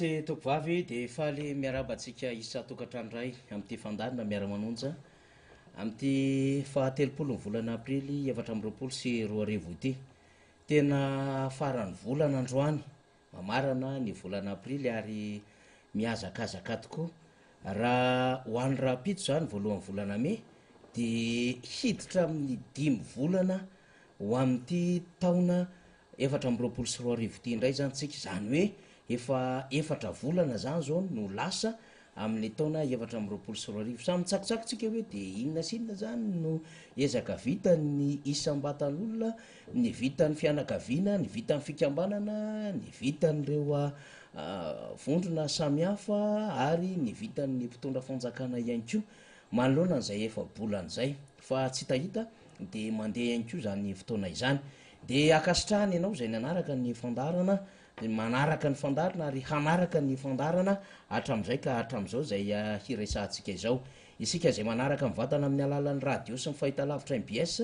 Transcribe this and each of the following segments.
sy tompovavy dia faly miarahaba antsika isan-tokantrano indray amin'ity fandaharana miara-manonja amin'ity faha-telopolo ny volana aprily 2024 ity. Tena faran'ny volana androany, mamarana ny volana aprily ary mihazakazaka tokoa. Raha ho an'ny rahampitso izany voalohan'ny volana mey dia hiditra amin'ny dimy volana ho amin'ity taona 2024 ity indray izany tsika, izany hoe efa efatra volana izany izao no lasa amin'ny taona 2024. Samy mitsakotsako tsika hoe dia inona sy inona izany no ezaka vitan'ny isam-batan'olona, ny vitan'ny fianakaviana, ny vitan'ny fikambanana, ny vitan'ireo vondrona samihafa ary ny vitan'ny mpitondra fanjakana ihany koa manoloana an'izay efa-bolana izay. Fa tsy hitahita dia mandeha ihany koa izany fotoana izany. Dia ankasitrahana ianao izay nanaraka ny fandaharana, manaraka ny fandaharana ary hanaraka ny fandaharana hatramin'izay ka hatramin'izao izay hiresahantsika izao. Isika izay manaraka mivantana amin'ny alalan'ny radio sy ny fahitalavitra mbs,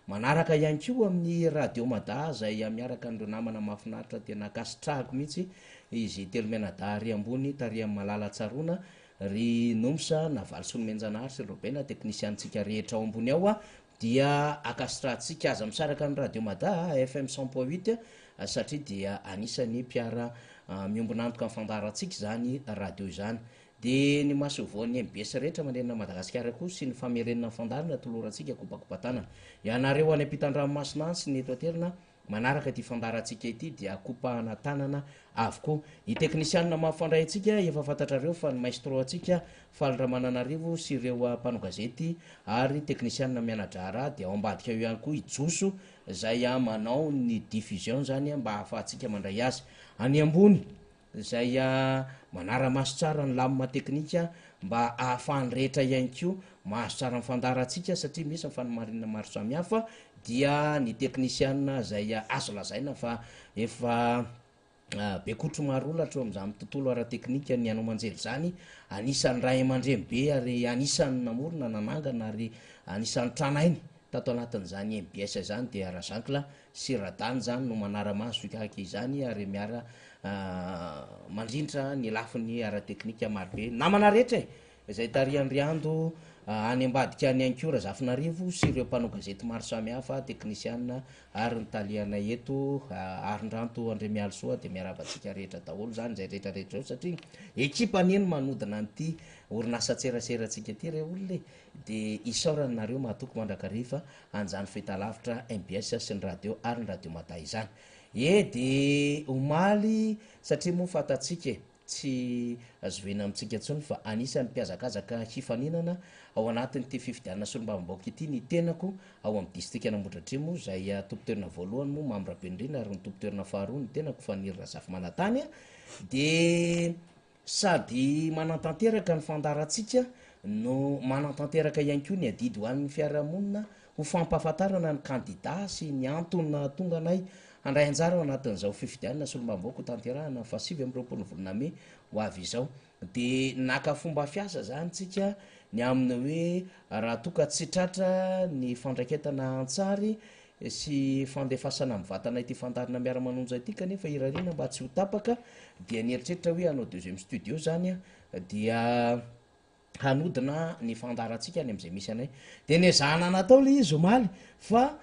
manaraka ihany koa amin'ny radio Mada izay miaraka an'ireo namana mahafinaritra tena ankasitrahako mihitsy izy telo mianadahy ary ambony tarihan'i Malala Tsaroana, ry Nomsa, Navalisoa Nomenjanahary sy Robena teknisianintsika rehetra ao ambony ao dia ankasitrahantsika. Aza misaraka ny Radio Mada a, FM cent point huit, satria dia anisan'ny mpiara miombon'antoka amin'ny fandaharantsika izany radio izany. Dia ny masoivohon'ny mbs rehetra manerana an'i Madagasikara koa sy ny famerenana ny fandaharana tolorantsika kopakopa-tanana. Ianareo any ampitan-dranomasina any sy ny eto an-toerana Manaraka ity fandaharantsika ity dia kopahana tanana avokoa. Ny teknisianina mampifandray antsika efa fantatrareo fa ny maestro antsika Faly Ramananarivo sy ireo mpanao gazety ary teknisianina miana-draharaha dia ao ambadika eo ihany koa i Joso izay manao ny diffusion izany mba ahafahantsika mandray azy any ambony. izay manara-maso tsara ny lamina teknika mba ahafahan'ny rehetra ihany koa mahazo tsara ny fandaharantsika satria misy ny fanamarinana maro samihafa dia ny teknisiana izay azo lazaina fa efa be kotro maro olatra eo amin'izany tontolo ara-teknika ny haino aman-jery izany, anisan'ny ray aman-dreny be ary anisan'ny namorona, nanangana ary anisan'ny tranainy Tato anatin'izany mbs izany dia Razankla sy Radany izany no manara-maso akaiky izany ary miara mandrindra ny lafiny ara-teknika marobe. Namana rehetra e! Izay tarihan'i Riando any ambadika any ihany koa Razafinarivo sy ireo mpanao gazety maro samihafa, teknisiana ary ny talianay eto Arindranto Andriamialisoa dia miarahaba antsika rehetra daholo izany izay rehetra rehetra izao satria ekipa anie no manodina an'ity orinasan-tseraserantsika ity re olona e! Dia isaorana nareo mahatoky mandrakariva an'izany fahitalavitra mbs sy ny radio ary ny radio mada izany. E dia omaly satria moa fantatsika e, tsy zoviana amintsika intsony fa anisan'ny mpihazakazaka hifaninana ao anatin'ity fifidianana solombavambahoaka ity ny tenako ao amin'ny distrikan'Ambohidratrimo izay tompon-toerana voalohany moa Mamy Rabenirina ary ny tompon-toerana faharoa ny tenako Faniry Razafimanantany dia Sady manantanteraka ny fandaharantsika no manantanteraka ihany koa ny adidy ho an'ny fiarahamonina ho fampahafantarana ny kandida sy ny antony nahatonga anay handray anjara ao anatin'izao fifidianana solombavambahoaka ho tanterahina ny faha 29 ny volana mey ho avy izao. Dia naka fomba fiasa izany tsika ny amin'ny hoe raha toa ka tsy tratra ny fandraiketana an-tsary sy fandefasana mivantana ity fandaharana miara-manonja ity kanefa irariana mba tsy ho tapaka dia nieritreritra hoe hanao deuxième studio zany aho dia hanodina ny fandaharantsika any amin'izay misy anay dia nezahana natao ilay izy omaly fa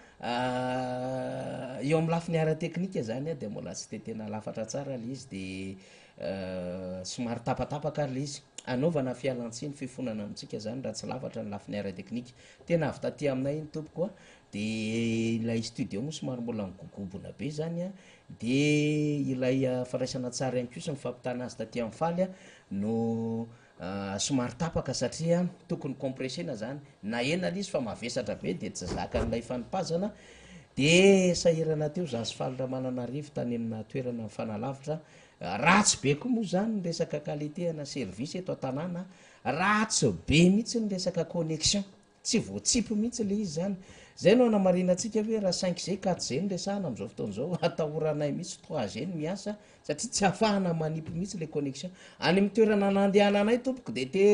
eo amin'ny lafiny ara-teknika zany aho dia mbola tsy de tena lafatra tsara ilay izy dia somary tapatapaka ary ilay izy anaovana fialantsiny fifonana amintsika zany raha tsy lafatra ny lafiny ara-teknika tena avy taty aminay iny tompoko a De ilay studio moa somary mbola migogobona be zany an, de ilay fandraisana an-tsary ihany koa sy ny fampitana azy taty amin'ny faly no somary tapaka satria tokony compressena zany, nahena le izy fa mavesatra be de tsy zakan'ilay fanipazana, de sahirana teo za sy Faly Ramananarivo tany amina toerana mifanalavitra, ratsy be koa moa zany ny resaka qualité ana service eto an-tanàna, ratsy be mihitsy ny resaka connexion. Tsy voatsipy mihitsy ilay izy izany. Izay no anamarinantsika hoe raha cinq G, quatre G no resahana amin'izao fotoana izao, atahoranay mihitsy trois G no miasa satria tsy ahafahana manipy mihitsy ilay connexion. Any amin'ny toerana nandehananay tompoko dia te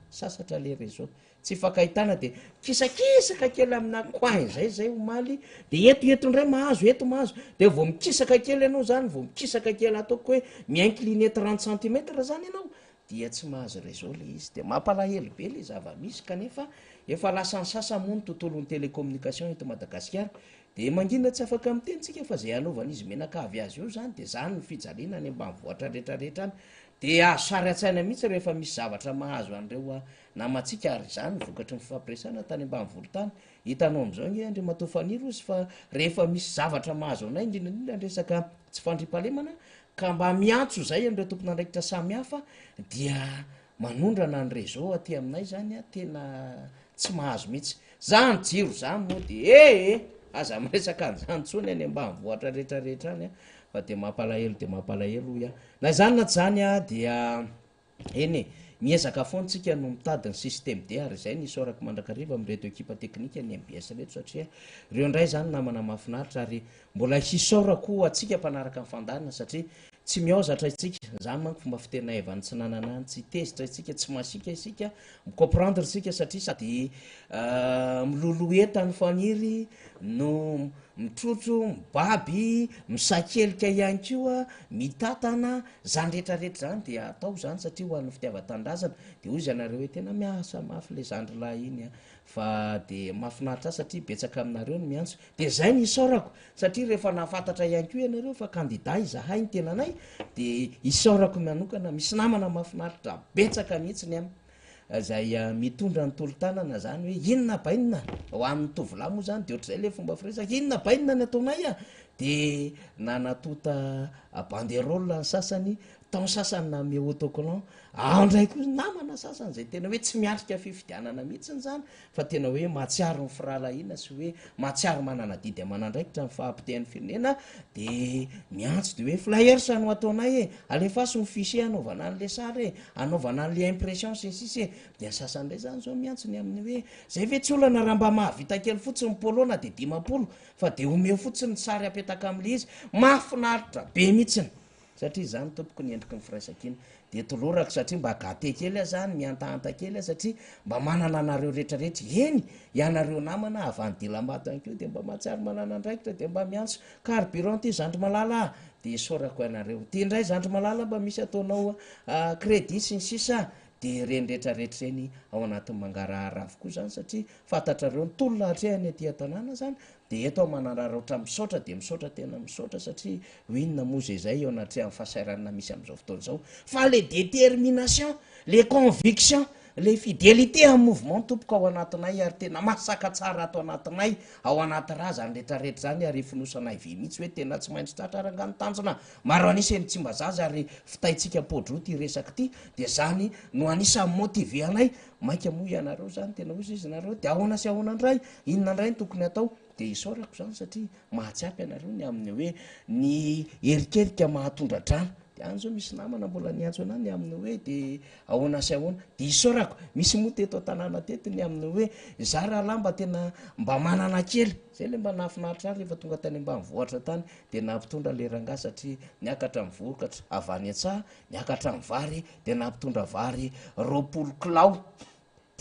sasatra ilay réseau. tsy ifankahitana de mikisakisaka kely amina coin zay zay omaly de eto eto indray mahazo eto mahazo de vao mikisaka kely ianao zany vao mikisaka kely ataoko hoe mi-incliner 30 centimètres zany ianao dia tsy mahazo réseau le izy. De mampalahelo be le zava-misy, kanefa efa lasa ny sasa moa ny tontolon'ny télécommunication eto Madagasikara, de mangina tsy afaka miteny tsika fa zay anaovana izy menaka avy azy io zany. De zany ny fijaliana any ambanivohitra rehetrarehetra any, de azo sary an-tsaina mihitsy rehefa misy zavatra mahazo an'ireo namantsika. Ary zany ny vokatry ny fifampiresana tany ambanivolo tany hitanao am'izao nge Andriamatoa Faniry izy, fa rehefa misy zavatra mahazo anay, indrindrandrindra ny resaka tsy fandriampahalemana, ka mba miantso zay an'ireo tompon'andraikitra samy hafa dia manondrana ny réseau aty aminay zany a, tena tsy mahazo mihitsy zany jiro zany moa. De ee aza miresaka an'izany ntsony any ambanivohitra rehetrarehetra any a, fa de mampalahelo, de mampalahelo hoy a. Na izany na tsy zany a, dia eny e, miezaka foantsika no mitady ny système D. Ary izay ny isaorako mandrakariva amin'reto ekipa teknika ny MBS reto, satria reo indray zany namana mahafinaritra. Ary mbola hisaorako atsika mpanaraka ny fandaharana, satria tsy miozatra isika zany manko fomba fitenay avy any tsy nanana any, tsy tezitra isika, tsy masika isika, mi-comprendre isika, satria sady miloloha ny Faniry no mitrotro, mibaby, misakelika ihany koa, mitatana zany rehetrarehetra zany dia atao zany satria ho an'ny fitiavan-tanindrazana. De hoy izy anareo hoe tena miasa mafy le zandry lahy iny a, fa de mahafinaritra ahy satria betsaka aminareo ny miantso. De zay ny isaorako, satria rehefa nahafantatra ihany koa ianareo fa kandida izahay ny tenanay, de isaorako manokana misy namana mahafinaritra betsaka mihitsy ny am zay mitondra ny tolo-tanana zany hoe inona bainina ho an'ny tovolahy moa zany. De ohatr'izay le fomba firesaka, inona bainina ny ataonay a, de nanatota banderole ny sasany tao, ny sasany name autocollant ao ndray koa namana sasany zay tena hoe tsy miatrika fifidianana mihitsiny zany, fa tena hoe mahatsiaro ny firahalahiana sy hoe mahatsiaro manana didy amanandraikitra ny fahapotehan'ny firenena, de miantso de hoe flyers no ataonay e, alefaso ny fichier anaovana an'le sary e, anaovana an'le impression sy ny sisy e. De ny sasany ndray zany zao miantso ny amin'ny hoe zay ve tsy olana raha mba mahavita kely fotsiny polo na de 50 fa de omeo fotsiny ny sary apetaka am'le izy. Mahafinaritra be mihitsiny, satria zany tompoko ny endriky ny firaisankina. De tolorako satria mba gâté kely ah zany, miantahanta kely ah, satria mba manana anareo rehetrarehetra eny ianareo namana avy any dilambato any koa, de mba mahatsiaro manana andraikitra, de mba miantso carburant ty zandry malala ah, de isaorako ianareo ty indray zandry malala mba misy ataonao crédit sy ny sisa. De reny rehetrarehetra reny ao anatin'ny mangarahara avokoa zany, satria fantatrareo ny tolona atrehany aty an-tanàna zany. De eto aho manararaotra misaotra, de misaotra, tena misaotra, satria ho inona moa zay zay eo anatrehan'ny fahasahiranana misy amin'izao fotoana izao, fa le détermination, le conviction, le fidélité amin'ny mouvement tompoko ao anatinay, ary tena masaka tsara ato anatinay, ao anaty raha zany rehetrarehetra zany. Ary fonosanay vy mihitsy hoe tena tsy maintsy tratra aranga ny tanjona maro anisy eny Tsimbazaza ary fitaitsika podro ty resaky ty. De zany no anisan'ny motivé anay mainka moa ianareo zany tena ozy izy nareo de ahoana sy ahoana indray, inona indray ny tokony atao. De isaorako zany satria mahatsiapy ianareo ny amin'ny hoe ny erikerika mahatondra-drano. De any zao misy namana mbola niantso ana ny amin'ny hoe de ahoana sy ahoana, de isaorako. Misy moa teto an-tanàna teto ny amin'ny hoe za rahalahy mba tena mba manana kely zay le mba nahafinaritra ahy rehefa tonga tany ambanivohitra tany, de nampitondra le rangahy satria niakatra ny vokatra avy any an-tsaha, niakatra ny vary, de nampitondra vary 20 kilao.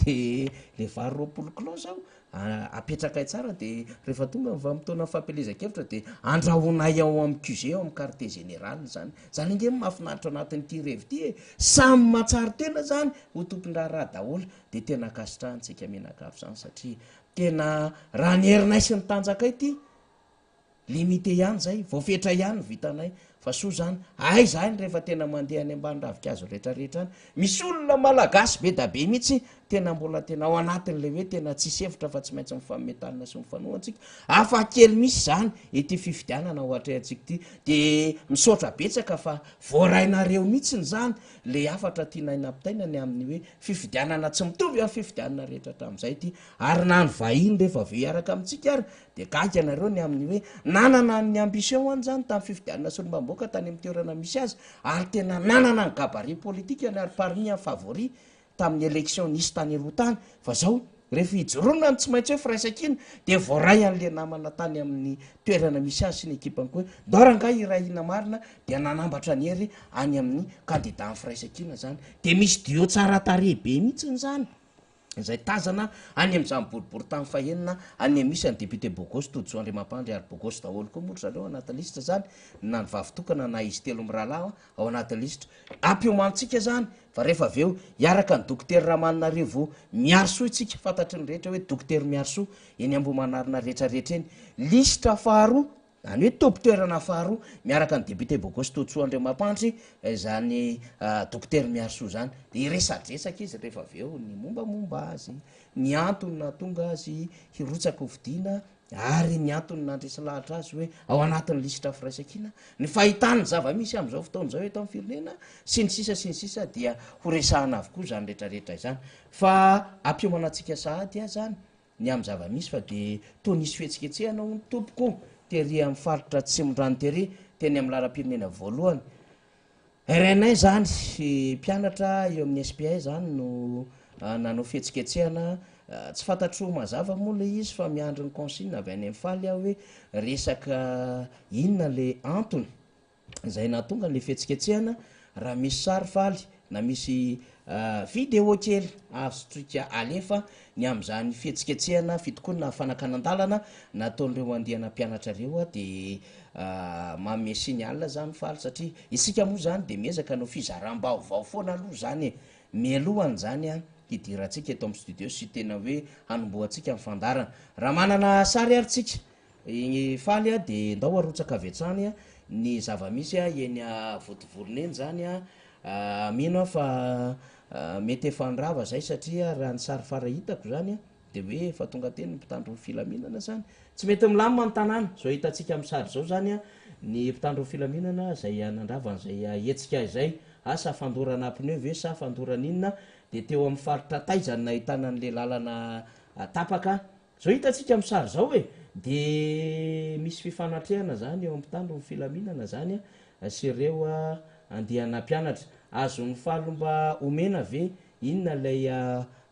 De le vary 20 kilao zao apetrakay tsara, de rehefa tonga ny vanim-potoana fampielezan-kevitra de andrahonay ao amin'ny QG, ao amin'ny quartier général zany. Zany ange mahafinaritra anatin'ity revy ity e, samy mahatsaro tena zany ho tompon-draharaha daholo. De tena ankasitrahantsika mianakavy zany, satria tena raha ny herinay sy ny tanjakay ty limité ihany zay, voafetra ihany ny vitanay, fa soa zany aiza any rehefa tena mandeha any ambany ravinkazo rehetrarehetra any, misy olona malagasy be da be mihitsy tena mbola tena ao anatin'le hoe tena tsisy hevitra fa tsy maintsy mifametanina sy mifanohantsika afa kely misy zany ety fifidianana ho atrehantsika ity. De misaotra betsaka fa voarainareo mihitsiny zany le hafatra tianay nampitaina ny amin'ny hoe fifidianana tsy mitovy amin'ny fifidianana rehetra hatramin'izay ity. Ary na ny vahiny rehefa aveo hiaraka amintsika ary de gaga ianareo ny amin'ny hoe nanana ny ambition any zany tamin'ny fifidianana solombavambahoaka tany amin'ny toerana misy azy, ary tena nanana ny gabarit politique ary parmi ny favori tamin'ny élection nisy tany aloha tany. Fa zao rehefa ijoroana ny tsy maintsy hoe firaisankina, de voaray an'le namana tany amin'ny toerana misy azy sy ny ekipany koa hoe ndao rangahy hirahina marina, de nanambatra ny hery any amin'ny candidat ny firaisankina zany, de misy duo tsara tarehy be mihitsiny zany. Izay tazana any amin'izany boriborintany fahenina any misy an'i député Bogosy Todisoa Andriamampandry ary Bogosy daholo koa moa ry zareo anaty lisitra zany na ny vavy tokana na izy telo mirahalahy ao anaty lisitra. Ampiomantsika zany fa rehefa avy eo hiaraka ny Dokotera Ramananarivo Miarisoa isika, fantatry ny rehetra hoe Dokotera Miarisoa eny Ambohimanarina rehetra rehetra eny. Lisitra faharoa Izany hoe tompon-toerana faharoa miaraka ny député Bogosy Todisoa Andriamampandry izany Dokotera Miarisoa izany. Dia hiresadresaka izy rehefa avy eo ny mombamomba azy, ny antony nahatonga azy hirotsaka hofidiana ary ny antony nandresy lahatra azy hoe ao anatin'ny lisitra firaisankina, ny fahitany ny zava-misy amin'izao fotoana izao eto amin'ny firenena sy ny sisa sy ny sisa dia horesahana avokoa izany rehetrarehetra izany. Fa ampiomana antsika sahady aho izany ny amin'ny zava-misy fa dia toa nisy fihetsiketsehana hono tompoko tery amin'ny faritra Atsimondrano tery teny amin'ny lalam-pirenena voalohany. RNA izany, mpianatra eo amin'ny SPA izany no nanao fihetsiketsehana, tsy fantatro mazava moa ilay izy fa miandry ny consigne avy any amin'ny faly aho hoe resaka inona ilay antony. izay nahatonga ny fihetsiketsehana, raha misy sary faly na misy video kely azontsika alefa ny amin'izany fihetsiketsehana fitokonana fanakanan-dalana nataon'ireo andiana mpianatra ireo dia manome signal zany faly satria isika moa zany dia miezaka hanao fizaram-baovao foana aloha zany e, mialohan'izany hidirantsika eto amin'ny studio sy tena hoe hanombohantsika ny fandaharana. Raha manana sary ary tsika Igny faly a de ndao arotsaka avy hatrany ny zava-misy eny Vontovorona eny zany a, mino aho fa mety efa nirava zay satria raha ny sary fara hitako zany de hoe efa tonga teny ny mpitandro ny filaminana zany, tsy mety milamina ny tanàna, zao hitantsika amin'ny sary zao zany ny mpitandro ny filaminana zay nandrava an'izay hetsika izay, asa fandorana pneu ve sa fandorana inona, de teo amin'ny faritra taiza no nahitana an'le lalana tapaka. Zao hitantsika amin'ny sary zao e, de misy fifanatrehana zany eo amin'ny mpitandro ny filaminana zany sy ireo andiana mpianatra. Azon'ny faly mba omena ve inona ilay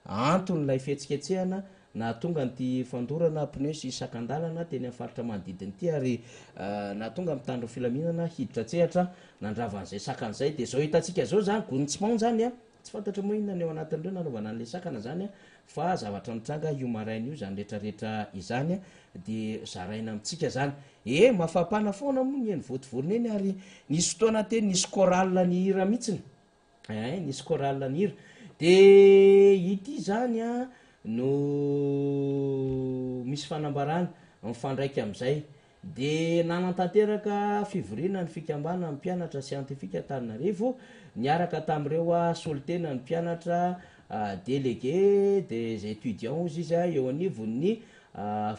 anton'ilay fihetsiketsehana nahatonga an'ity fandorana pneu sy sakan-dalana teny amin'ny faritra manodidina ity ary nahatonga ny mpitandro ny filaminana hiditra an-tsehatra nandrava an'izay sakana izay. De zao hitantsika zao zany gony tsy maon zany a! Tsy fantatro moa inona ny ao anatin'ireo nanaovana an'ilay sakana zany a, fa zavatra nitranga io maraina io izany retraretra izany a, dia zaraina amintsika zany. E, mafampana foana moa ny eny Vontovorona eny ary nisy fotoana teny nisy chorale nihira mihitsiny, eh, nisy chorale nihira. De ity zany a no misy fanambarana mifandraika amin'izay. Dia nanatanteraka fivoriana ny fikambanan'ny mpianatra siantifika Antananarivo niaraka tamin'ireo solontenan'ny mpianatra délégué des étudiants hozy izy eo anivon'ny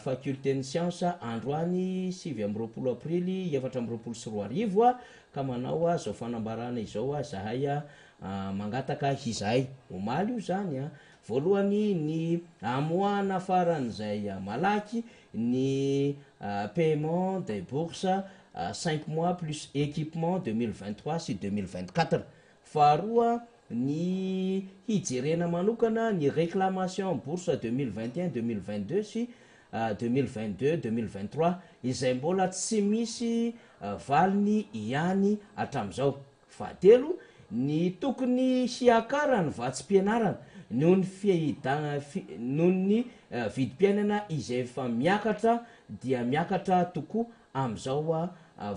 fakiolten'ny siansa androany 29 aprily 2024 ka manao izao fanambarana izao izahay mangataka izahay omaly io izany voalohany ny hamoahana faran'izay malaky ny paiement des bourses cinq mois plus équipement 2023 sy 2024. Faharoa, ny hijerena manokana ny réclamation bourse 2021 2022 sy 2022 2023 izay mbola tsy misy valiny ihany hatramin'izao. Fahatelo, ny tokony hiakaran'ny vatsim-pianarana noho ny noho ny vidim-piainana izay efa miakatra dia miakatra tokoa amin'izao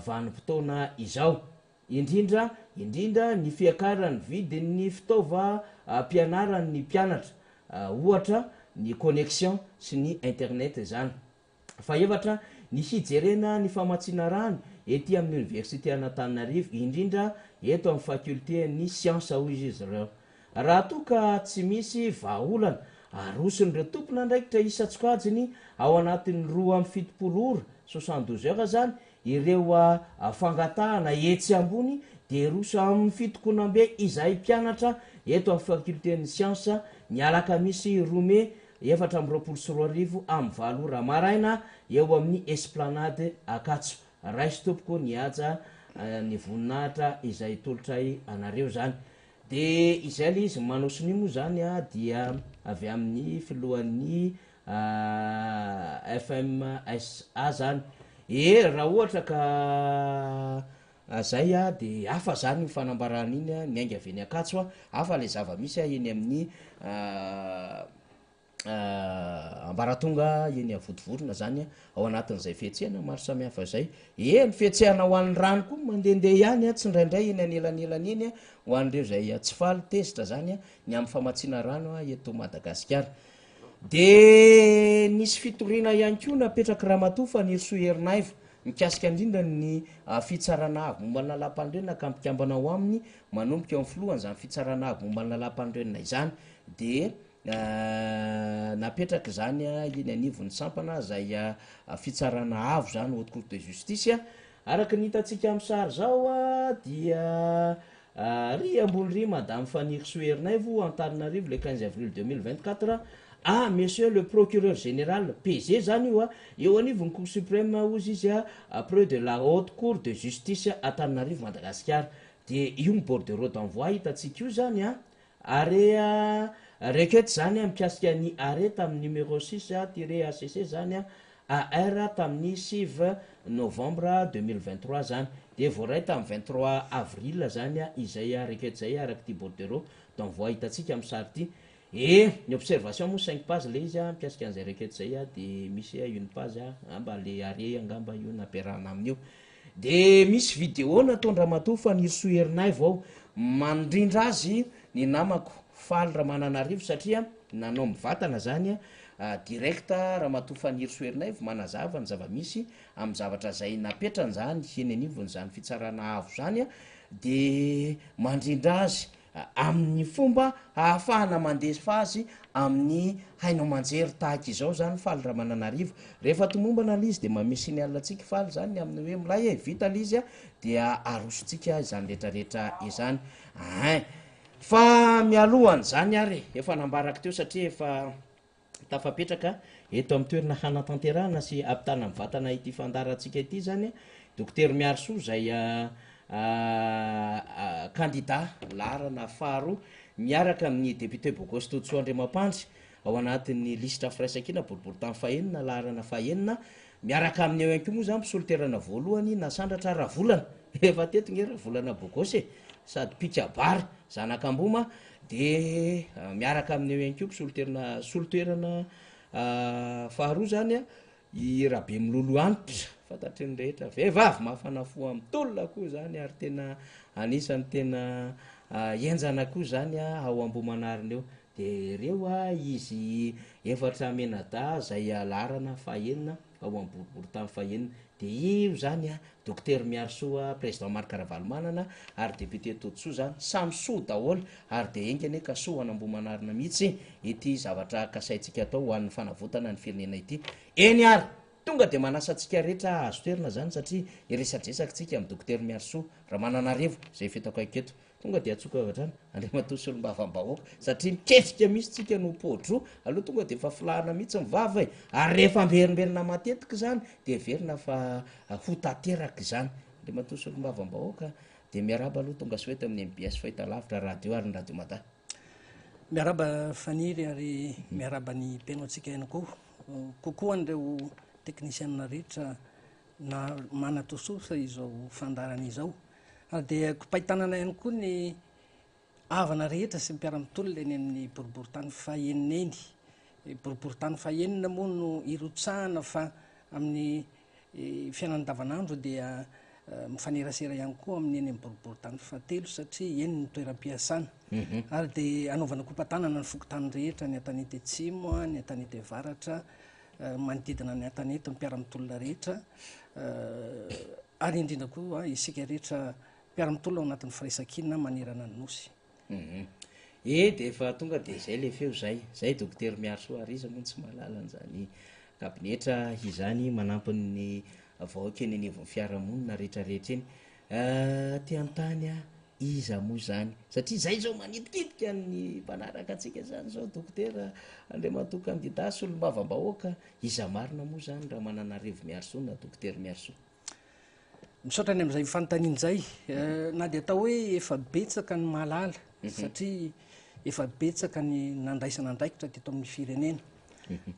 vanim-potoana izao. Indrindra indrindra ny fiakaran'ny vidin'ny fitaovam-pianaran'ny mpianatra, ohatra ny connexion sy ny internet izany. Fahefatra, ny hijerena ny famatsiana rano ety amin'ny oniversite an'Antananarivo, indrindra eto amin'ny fakiolten'ny siansa, hoy izy ireo. Raha toa ka tsy misy vahaolana aroson'ireo tompon'andraikitra isan-tsokajiny ao anatin'ny 72 ora, 72 heures, izany ireo fangatahana etsy ambony dia hiroso amin'ny fitokonam-be izahay mpianatra eto amin'ny fakiolten'ny siansa ny alakamisy 2 mey 2024 amin'ny 8 ora maraina eo amin'ny Esplanade Ankatso. Raiso tompoko ny haja ny voninahitra izay tolotray anareo izany. Dia izay ilay izy, manao sonia moa izany dia avy amin'ny filohan'ny FMSA zany. E, raha ohatra ka zay a, de hafa zany iny fanambarana iny a, miainga avy eny Ankatso a, hafa le zava-misy eny amin'ny. Ambaratonga eny Avodivorona izany ao anatin'izay fihetsehana maro samihafa izay. Eny, fihetsehana ho an'ny rano koa mandehandeha ihany tsindraindray eny anelanelany eny ho an'ireo izay tsy faly, tezitra izany ny amin'ny famatsiana rano eto Madagasikara. Dia nisy fitoriana ihany koa napetraky Ramatoa Fanirisoa Ernaivo mikasika indrindra ny fitsarana avo momba ny lalàmpanorenana ka mpikambana ao aminy manomboka eo amin'ny filohan'izany fitsarana avo momba ny lalàmpanorenana izany dia Napetraka izany eny anivon'ny sampana izay fitsarana avo izany, Haute Cour de Justice. Araka ny hitantsika amin'ny sary izao dia ry ambony ry Madame Fanirisoa Ernaivo, Antananarivo, le 15 avril 2024, à Monsieur le Procureur Général, PG izany io, eo anivon'ny Cour Suprême hozy izy, près de la Haute Cour de Justice Antananarivo, Madagasikara. Dia io ny bordereau d'envoi hitantsika io izany an. Arrêt requête zany mikasika ny arrêt tamin'ny numéro six tiret HCC zany AR tamin'ny sivy novembre 2023 zany dia voaray tamin'ny 23 avril zany izay requête zay araka ity bordereau d'envoi hitantsika amin'ny sary ity. E, ny observation moa cinq pages le izy mikasika an'izay requête zay dia misy une page angamba le arrêt angamba io nampiarahana amin'io. Dia misy vidéo nataon-dRamatoa Fanirisoa Ernaivo ao, mandrindra azy ny namako Faly Ramananarivo satria nanao mivantana zany direct Ramatoa Fanirisoa Ernaivo manazava ny zava-misy amin'ny zavatra izay napetrany zany eny anivon'izany fitsarana avo zany dia mandrindra azy amin'ny fomba hahafahana mandefa azy amin'ny haino aman-jery tahaka izao izany Faly Ramananarivo. Rehefa tomombana ilay izy dia manome signal antsika Faly izany ny amin'ny hoe milay e, vita ilay izy dia arosontsika izany rehetrarehetra izany. Ein! Fa mialohan'izany ary e, efa nambarako teo satria efa Tafapetraka eto amin'ny toerana hanatanterahana sy hampitana mivantana ity fandaharantsika ity izany Dokotera Miarisoa izay kandida laharana faharoa miaraka amin'ny député Bogosy Todisoa Andriamampandry ao anatin'ny lisitra Firaisankina boriborintany fahenina laharana fahenina miaraka aminy eo ihany koa moa izany mpisolo toerana voalohany Nasandratra Ravolana efa teto nge Ravolana Bogosy e sady mpikabary zanak'Amboma De miaraka aminy eo ihany koa mpisolo toerana solo toerana faharoa zany a, i Rabemilolo Hanitra, fantatry ny rehetra, vehivavy mafana fo amin'ny tolona koa zany ary tena anisan'ny tena henjana koa zany ao Ambohimanarina eo. De reo a izy efatra mianadahy zay laharana fahenina ao amin'ny boriborintany fahenina. Dia io izany a, Dokotera Miarisoa, Président Marc Ravalomanana ary Député Todisoa izany, samy soa daholo ary dia enga anie ka soa ho an'Ambohimanarina mihitsy ity zavatra kasaintsika atao ho an'ny fanavotana ny firenena ity. Eny ary, tonga dia manasa antsika rehetra hahazo toerana izany satria hiresadresaka tsika amin'i Dokotera Miarisoa Ramananarivo izay efa eto akaiky eto. Tonga dia antsoiko avy hatrany Andriamatoa Solombavambahoaka satria miketrika mihitsy tsika no pôdro, aleo tonga dia efa filahana mihitsy ny vava e! Ary rehefa amberimberina matetika izany dia heverina fa ho tanteraka izany. Andriamatoa Solombavambahoaka dia miarahaba aloha tonga soa eto amin'ny mbs Fahitalavitra, Radio ary ny Radio Mada. Miarahaba Faniry ary miarahaba ny mpihaino antsika ihany koa. Kokoa an'ireo teknisianina rehetra na manatososa izao fandaharana izao. Ary dia kopain-tanana ihany koa ny havana rehetra sy ny mpiara-mitolona eny amin'ny boriborintany fahenina eny. Boriborintany fahenina moa no irotsahana fa amin'ny fiainana andavanandro dia mifanerasera ihany koa amin'ny eny amin'ny boriborintany fahatelo satria eny ny toeram-piasana. Ary dia anaovana kopa-tanana ny fokontany rehetra, ny Antanety Atsimo, ny Antanety Avaratra, manodidina ny Antanety, ny mpiara-mitolona rehetra ary indrindra koa isika rehetra mpiara-mitolona ao anatin'ny firaisankina manerana ny Nosy. E dia efa tonga dia izay le feo izay. Izay Dokotera Miarisoa ary iza moa no tsy mahalala an'izany kabinetra izany manampy ny vahoaka eny anivon'ny fiarahamonina rehetrarehetra eny. Te hanontany aho, iza moa izany? Satria izay izao manitikitika ny mpanaraka antsika izany izao Dokotera Andriamatoa kandida solombavambahoaka, iza marina moa izany Ramananarivo Miarisoa na Dokotera Miarisoa? Misaotra ny amin'izay fanontaniana izay. Na dia atao hoe efa betsaka ny mahalala satria efa betsaka ny nandraisana andraikitra teto amin'ny firenena.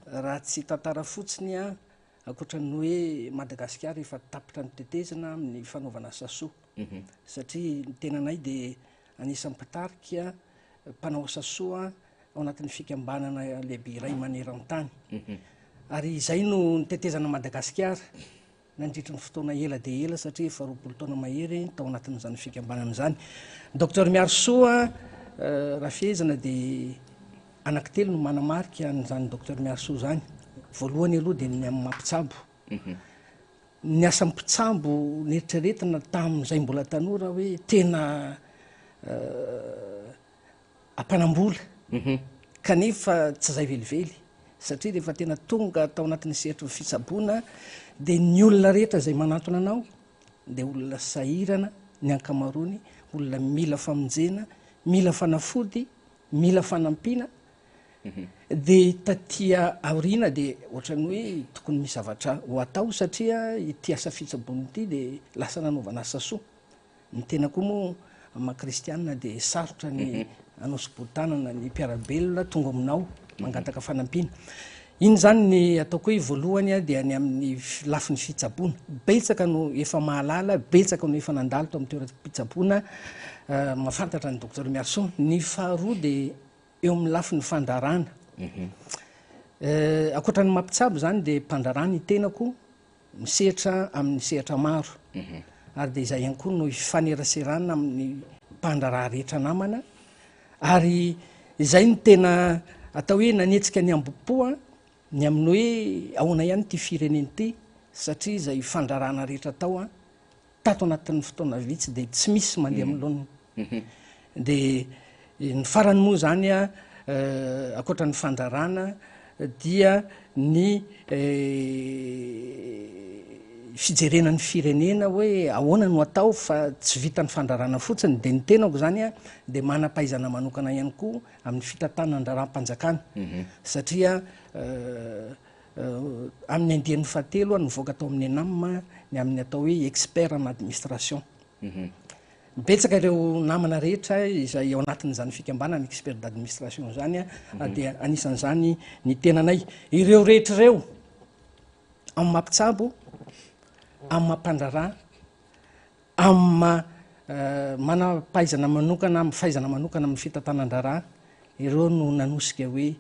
Raha tsy tantara fotsiny an, ankoatra ny hoe Madagasikara efa tapitra notetezina amin'ny fanaovana asa soa. Satria ny tenanay dia anisan'ny mpitarika mpanao asa soa. ao anatin'ny fikambanana lehibe iray maneran-tany. Ary izay no nitetezana Madagasikara nandritry ny fotoana ela dia ela satria efa 20 taona mahery tao anatin'izany fikambanana izany. Docteur Miarisoa raha fehezina dia anankitelo no manamarika an'izany Docteur Miarisoa izany. Voalohany aloha dia ny amin'ny maha mpitsabo. Ny asa mpitsabo neritreretina tamin'izay mbola tanora hoe tena ampanam-bola kanefa tsy izay velively satria rehefa tena tonga tao anatin'ny sehatry ny fitsaboana dia ny olona rehetra izay manantona anao dia olona sahirana ny ankamaroany, olona mila famonjena, mila fanafody, mila fanampiana. Dia taty aoriana dia ohatran'ny hoe tokony misy zavatra ho atao satria ity asa fitsaboana ity dia lasa nanaovana asa soa. Ny tena koa moa amin'ny maha kristianina dia sarotra ny hanao sobotanana ny mpiara-belona tonga aminao mangataka fanampiana. Iny izany ny ataoko hoe voalohany dia ny amin'ny lafiny fitsaboana. Betsaka no efa mahalala, betsaka no efa nandalo tao amin'ny toeram-pitsaboana mahafantatra ny Docteur Miarisoa. Ny faharoa dia eo amin'ny lafiny fandrarana. Ankoatra ny maha mpitsabo izany dia mpandraharaha ny tenako misehatra amin'ny sehatra maro ary dia izay ihany koa no ifaneraserana amin'ny mpandraharaha rehetra namana ary izay no tena atao hoe nanetsika ny ambopo ny amin'ny hoe ahoana ihany ity firenena ity satria izay fandraharahana rehetra atao tato anatin'ny fotoana vitsy dia tsy misy mandeha amin'ny laoniny. Dia ny farany moa izany ankoatra ny fandrarana dia ny fijerena ny firenena hoe ahoana no atao fa tsy vitan'ny fandrarana fotsiny. Dia ny tenako izany dia manam-pahaizana manokana ihany koa amin'ny fitantanan-draharaham-panjakana satria Amin'ny andiany fahatelo nivoaka tao amin'ny ENAM ny amin'ny atao hoe expert en administration. Betsaka ireo namana rehetra izay ao anatin'izany fikambanana expert d'administration izany dia anisan'izany ny tenanay. Ireo rehetra ireo amin'ny maha mpitsabo, amin'ny maha mpandraharaha, amin'ny maha manam-pahaizana manokana, amin'ny fahaizana manokana amin'ny fitantanan-draharaha, ireo no nanosika hoe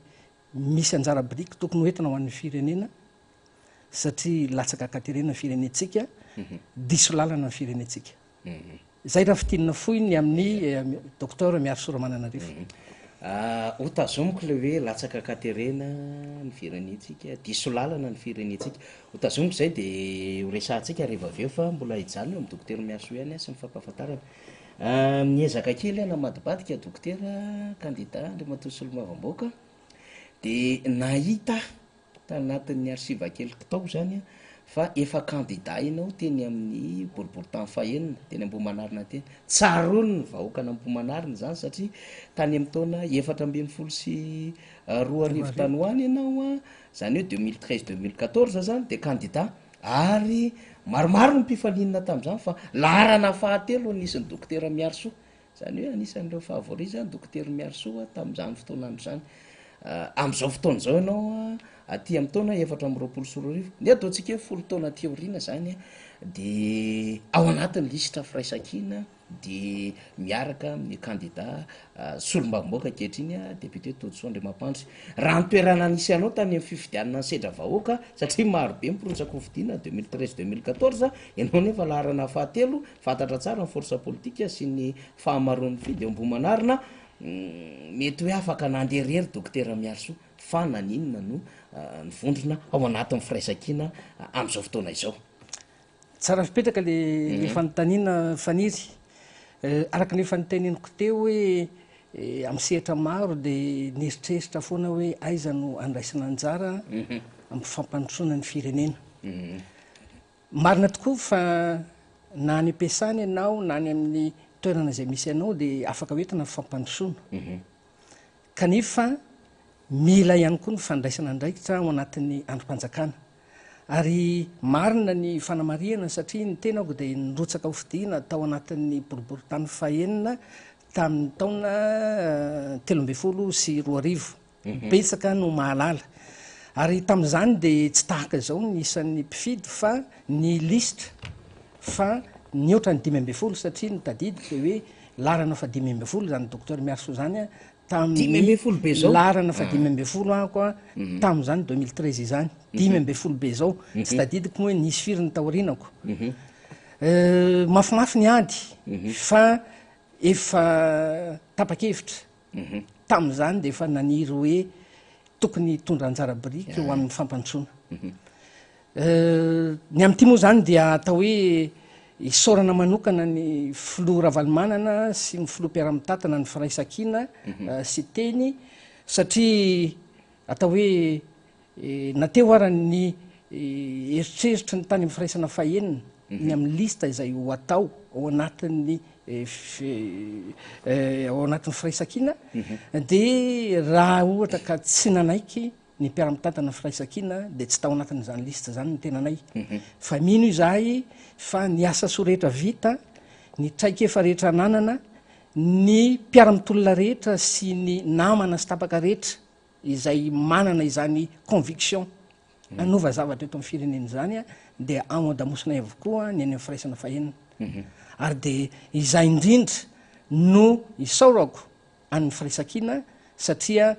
Misy anjara biriky tokony ho entina ho an'ny firenena satria latsaka an-katerena ny firenentsika, diso lalana ny firenentsika. Izay raha fintinina fohy ny amin'ny Docteur Miarisoa Ramananarivo. Ho tazomiko ilay hoe latsaka an-katerena ny firenentsika, diso lalana ny firenentsika. Ho tazomiko izay dia ho resahantsika rehefa avy eo fa mbola hijanona eo amin'ny Dokotera Miarisoa ihany aho sy ny fampahafantarana. Niezaka kely aho namadibadika dokotera kandida Andriamatoa Solombavambahoaka dia nahita aho tanatin'ny archive keliko tao izany fa efa kandida ianao teny amin'ny boriborintany fahenina teny Ambohimanarina teny. Tsaroan'ny vahoakan'Ambohimanarina izany satria tany amin'ny taona 2014 tany ho any ianao, izany hoe 2013 2014 izany dia kandida. Ary maromaro ny mpifaninana tamin'izany fa laharana fahatelo no nisy ny Dokotera Miarisoa. Izany hoe anisan'ireo favori izany Dokotera Miarisoa tamin'izany fotoana andro izany. Amin'izao fotoana izao ianao aty amin'ny taona 2024, ndeha ataontsika hoe folo taona aty aoriana izany dia ao anatin'ny lisitra firaisankina dia miaraka amin'ny kandida solombavambahoaka ankehitriny député Todisoa Andriamampandry. Raha ny toerana nisy anao tany amin'ny fifidianana ny sedra vahoaka satria maro be ny mpirotsaka hofidiana 2013 2014, ianao nefa laharana fahatelo, fantatra tsara ny force politique sy ny fahamaroan'ny mpifidy eo Ambohimanarina, mety hoe afaka nandeha irery Dokotera Miarisoa fa naninona no nivondrona ao anatin'ny firaisankina amin'izao fotoana izao? Tsara fipetraka le le fanontaniana Faniry. Araka ny efa noteneniko teo hoe amin'ny sehatra maro dia nieritreritra foana hoe aiza no andraisana anjara amin'ny fampandrosoana ny firenena. Marina tokoa fa na any am-piasana ianao na any amin'ny toerana izay misy anao dia afaka hoentina ny fampandrosoana. Kanefa mila ihany koa ny fandraisana andraikitra ao anatin'ny andrim-panjakana. Ary marina ny fanamarihana satria ny tenako dia nirotsaka ho fidiana tao anatin'ny boriborintany fahenina tamin'ny taona 2013. Betsaka no mahalala. Ary tamin'izany dia tsy tahaka izao ny isan'ny mpifidy fa ny lisitra fa nihoatra ny 15 satria ny tadidiko dia hoe Laharana faha-15 izany Docteur Miarisoa izany tamin'ny 15 be izao? Laharana faha-15 aho a, tamin'izany 2013 izany. 15 be izao. Tsy tadidiko moa hoe nisy firy ny taorianako. Mafimafy ny ady fa efa tapa-kevitra. Tamin'izany dia efa naniry hoe tokony hitondra anjara biriky ho amin'ny fampandrosoana. Ny amin'ity moa izany dia atao hoe isaorana manokana ny filoha Ravalomanana sy ny filoha mpiara-mitantana ny firaisankina sy teny satria atao hoe na teo ara ny eritreritry ny tany amin'ny firaisana fahenina ny amin'ny liste izay ho atao ao anatin'ny ao anatin'ny firaisankina dia raha ohatra ka tsy nanaiky ny mpiara-mitantana ny firaisankina dia tsy tao anatin'izany liste izany ny tenanay. Fa mino izahay fa ny asa soa rehetra vita, ny traikefa rehetra ananana, ny mpiara-mitolona rehetra sy ny namana sy tapaka rehetra izay manana izany conviction hanova zavatra eto amin'ny firenena izany dia ao an-damosinay avokoa ny any amin'ny firaisana fahenina. Ary dia izay indrindra no isaorako an'ny firaisankina satria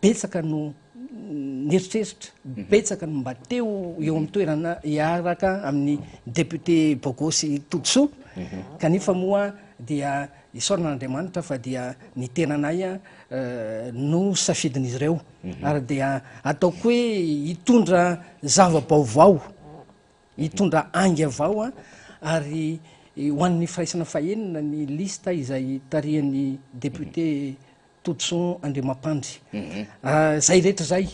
betsaka no nieritreritra, betsaka no mba teo eo amin'ny toerana hiaraka amin'ny député Bogosy Todisoa, kanefa moa dia isaorana an'Andriamanitra fa dia ny tenanay no safidin'izy ireo ary dia ataoko hoe hitondra zava-baovao Hitondra ainga vao ary ho an'ny firaisana fahenina ny liste izay tarihan'ny député Todisoa Andriamampandry. Izay rehetra izay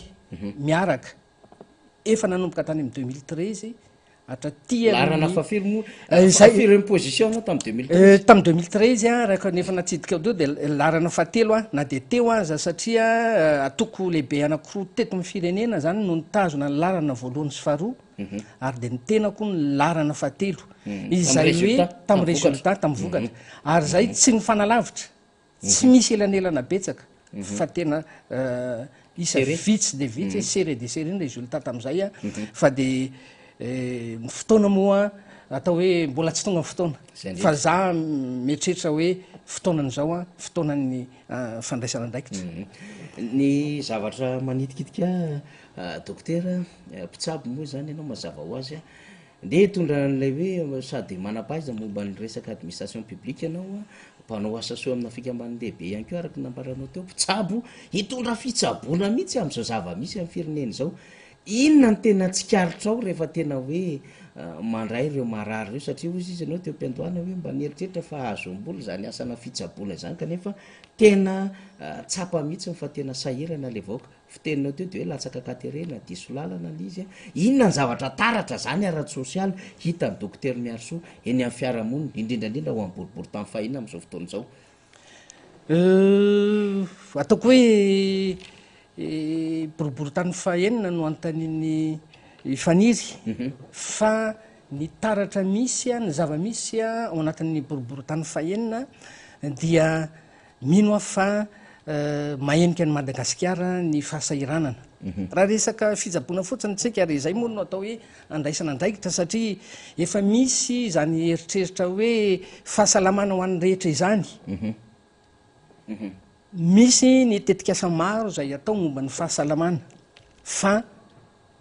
miaraka efa nanomboka tany amin'ny 2013 hatraty amin'ny Laharana fahafiry moa? Fahafiry ny position anao tamin'ny 2013? Tamin'ny 2013 araka ny efa natsidika teo dia laharana fahatelo na dia teo aza satria antoko lehibe anankiroa teto amin'ny firenena izany no nitazona ny laharana voalohany sy faharoa. Ary dia ny tenako ny laharana fahatelo. Izay hoe tamin'ny résultat, tamin'ny vokatra. Ary izay tsy nifanalavitra, tsy misy elanelana betsaka fa tena isa vitsy dia vitsy, serré dia serré ny résultat tamin'izay. Fa dia ny fotoana moa atao hoe mbola tsy tonga ny fotoana. Fa za mieritreritra hoe fotoanan'izao, fotoanan'ny fandraisana andraikitra. Ny zavatra manitikitika Dokotera, mpitsabo moa izany ianao mazava ho azy an! Ndeha hitondra an'ilay hoe sady manam-pahaizana momba ny resaka administration publique ianao an, mpanao asa soa amina fikambanan-dehibe ihany koa araka ny nambaranao teo, mpitsabo, hitondra fitsaboana mihitsy amin'izao zava-misy amin'ny firenena izao. Inona no tena tsikaritrao rehefa tena hoe mandray ireo marary ireo satria hoy izy ianao teo am-piandohana hoe mba nieritreritra fa hahazoam-bola izany asana fitsaboana izany kanefa tena tsapa mihitsy fa tena sahirana ilay vahoaka. Fiteninao teo dia hoe latsaka an-katerena, diso lalana ilay izy an! Inona ny zavatra taratra izany ara-tsosialy hitan'i Dokotera Miarisoa eny amin'ny fiarahamonina, indrindra indrindra ho an'ny boriborintany fahiny amin'izao fotoana izao? Ataoko hoe boriborintany fahenina no anontanian'i Faniry fa ny taratra misy, ny zava-misy ao anatin'ny boriborintany fahenina dia Mino aho fa mahenika an'i Madagasikara ny fahasahiranana. Raha resaka fitsaboana fotsiny tsika ary izay moa no atao hoe andraisana andraikitra satria efa misy izany eritreritra hoe fahasalamana ho an'ny rehetra izany. Misy ny tetikasa maro izay atao momba ny fahasalamana fa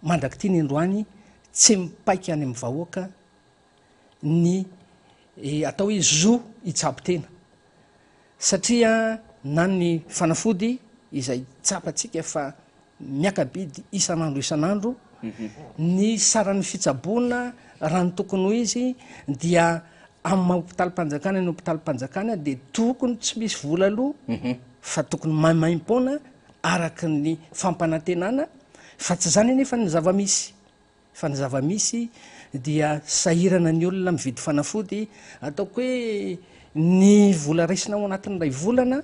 mandrak'ity ny androany tsy mipaika any amin'ny vahoaka ny atao hoe zo hitsabo tena satria na ny fanafody izay tsapantsika fa miaka-bidy isan'andro isan'andro, ny saran'ny fitsaboana raha ny tokony ho izy dia amin'ny maha hopitalim-panjakana ny hopitalim-panjakana dia tokony tsy misy vola aloha fa tokony maimaimpoana araka ny fampanantenana fa tsy izany anefa ny zava-misy. Fa ny zava-misy dia sahirana ny olona mividy fanafody, ataoko hoe ny vola raisina ao anatin'ny iray volana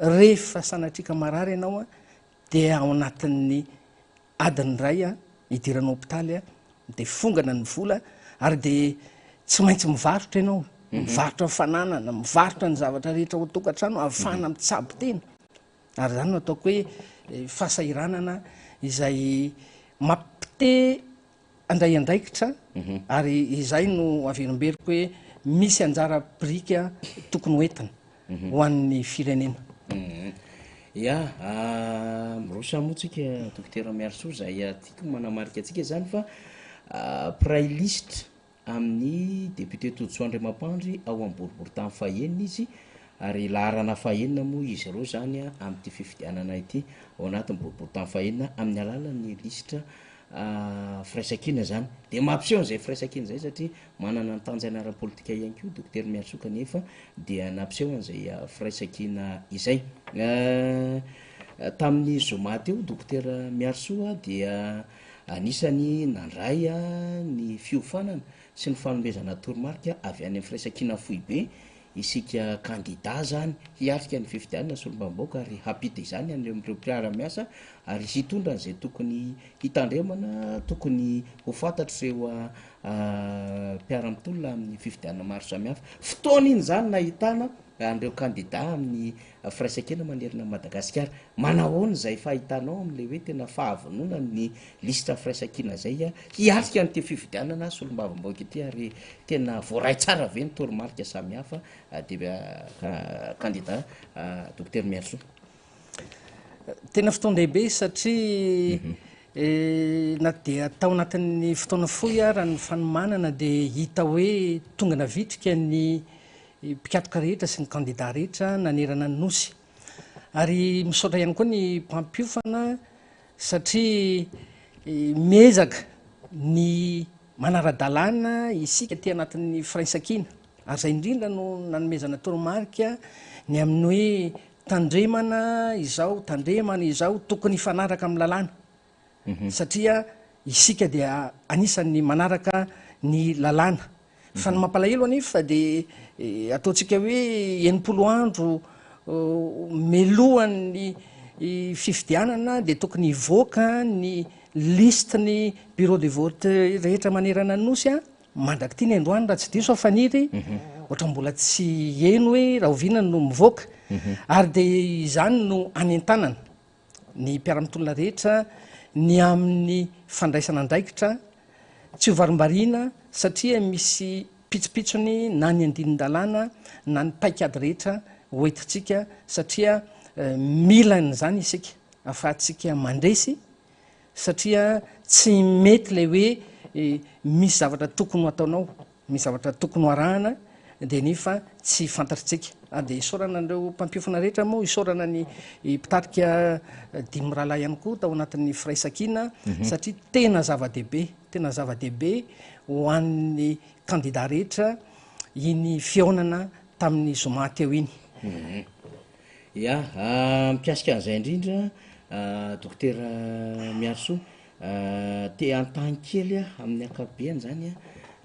rehefa sanatria ka marary ianao dia ao anatin'ny adiny iray hidirana hopitaly dia fongana ny vola ary dia tsy maintsy mivarotra ianao, mivarotra fananana, mivarotra ny zavatra rehetra ao an-tokantrano ahafahana mitsabo tena. Ary izany no ataoko hoe fahasahiranana izay mampite handray andraikitra ary izay no averimberiko hoe misy anjara biriky tokony ho entina ho an'ny firenena. Ya, miroso moa tsika Dokotera Miarisoa izay tiako manamarika antsika izany fa mpiray lisitra amin'ny député Todisoa Andriamampandry ao amin'ny boriborintany fahenina izy ary laharana fahenina moa izy ireo izany amin'ity fifidianana ity ao anatin'ny boriborintany fahenina amin'ny alalan'ny lisitra firaisankina izany. Dia mampiseho an'izay firaisankina izay satria manana ny tanjany ara-politika ihany koa Dokotera Miarisoa kanefa dia nampiseho an'izay firaisankina izay. Tamin'ny zoma teo Dokotera Miarisoa dia Anisany nandray ny fiofanana sy ny fanomezana toromarika avy any amin'ny firaisankina foibe isika kandida izany hiatrika ny fifidianana solombavambahoaka ary hampita izany any amin'ireo mpiara-miasa ary hitondra an'izay tokony hitandremana, tokony ho fantatr'ireo mpiara-mitolona amin'ny fifidianana maro samihafa. Fotoana iny izany nahitana an'ireo kandida amin'ny Firaisankina manerana an'i Madagasikara. Manahoana izay fahitanao amin'ilay hoe tena fahavononan'ny lisitra Firaisankina izay hiatrika an'ity fifidianana solombavambahoaka ity ary tena voaray tsara ve ny toromarika samihafa dia kandida Dokotera Miarisoa? Tena fotoan-dehibe satria na dia tao anatin'ny fotoana fohy ara ny fanomanana dia hita hoe tonga navitrika ny mpikatroka rehetra sy ny kandida rehetra nanerana ny Nosy. Ary misaotra ihany koa ny mpampiofana satria miezaka ny manara-dalàna isika aty anatin'ny firaisankina. Ary izay indrindra no nanomezana toromarika ny amin'ny hoe tandremana izao, tandremana izao, tokony hifanaraka amin'ny lalàna. Satria isika dia anisan'ny manaraka ny lalàna. Fa ny mampalahelo anefa dia ataontsika hoe 60 andro melohan'ny fifidianana dia tokony hivoaka ny listin'ny bureau de vote rehetra manerana ny Nosy mandrak'ity ny androany raha tsy diso aho Faniry, ohatran'ny mbola tsy heno hoe rahoviana no mivoaka. Ary dia izany no anentanana ny mpiara-mitolona rehetra ny amin'ny fandraisana andraikitra, tsy ho varimbariana satria misy pitsopitsony na ny andinin-dalàna na ny paikady rehetra ho entintsika satria mila an'izany isika ahafahantsika mandresy satria tsy mety ilay hoe misy zavatra tokony ho ataonao Misy zavatra tokony ho arahana dia nefa tsy fantatritsika. Ary dia isaorana an'ireo mpampiofana rehetra moa, isaorana ny mpitarika dimy mirahalahy ihany koa tao anatin'ny firaisankina satria tena zava-dehibe, tena zava-dehibe ho an'ny kandida rehetra iny fihaonana tamin'ny zoma teo iny. Ya, mikasika an'izay indrindra Dokotera Miarisoa, Te hanontany kely aho amin'ny ankapobeny zany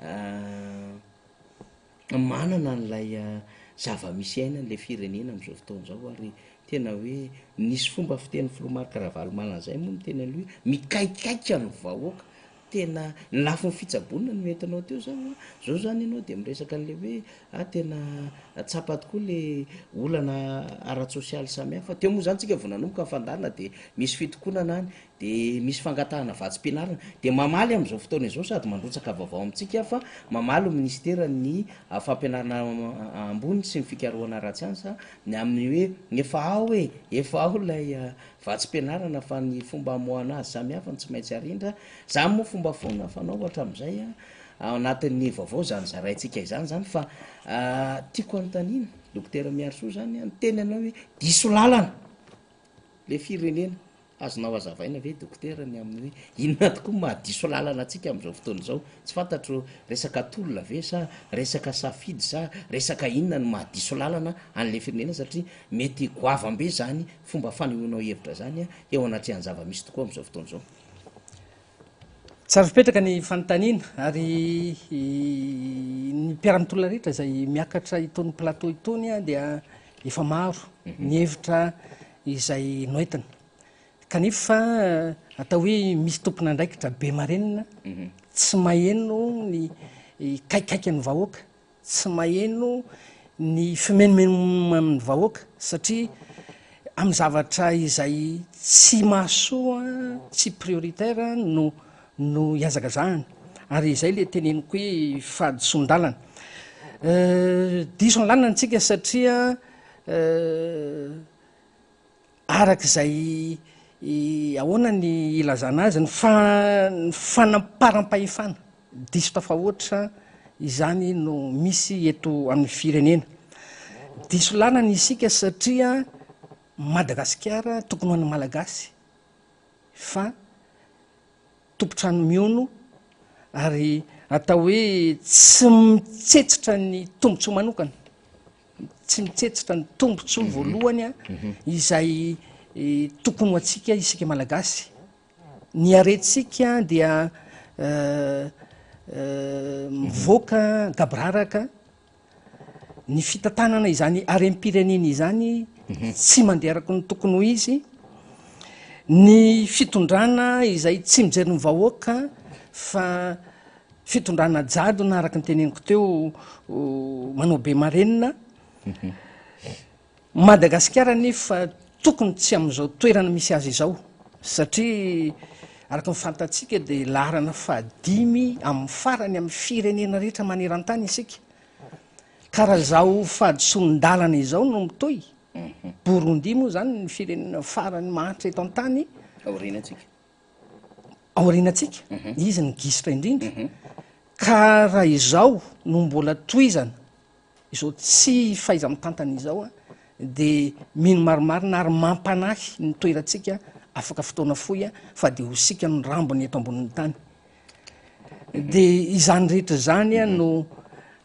an, manana an'ilay zava-misy iainany ilay firenena amin'izao fotoana izao ary tena hoe nisy fomba fitenin'ny filoha Marc Ravalomanana zay moa miteny an'io hoe mikaikaika ny vahoaka, tena ny lafiny fitsaboana no entinao teo zao an, zao zany ianao de miresaka an'ilay hoe ah tena tsapa tokoa le olana ara-tsosialy samihafa, teo moa zany tsika vao nanomboka ny fandaharana de misy fitokonana any, Dia misy fangatahana vatsim-pianarana. Dia mamaly amin'izao fotoana izao sady mandrotsaka vaovao amintsika fa mamaly ny minisiteran'ny fampianarana ambony sy ny fikarohana ara-tsiansa ny amin'ny hoe efa ao e, efa ao ilay vatsim-pianarana fa ny fomba hamoahana azy samihafa no tsy maintsy arindra. Izany moa fomba foana fanao hatramin'izay ao anatin'ny vaovao izany zaraintsika izany izany fa tiako hanontaniana Dokotera Miarisoa izany niteny anao hoe diso lalana ilay firenena. Azonao hazavaina ve Dokotera ny amin'ny hoe inona tokoa no maha diso lalana antsika amin'izao fotoana izao? Tsy fantatro resaka tolona ve sa resaka safidy sa resaka inona no maha diso lalana an'ilay firenena satria mety goavam-be izany fomba fanehoanao hevitra izany eo anatrehan'ny zava-misy tokoa amin'izao fotoana izao. Tsara fipetraka ny fanontaniana ary ny mpiara-mitolona rehetra izay miakatra itony plateau itony dia efa maro ny hevitra izay noentina. Kanefa atao hoe misy tompon'andraikitra be marenina tsy maheno ny kaikaikan'ny vahoaka, tsy maheno ny fimenomenoman'ny vahoaka satria amin'ny zavatra izay tsy mahasoa, tsy prioritaire no no ihazakazahana. Ary izay le teneniko hoe fahadisoan-dalana. Diso ny lalana antsika satria araka izay ahoana ny ilazana azy, ny ny fanamparam-pahefana diso tafahoatra izany no misy eto amin'ny firenena. Diso lalana isika satria Madagasikara tokony ho an'ny Malagasy fa tompon-trano mihono ary atao hoe tsy mitsetsitra ny tombontsoa manokana, tsy mitsetsitra ny tombontsoa voalohany a, izay tokony ho antsika isika Malagasy. Ny harentsika dia mivoaka gaboraraka. Ny fitantanana izany harem-pirenena izany tsy mandeha araka ny tokony ho izy, ny fitondrana izay tsy mijery ny vahoaka fa fitondrana jadona araka ny teneniko teo manao be marenina. Madagasikara anefa tokony tsy amin'izao toerana misy azy izao satria araka ny fantatsika dia laharana fahadimy amin'ny farany amin'ny firenena rehetra maneran-tany isika. Ka raha izao fahadisoan-dalana izao no mitohy, Burundi moa izany ny firenena farany mahantra eto an-tany. Aorianantsika. Aorianantsika, izy ny gisitra indrindra. Ka raha izao no mbola tohizana Izao tsy fahaiza-mitantana izao dia mino marimarina ary mampanahy ny toerantsika afaka fotoana fohy fa dia ho isika no rambony eto ambonin'ny tany. Dia izany rehetra izany no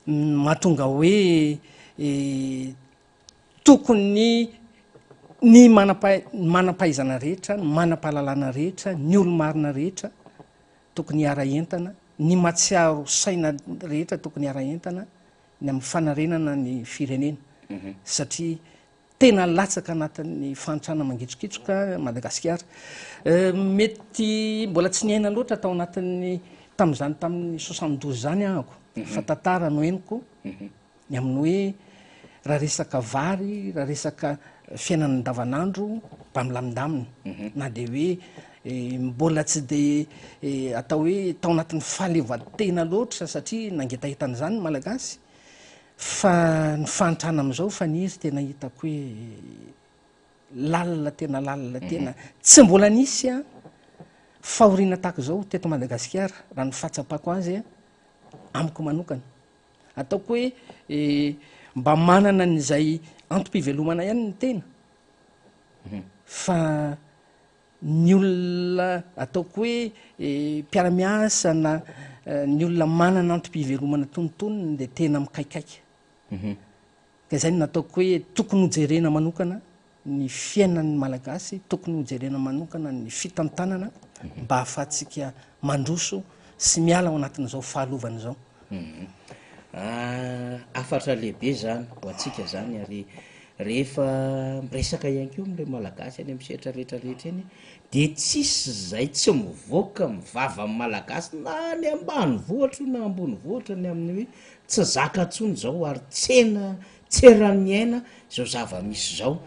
mahatonga hoe tokony ny manam-pahaizana rehetra, ny manam-pahalalana rehetra, ny olo-marina rehetra tokony hiara-hientana, ny mahatsiaro saina rehetra tokony hiara-hientana ny amin'ny fanarenana ny firenena satria tena latsaka anatin'ny fahantrana mangitsokitsoka Madagasikara. Mety mbola tsy niaina loatra tao anatin'ny tamin'izany tamin'ny 72 izany ahako fa tantara no henoko ny amin'ny hoe raha resaka vary, raha resaka fiainana andavanandro mba milamindamina na dia hoe mbola tsy dia atao hoe tao anatin'ny fahaleovantena loatra satria nangetaheta an'izany ny Malagasy fa ny fahantrana amin'izao Faniry tena hitako hoe lalina tena lalina tena tsy mbola nisy fahoriana tahaka izao teto Madagasikara raha ny fahatsapako azy amiko manokana. Ataoko hoe mba manana an'izay antom-pivelomana ihany ny tena fa ny olona ataoko hoe mpiara-miasa na ny olona manana antom-pivelomana tonontonony dia tena mikaikaika. Ka izay no nataoko hoe tokony hojerena manokana ny fiainan'ny Malagasy, tokony hojerena manokana ny fitantanana mba hahafahantsika mandroso sy miala ao anatin'izao fahalovana izao. Hafatra lehibe izany ho antsika izany ary rehefa miresaka ihany koa amin'ireo Malagasy any amin'ny sehatra rehetra rehetra eny dia tsisy izay tsy mivoaka amin'ny vavan'ny Malagasy na any ambanivohitra io na ambonivohitra ny amin'ny hoe tsy zaka intsony izao ary tsena tsy eran'ny aina izao zava-misy izao.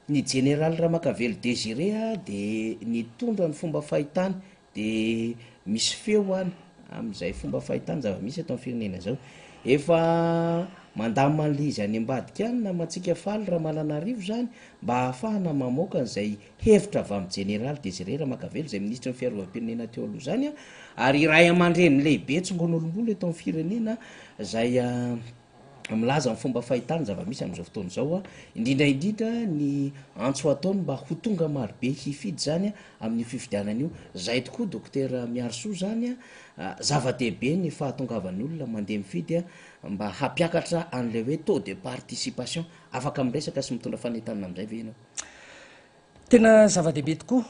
Ny jeneraly Ramakavelo Désiré dia nitondra ny fomba fahitany dia misy feo any amin'izay fomba fahitany zava-misy eto amin'ny firenena izao. Efa mandamina an'ilay izy any ambadika any namantsika Faly Ramananarivo izany mba hahafahana mamoaka an'izay hevitra avy amin'ny jeneraly Désiré Ramakavelo izay minisitry ny fiarovam-pirenena teo aloha izany ary raiamandreny lehibe tsongon'olom-bolo eto amin'ny firenena izay milaza ny fomba fahitany ny zava-misy amin'izao fotoana izao, indrindra indrindra ny antso ataony mba ho tonga marobe hifidy izany amin'io fifidianana io. Izay tokoa Dokotera Miarisoa izany, zava-dehibe ny fahatongavan'ny olona mandeha mifidy mba hampiakatra an'ilay hoe taux de participation. Afaka miresaka sy mitondra fanentanana amin'izay ve ianao? Tena zava-dehibe tokoa.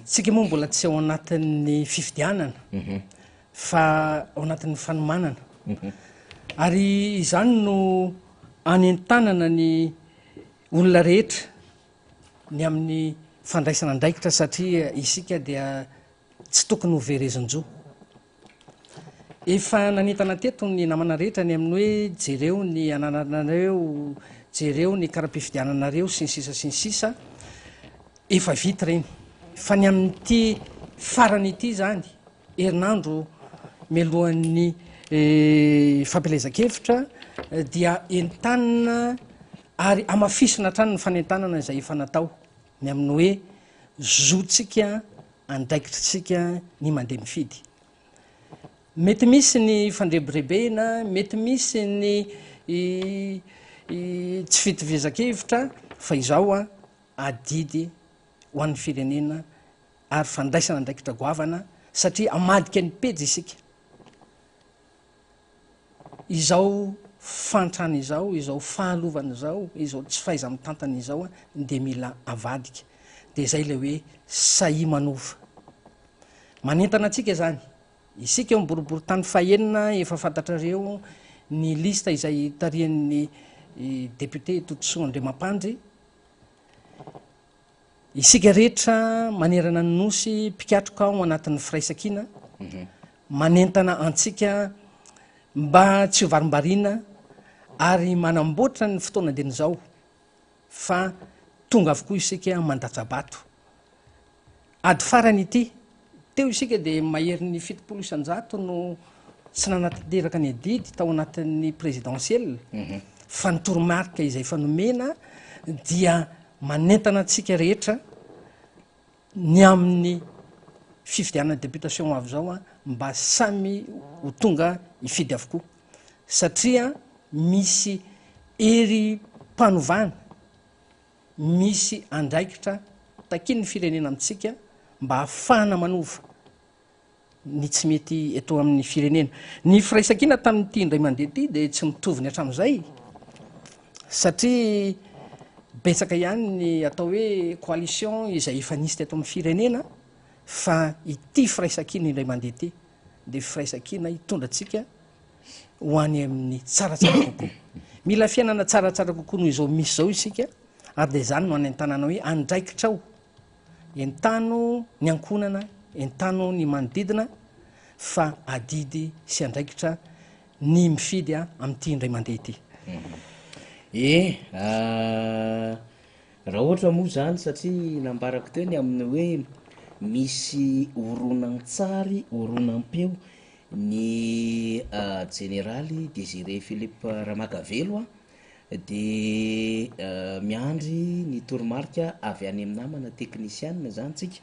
Tsika moa mbola tsy ao anatin'ny fifidianana fa ao anatin'ny fanomanana. Ary izany no anentanana ny olona rehetra ny amin'ny fandraisana andraikitra satria isika dia tsy tokony ho verezin-jo. Efa nanentana teto ny namana rehetra ny amin'ny hoe jereo ny anananareo, jereo ny kara-pifidiananareo sy ny sisa sy ny sisa. Efa vita ireny. Fa ny amin'ity farany ity izany, herinandro mialohan'ny. fampielezan-kevitra dia entanina ary hamafisina hatrany ny fanentanana izay efa natao ny amin'ny hoe zontsika, andraikitritsika ny mandeha mifidy. Mety misy ny fandrebirebena, mety misy ny tsy fitovizan-kevitra fa izao an, adidy ho an'ny firenena ary fandraisana andraikitra goavana satria hamadika ny pejy isika. Izao fahantrana izao, izao fahalovana izao, izao tsy fahaiza-mitantana izao dia mila avadika. Dia izay ilay hoe sahia manova. Manentana antsika izany. Isika eo amin'ny boriborintany fahenina efa fantatrareo ny liste izay tarihan'ny député Todisoa Andriamampandry. Isika rehetra manerana ny Nosy mpikatroka ao anatin'ny firaisankina, manentana antsika mba tsy ho varimbariana ary manamboatra ny fotoana dieny izao fa tonga avokoa isika mandatsa-bato. Ady farany ity. Teo isika dia maherin'ny 70% no tsy nanatanteraka ny adidy tao anatin'ny présidentielle fa ny toromarika izay efa nomena dia manentana antsika rehetra ny amin'ny fifidianana députation ho avy izao mba samy ho tonga hifidy avokoa satria misy herim-panovana misy andraikitra takian'ny firenena amintsika mba hahafahana manova ny tsy mety eto amin'ny firenena. Ny firaisankina tamin'ity indray mandeha ity dia tsy mitovy ny hatramin'izay satria betsaka ihany ny atao hoe coalition izay efa nisy teto amin'ny firenena fa ity firaisankina indray mandeha ity dia firaisankina hitondra antsika ho any amin'ny tsaratsara kokoa. Mila fiainana tsaratsara kokoa noho izao misy izao isika ary dia izany no anentanana hoe andraikitrao. Entano ny ankohonana, entano ny manodidina fa adidy sy andraikitra ny mifidy amin'ity indray mandeha ity. E, raha ohatra moa izany satria nambarako teo ny amin'ny hoe misy horonantsary, horonam-peo ny jeneraly Désiré Philippe Ramakavelo dia miandry ny toromarika avy any amin'ny namana teknisianina izany tsika,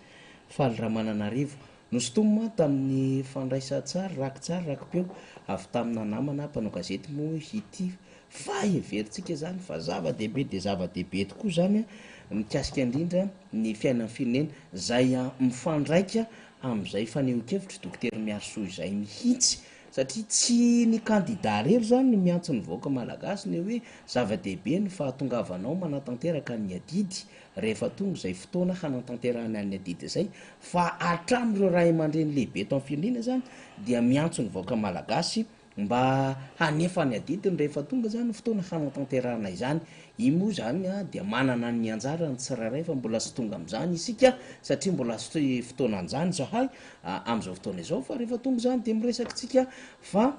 Faly Ramananarivo. Nosintomina tamin'ny fandraisan-tsary, raki-tsary, raki-peo avy tamina namana mpanao gazety moa ity fa heverintsika izany fa zava-dehibe dia zava-dehibe tokoa izany mikasika indrindra ny fiainan'ny firenena izay mifandraika amin'izay fanehoan-kevitr'i Dokotera Miarisoa izay mihitsy satria tsy ny kandida irery izany no miantso ny vahoaka malagasy ny hoe zava-dehibe ny fahatongavanao manatanteraka ny adidy rehefa tonga izay fotoana hanatanterahana ny adidy izay fa hatramin'ireo ray aman-dreny lehibe eto amin'ny firenena izany dia miantso ny vahoaka malagasy mba hanefa ny adidiny rehefa tonga izany ny fotoana hanatanterahana izany. I moa izany dia manana ny anjarany tsirairay fa mbola tsy tonga amin'izany isika satria mbola tsy fotoanan'izany izahay amin'izao fotoana izao fa rehefa tonga izany dia miresaka isika fa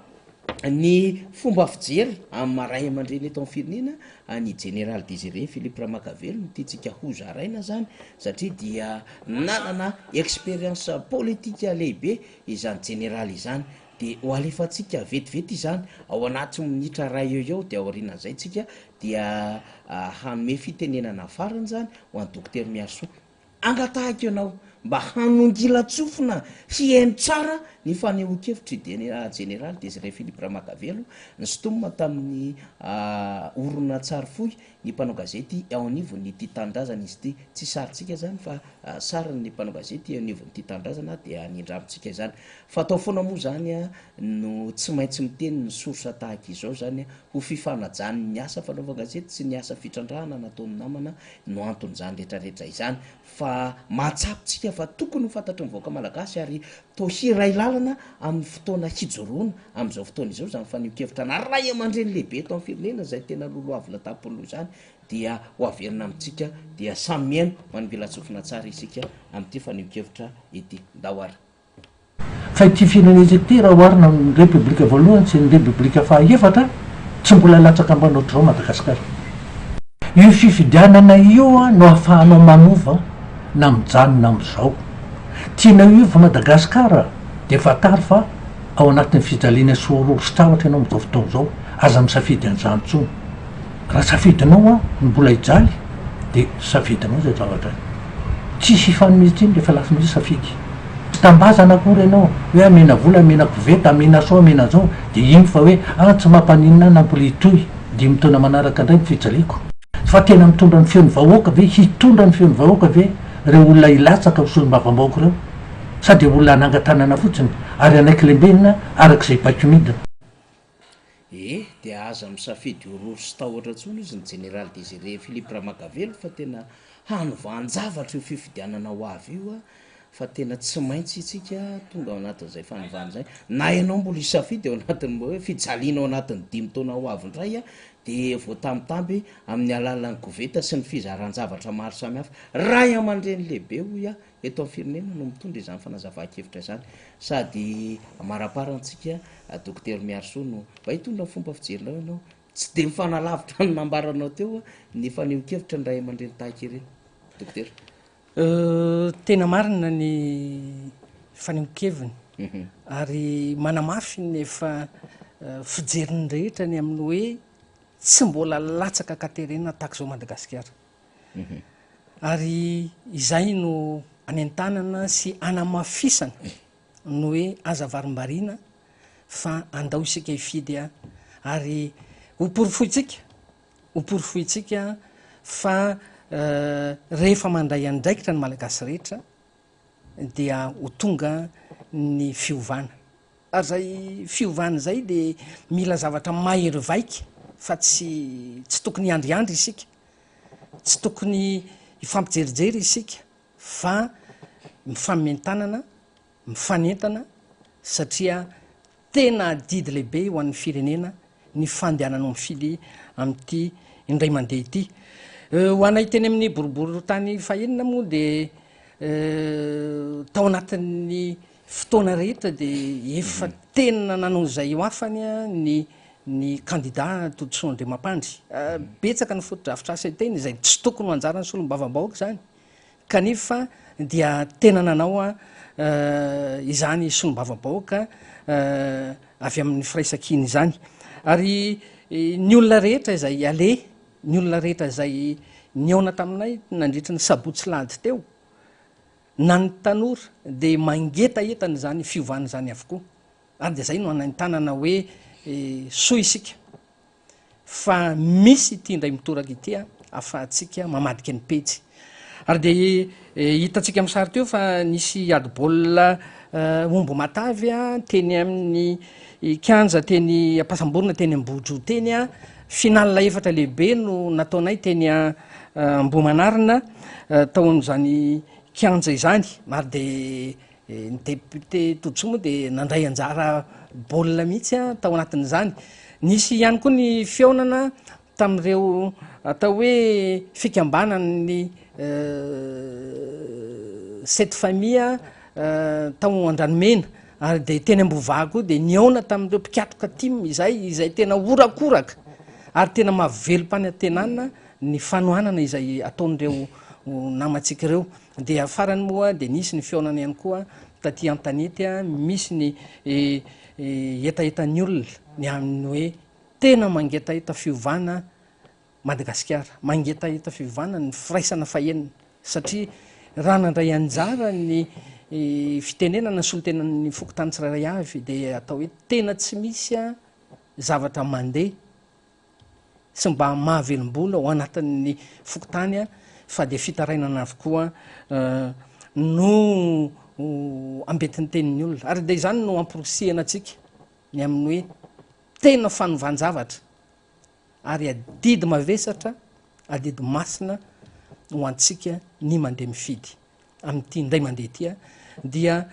ny fomba fijery amin'ny maha ray aman-dreny eto amin'ny firenena an'i Jeneraly Désiré Philippe Ramakavelo no tiantsika hozaraina izany satria dia nanana expérience politique lehibe izany jeneraly izany Dia ho alefantsika vetivety izany, ao anaty minitra iray eo eo, dia aorianan'izay tsika dia hanome fitenenana farany izany ho an'i Dokotera Miarisoa. Angatahiko ianao mba hanongilan-tsofina hihaino tsara ny fanehoan-kevitr'i Jeneraly Désiré Philippe Ramakavelo, nisintomina tamin'ny horonantsary fohy ny mpanao gazety ao anivon'ny Tia Tanindrazana izy ity. Tsy sarintsika izany fa sarin'ny mpanao gazety eo anivon'ny Tia Tanindrazana dia nindramintsika izany. Fa atao foana moa izany no tsy maintsy miteny ny source tahaka izao izany ho fifanajany ny asa fanaovan-gazety sy ny asa fitrandrahana nataon'ny namana no anton'izany rehetra rehetra izany. Fa mahatsapa tsika fa tokony ho fantatry ny vahoaka malagasy ary toa hiray lalana amin'ny fotoana hijoroana amin'izao fotoana izao izany fanehoan-kevitra na ray aman-dreny lehibe eto amin'ny firenena izay tena lolohavina tampon'loha izany dia ho averina amintsika dia samy mihaino manongilan-tsofina tsara isika amin'ity fanehoan-kevitra ity. Ndao ary. Fa ity firenena ity raha oharina amin'ny Repoblika voalohany sy ny Repoblika faha efatra, tsy mbola latsaka ambany ohatr'izao Madagasikara. Io fifidianana io no ahafahanao manova na mijanona amin'izao. Tianao hiova Madagasikara dia fantaro fa. Ao anatin'ny fijaliana sy horohoro sy tahotra ianao amin'izao fotoana izao, aza misafidy an'izany intsony. Raha safidinao an ny mbola hijaly dia safidinao izay zavatra izay. Tsisy hifanome tsiny rehefa lasa misy safidy. Tsy tambazana akory ianao hoe amena vola, amena koveta, amena sao, amena an'izao dia iny fa hoe ah tsy mampaninona ahy na mbola hitohy dimy taona manaraka indray ny fijaliako. Fa tena mitondra ny feon'ny vahoaka ve, hitondra ny feon'ny vahoaka ve ireo olona hilatsaka ho solombavambahoaka ireo? Sa dia olona hanangan-tanana fotsiny ary hanaiky lembenina araka izay baiko midina? E! dia aza misafidy horohoro sy tahotra intsony hozy ny Jeneraly Désiré Philippe Ramakavelo fa tena hanovan-javatra io fifidianana ho avy io a! fa tena tsy maintsy isika tonga ao anatin'izay fanovana izay, na ianao mbola hisafidy ao anatin'ny hoe fijaliana ao anatin'ny dimy taona ho avy indray a! dia voatambitamby amin'ny alalan'ny koveta sy ny fizaran-javatra maro samihafa. Ray aman-dreny lehibe hoy aho eto amin'ny firenena no mitondra izany fanazavan-kevitra izany. Sady amaraparana antsika Dokotera Miarisoa no mba hitondra ny fomba fijerinao ianao. Tsy dia mifanalavitra ny nambaranao teo ny fanehoan-kevitra ny ray aman-dreny tahaka ireny. Dokotera. Tena marina ny fanehoan-keviny ary manamafy ny efa fijerin'ny rehetra ny amin'ny hoe tsy mbola latsaka an-katerena tahaka izao Madagasikara. Ary izay no anentanana sy anamafisana ny hoe aza varimbariana fa andao isika hifidy ary ho porofointsika, ho porofointsika fa rehefa mandray andraikitra ny Malagasy rehetra dia ho tonga ny fiovana. Ary izay fiovana izay dia mila zavatra mahery vaika fa tsy tsy tokony hiandriandry isika, tsy tokony hifampijerijery isika fa mifanome-tanana, mifanentana satria tena adidy lehibe ho an'ny firenena ny fandehanana mifidy amin'ity indray mandeha ity. Ho anay teny amin'ny boriborintany fahenina moa dia tao anatin'ny fotoana rehetra dia efa tena nanao izay ho afany ny ny kandida Todisoa Andriamampandry. Betsaka ny fotodrafitrasa teny izay tsy tokony ho anjaran'ny solombavambahoaka izany kanefa dia tena nanao izany solombavambahoaka avy amin'ny firaisankina izany. Ary ny olona rehetra izay aleha, ny olona rehetra izay nihaona taminay nandritry ny sabotsy lahady teo, na ny tanora dia mangetaheta an'izany fiovana izany avokoa. Ary dia izay no anentanana hoe soa isika fa misy ity indray mitoraka ity ahafahantsika mamadika ny pejy. Ary dia hitantsika amin'ny sary teo fa nisy ady baolina omby matavy teny amin'ny kianja teny Ampasamborona teny Ambohijoa teny. Finale efatra lehibe no nataonay teny Ambohimanarina tao amin'izany kianja izany. Ary dia ny député Todisoa moa dia nandray anjara baolina mihitsy tao anatin'izany. Nisy ihany koa ny fihaonana tamin'ireo atao hoe fikambanan'ny sept famille tao Andranomena ary dia teny Ambohivaha koa dia nihaona tamin'ireo mpikatroka tim izay, izay tena horakoraka ary tena mahavelom-panantenana ny fanohanana izay ataon'ireo namantsika ireo. Dia farany moa dia nisy ny fihaonana ihany koa taty an-tanety, misy ny hetahetan'ny olona ny amin'ny hoe tena mangetaheta fiovana Madagasikara, mangetaheta fiovana ny firaisana fahenina satria raha nandray anjara ny fitenenana ny solontenan'ny fokontany tsirairay avy dia atao hoe tena tsy misy zavatra mandeha sy mba mahavelom-bolo ao anatin'ny fokontany fa dia fitarainana avokoa no ambentin'ny tenin'ny olona. Ary dia izany no amporisihana antsika ny amin'ny hoe tena fanovan-javatra ary adidy mavesatra, adidy masina ho antsika ny mandeha mifidy. Amin'ity indray mandeha ity dia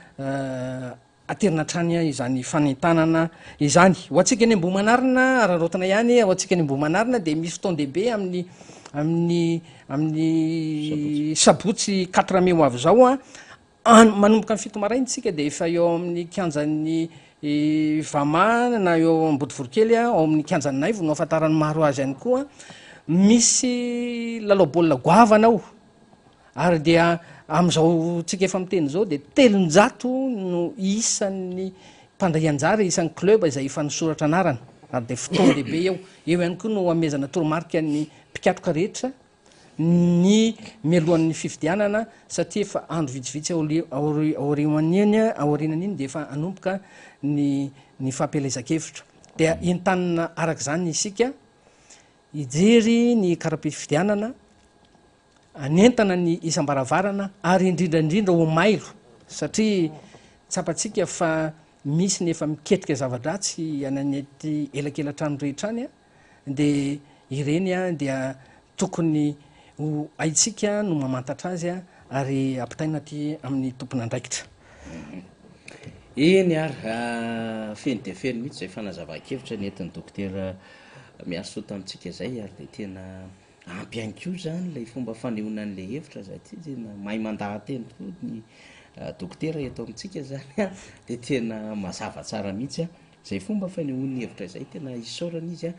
Aterina hatrany izany fanentanana izany. Ho antsika eny Ambohimanarina, araraotina ihany, ho antsika eny Ambohimanarina dia misy fotoan-dehibe amin'ny amin'ny amin'ny sabotsy quatre mai ho avy izao an. Any manomboka ny 7 maraina isika dia efa eo amin'ny kianjan'ny Vama na eo Ambodivorokely ao amin'ny kianjan'ny Naivo no ahafantaran'ny maro azy ihany koa. Misy lalao baolina goavana ao. Ary dia amin'izao tsika efa miteny izao dia 300 no isan'ny mpandray anjara isan'ny club izay efa nisoratra anarana ary dia fotoan-dehibe eo. Eo ihany koa no hamehezana toromarika ny mpikatroka rehetra ny mialohan'ny fifidianana satria efa andro vitsivitsy aorian'iny aorianan'iny dia efa hanomboka ny ny fampielezan-kevitra. Dia entanina araka izany isika hijery ny kara-pifidianana, hanentana ny isam-baravarana ary indrindra indrindra ho mailo satria tsapantsika fa misy ny efa miketrika zava-dratsy any anaty elakelan-trano rehetra any dia ireny dia tokony ho haintsika no mamantatra azy ary ampitaina aty amin'ny tompon'andraikitra. Eny ary, feno dia feno mihitsy izay fanazavan-kevitra nentin'ny Dokotera Miarisoa tamintsika izay ary dia tena ampy ihany koa izany ilay fomba fanehoana an'ilay hevitra satria tena mahay mandaha-teny tokoa ny dokotera eto amintsika izany dia tena mazava tsara mihitsy Izay fomba fanehoany hevitra izay tena isaorana izy a!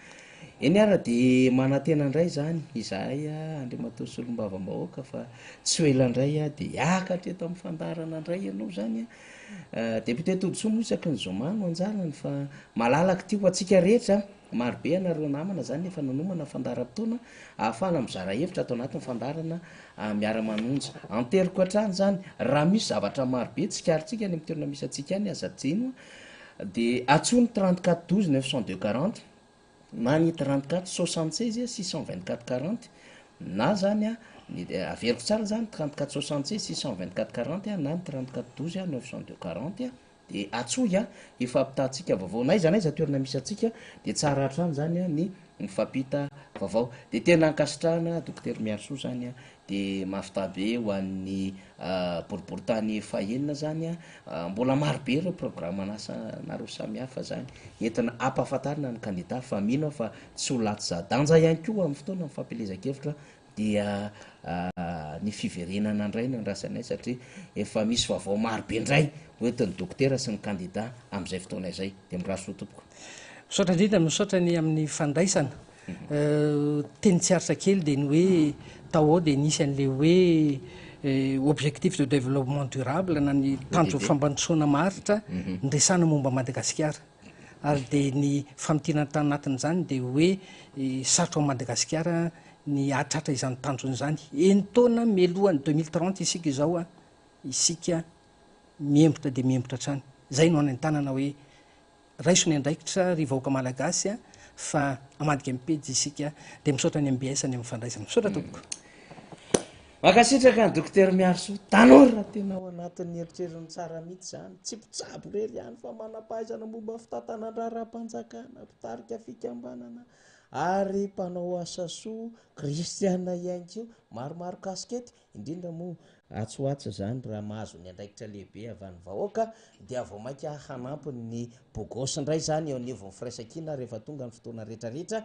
Eny ara dia manantena indray izany izahay Andriamatoa Solombavambahoaka fa tsy ho ela indray dia hiakatra eto amin'ny fandaharana indray ianao izany a! Député Todisoa moa isaky ny zoma no anjarany fa malalaka ity ho antsika rehetra, marobe ianareo namana izany efa nanomana fandaharam-potoana ahafahana mizara hevitra ato anatin'ny fandaharana miara-manonja. Anteriko hatrany izany raha misy zavatra marobe tsikaritsika any amin'ny toerana misy antsika any aza adino Dia antsoy ny 34 12 902 40 na ny 34 76 624 40 na zany a ny averiko tsara zany 34 76 624 40 na ny 34 12 902 40 dia antsoy a hifampitantsika vaovao na aiza na aiza toerana misy antsika dia tsara hatrany zany a ny mifampita vaovao dia tena ankasitrahana Dokotera Miarisoa zany a Dia mahavita be ho an'ny boriborintany fahenina zany a, mbola maro be ireo programan'asanareo samihafa zany entina hampahafantarina ny kandida fa mino aho fa tsy ho latsa-danja ihany koa amin'ny fotoana ny fampielezan-kevitra dia ny fiverenana indray no andrasanay satria efa misy vaovao maro be indray ho entin'ny dokotera sy ny kandida amin'izay fotoana izay. Dia mirary soa tompoko. Misaotra indrindra, misaotra ny amin'ny fandraisana. Teny tsy aritra kely dia ny hoe tao ao dia nisy an'ilay hoe objectif de développement durable na ny tanjon'ny fampandrosoana maharitra niresahana momba Madagasikara. Ary dia ny famintinana tanatin'izany dia hoe sarotra ao Madagasikara ny hahatratra izany tanjona izany. Enin-taona mialohan'ny 2030 isika izao, isika mihemotra dia mihemotra hatrany. Izay no anentanana hoe Raiso ny andraikitra ry vahoaka Malagasy a, fa hamadika ny pejy isika, dia misaotra ny mbs ny amin'ny fandraisana. Misaotra tompoko. Mankasitraka an'i Dokotera Miarisoa, tanora tena ao anatin'ny eritreriny tsara mihitsy izany, tsy mpitsabo irery ihany fa manam-pahaizana momba fitantanan-draharaham-panjakana, mpitarika fikambanana ary mpanao asa soa kristiana ihany koa, maromaro kasikety, Indrindra moa atsy ho atsy izany raha mahazo ny andraikitra lehibe avy any vahoaka dia vao mainka hanampy ny bogos indray izany eo anivon'ny firaisankina rehefa tonga ny fotoana rehetra rehetra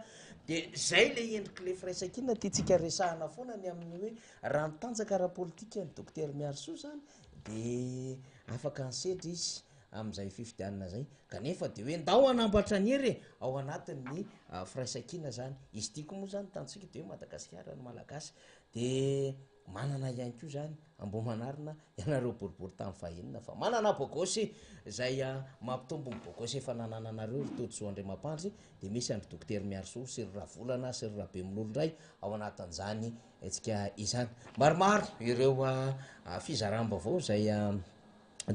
dia izay ilay endrik'ilay firaisankina tiantsika resahana foana ny amin'ny hoe raha mitanjaka ara-politika ny Dokotera Miarisoa izany dia afaka nisedra izy amin'izay fifidianana izay kanefa dia hoe ndao hanambatra ny hery e ao anatin'ny firaisankina izany izy ity koa moa izany tantsika dia hoe Madagasikara ny Malagasy Dia manana ihany koa izany Ambohimanarina ianareo boribory tamin'ny fahenina fa manana bogosy izay mampitombo ny bogosy efa nanananareo ry Todisoa Andriamampandry dia misy an-dry Dokotera Miarisoa sy ry Ravolana sy ry Rabemololo indray ao anatin'izany hetsika izany. Maromaro ireo fizaram-baovao izay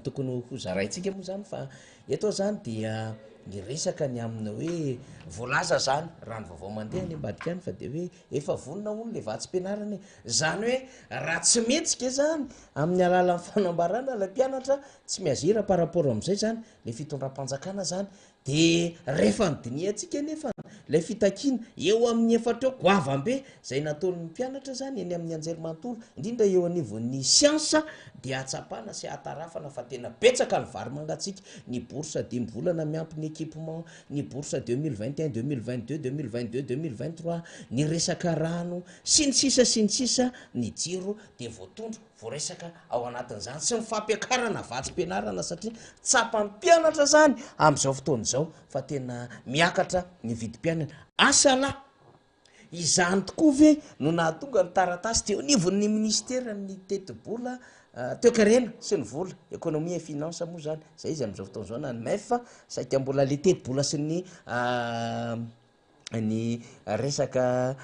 tokony ho zaraintsika moa zany fa eto aho zany dia niresaka ny amin'ny hoe voalaza zany raha ny vaovao mandeha any ambadika any fa de hoe efa vonona hono le vatsim-pianarana e, zany hoe raha tsy mihetsika zany amin'ny alalan'ny fanambarana ilay mpianatra tsy miazira par rapport amin'izay zany le fitondram-panjakana zany Dia rehefa nodinihantsika anefa ilay fitakiana eo amin'ny efatra eo goavam-be izay nataon'ny mpianatra izany eny amin'ny anjerimanontolo, indrindra eo anivon'ny siansa, dia ahatsapana sy ahatarafana fa tena betsaka ny vary mangatsiaka, ny bourse dimy volana miampy ny équipement, ny bourse 2021, 2022, 2022, 2023, ny resaka rano, sy ny sisa sy ny sisa, ny jiro dia voatondro voaresaka ao anatin'izany sy ny fampiakarana vatsim-pianarana satria tsapan'ny mpianatra izany amin'izao fotoana izao fa tena miakatra ny vidim-piainana. Asa lahy, izany tokoa ve no nahatonga ny taratasy teo anivon'ny minisiteran'ny tetibola Toekarena sy ny vola, économie et finance moa zany, zay izy amin'izao fotoana izao na ny MEF, saika mbola le tetibola sy ny ny resaka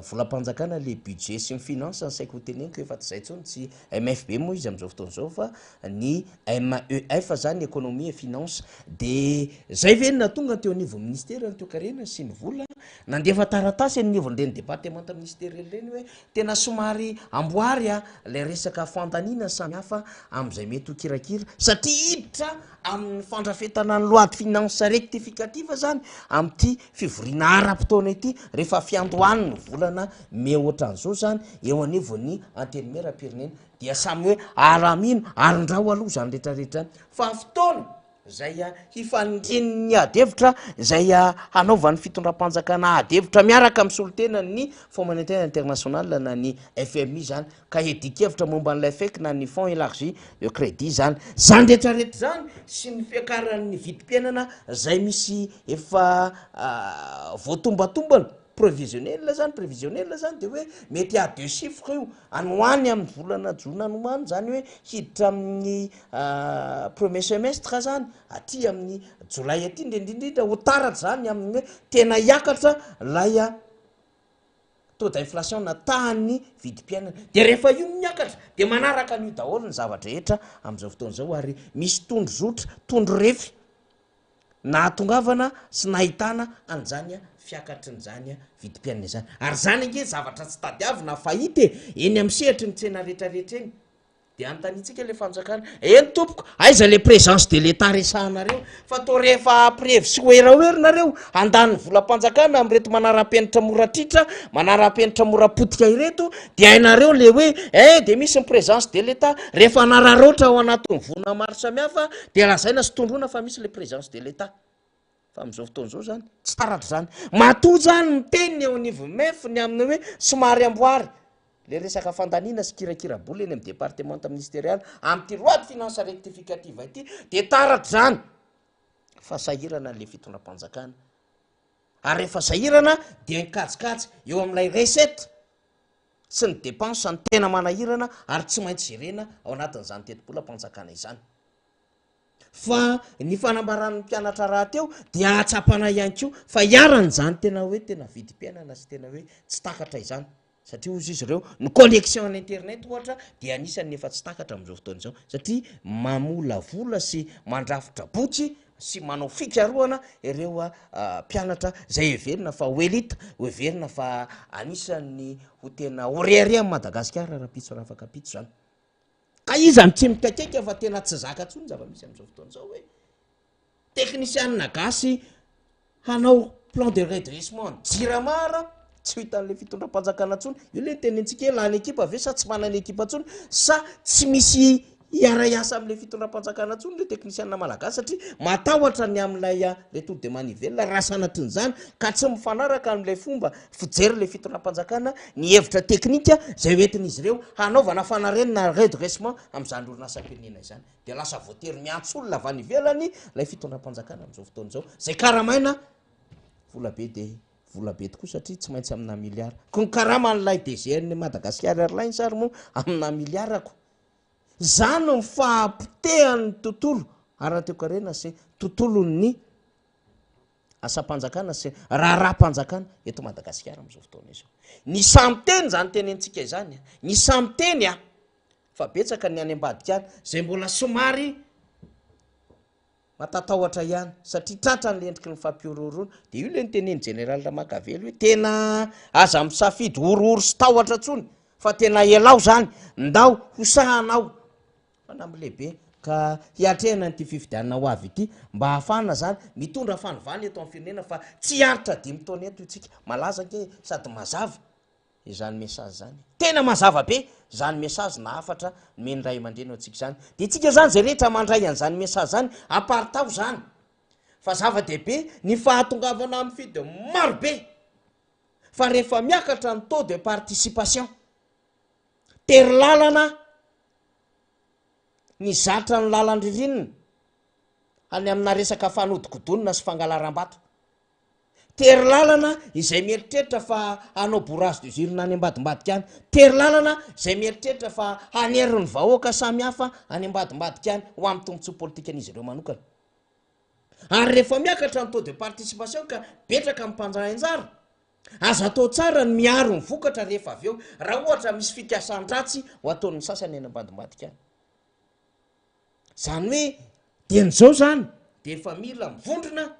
volam-panjakana le budget sy ny finance no saika ho teneniko efa tsy zay intsony, tsy MFB moa izy amin'izao fotoana izao fa ny MEF zany économie et finance, de zay ve no nahatonga teo anivon'ny ministeran'ny toekarena sy ny vola nandefa taratasy eny anivon'ireny departemanta ministeriel ireny hoe Tena somary amboary a ilay resaka fandaniana samihafa amin'izay mety ho kirakira satria hiditra amin'ny fandrafetana ny loi de finance rectificative zany amin'ity fivoriana ara-potoana ity rehefa fiandohan'ny volana mey ohatran'izao zany eo anivon'ny antenimierampirenena dia samy hoe aramino arindrao aloha izany rehetrarehetra izany fa fotoana izay hifanindrian'ny ady hevitra izay hanaovan'ny fitondram-panjakana ady hevitra miaraka amin'ny solontenan'ny Fonds monétaire international na ny FMI izany ka hiadian-kevitra momba an'ilay FEC na ny Fonds élargi de crédit izany. Izany rehetra rehetra izany sy ny fiakaran'ny vidim-piainana izay misy efa voatombatombana, prévisionnel zany, prévisionnel zany de hoe mety à deux chiffres io any ho any amin'ny volana jona any ho any zany hoe hiditra amin'ny premier semestre zany aty amin'ny jolay aty indrindra indrindra ho taratra zany amin'ny hoe tena hiakatra lay taux d'inflation na tahan'ny vidim-piainana de rehefa io miakatra de manaraka an'io daholo ny zava-drehetra amin'izao fotoana izao ary misy tondro zotra tondro refy nahatongavana sy nahitana an'izany fiakatrin'izany vidim-piainana izany ary zany ange zavatra tsy tadiavina fa hita e eny amin'ny sehatry ny tsena rehetrarehetra eny Dia anontaniantsika ilay fanjakana, eny tompoko, aiza ilay présence de l'Etat resahanareo? Fa toa rehefa hampirevy sy hoerahoera nareo, handany volam-panjakana amin'ireto manara-penitra mora tritra, manara-penitra mora potika ireto, dia hainareo ilay hoe, eh dia misy ny présence de l'Etat, rehefa hanararaotra ao anatin'ny voina maro samihafa, dia lazaina sy tondroina fa misy ilay présence de l'Etat. Fa amin'izao fotoana izao izany, tsy taratra izany. Matoa izany miteny ny eo anivon'ny MEF ny amin'ny hoe somary amboary ilay resaka fandaniana sy kirakira-bola eny amin'ny departemanta ministerialy amin'ity loi de finances rectificative ity dia taratra izany fa sahirana ilay fitondram-panjakana. Ary rehefa sahirana dia ny kajikajy eo amin'ilay recette sy ny dépense no tena manahirana ary tsy maintsy jerena ao anatin'izany tetibolam-panjakana izany. Fa ny fanambaran'ny mpianatra rahateo dia ahatsapana ihany koa fa iharan'izany tena hoe tena vidim-piainana sy tena hoe tsy takatra izany. Satria hozy izy ireo, ny connexion en internet ohatra dia anisan'ny efa tsy takatra amin'izao fotoana izao satria mamolavola sy mandrafitra boky sy manao fikarohana ireo mpianatra izay heverina fa ho elite, ho heverina fa anisan'ny ho tena ho reharehan'i Madagasikara rahampitso rahafakampitso izany. Ka iza no tsy mikaikaika fa tena tsy zaka intsony ny zava-misy amin'izao fotoana izao hoe teknisianina gasy hanao plan de redressement ny jirama ara tsy ho hitan'ilay fitondram-panjakana intsony. Io ilay nitenentsika hoe lany ekipa ve sa tsy manana ekipa intsony sa tsy misy hiara-hiasa amin'ilay fitondram-panjakana intsony ireo teknisianina malagasy satria matahotra ny amin'ilay retour de manivelle raha sanatrin'izany ka tsy mifanaraka amin'ilay fomba fijerin'ilay fitondram-panjakana ny hevitra teknika izay hoentin'izy ireo hanaovana fanarenana redressement amin'izany orinasam-pirenena izany dia lasa voatery miantso olona avy any ivelany ilay fitondram-panjakana amin'izao fotoana izao izay karamaina vola be dia vola be tokoa satria tsy maintsy amina miliara ko ny karaman'ilay DG-n'ny Madagascar Airlines ary moa amina miliara ko izany no fahapotehan'ny tontolo ara-toekarena sy tontolon'ny asam-panjakana sy raharaham-panjakana eto Madagasikara amin'izao fotoana izao. Ny samy teny izany tenentsika izany, ny samy teny a, fa betsaka ny any ambadika any izay mbola somary matatahotra ihany satria tratra ny endriky ny fampihorohoroana. Dia io ilay notenenin'ny jeneraly Ramakavelo hoe tena aza misafidy horohoro sy tahotra intsony fa tena elao izany, ndao ho sahanao. Fanamby lehibe ka hiatrehana an'ity fifidianana ho avy ity mba hahafahana izany mitondra fanovana eto amin'ny firenena fa tsy hiaritra dimy taona eto isika. Malaza ange sady mazava izany message izany. Tena mazava be izany message na hafatra nomen'ny ray aman-dreny ho antsika izany. Dia isika izany izay rehetra mandray an'izany message izany, aparitaho izany fa zava-dehibe ny fahatongavana mifidy maro be fa rehefa miakatra ny taux de participation, tery lalana ny zatra ny lalan-dririnina any amina resaka fanodikodonina sy fangalaram-bato. Tery lalana izay mieritreritra fa hanao bourrage des urnes any ambadimbadika any. Tery lalana izay mieritreritra fa hanery ny vahoaka samihafa any ambadimbadika any ho amin'ny tombontsoa politikan'izy ireo manokana. Ary rehefa miakatra ny taux de participation ka betraka ny mpandray anjara, aza atao tsara ny miaro ny vokatra rehefa avy eo, raha ohatra misy fikasan-dratsy ho ataon'ny sasany any ambadimbadika any. Izany hoe dieny izao izany dia efa mila mivondrona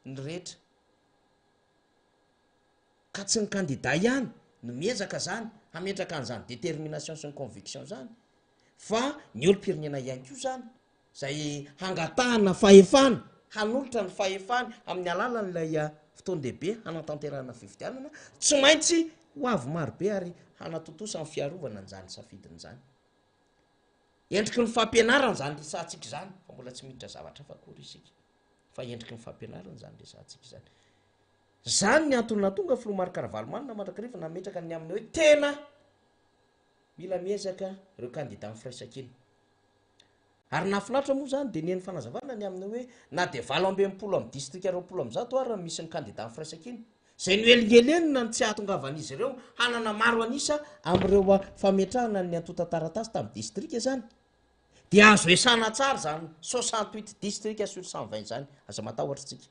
ny rehetra. Ka tsy ny kandida ihany no miezaka izany hametraka an'izany détermination sy ny conviction izany fa ny olom-pirenena ihany koa izany izay hangatahana fahefana, hanolotra ny fahefany amin'ny alalan'ilay fotoan-dehibe hanatanterahana fifidianana, tsy maintsy ho avy marobe ary hanatontosa ny fiarovana an'izany safidiny izany. Endriky ny fampianarana izany resahantsika izany, fa mbola tsy miditra zavatra hafa akory isika, fa endriky ny fampianarana izany resahantsika izany. Izany ny antony nahatonga Filoha Marc Ravalomanana mandrakariva nametraka ny amin'ny hoe tena mila miezaka ireo kandida firaisankina. Ary nahafinaritra moa izany dia niheno fanazavana ny amin'ny hoe na dia 68 amin'ny distrika 120 ary no misy ny kandida firaisankina, izay nohelingelenina ny tsy hahatongavan'izy ireo hanana maro an'isa amin'ireo fametrahana ny antontan-taratasy tamin'ny distrika izany, dia azo esana tsara izany 68 distrika sur 120 izany, aza matahotra isika.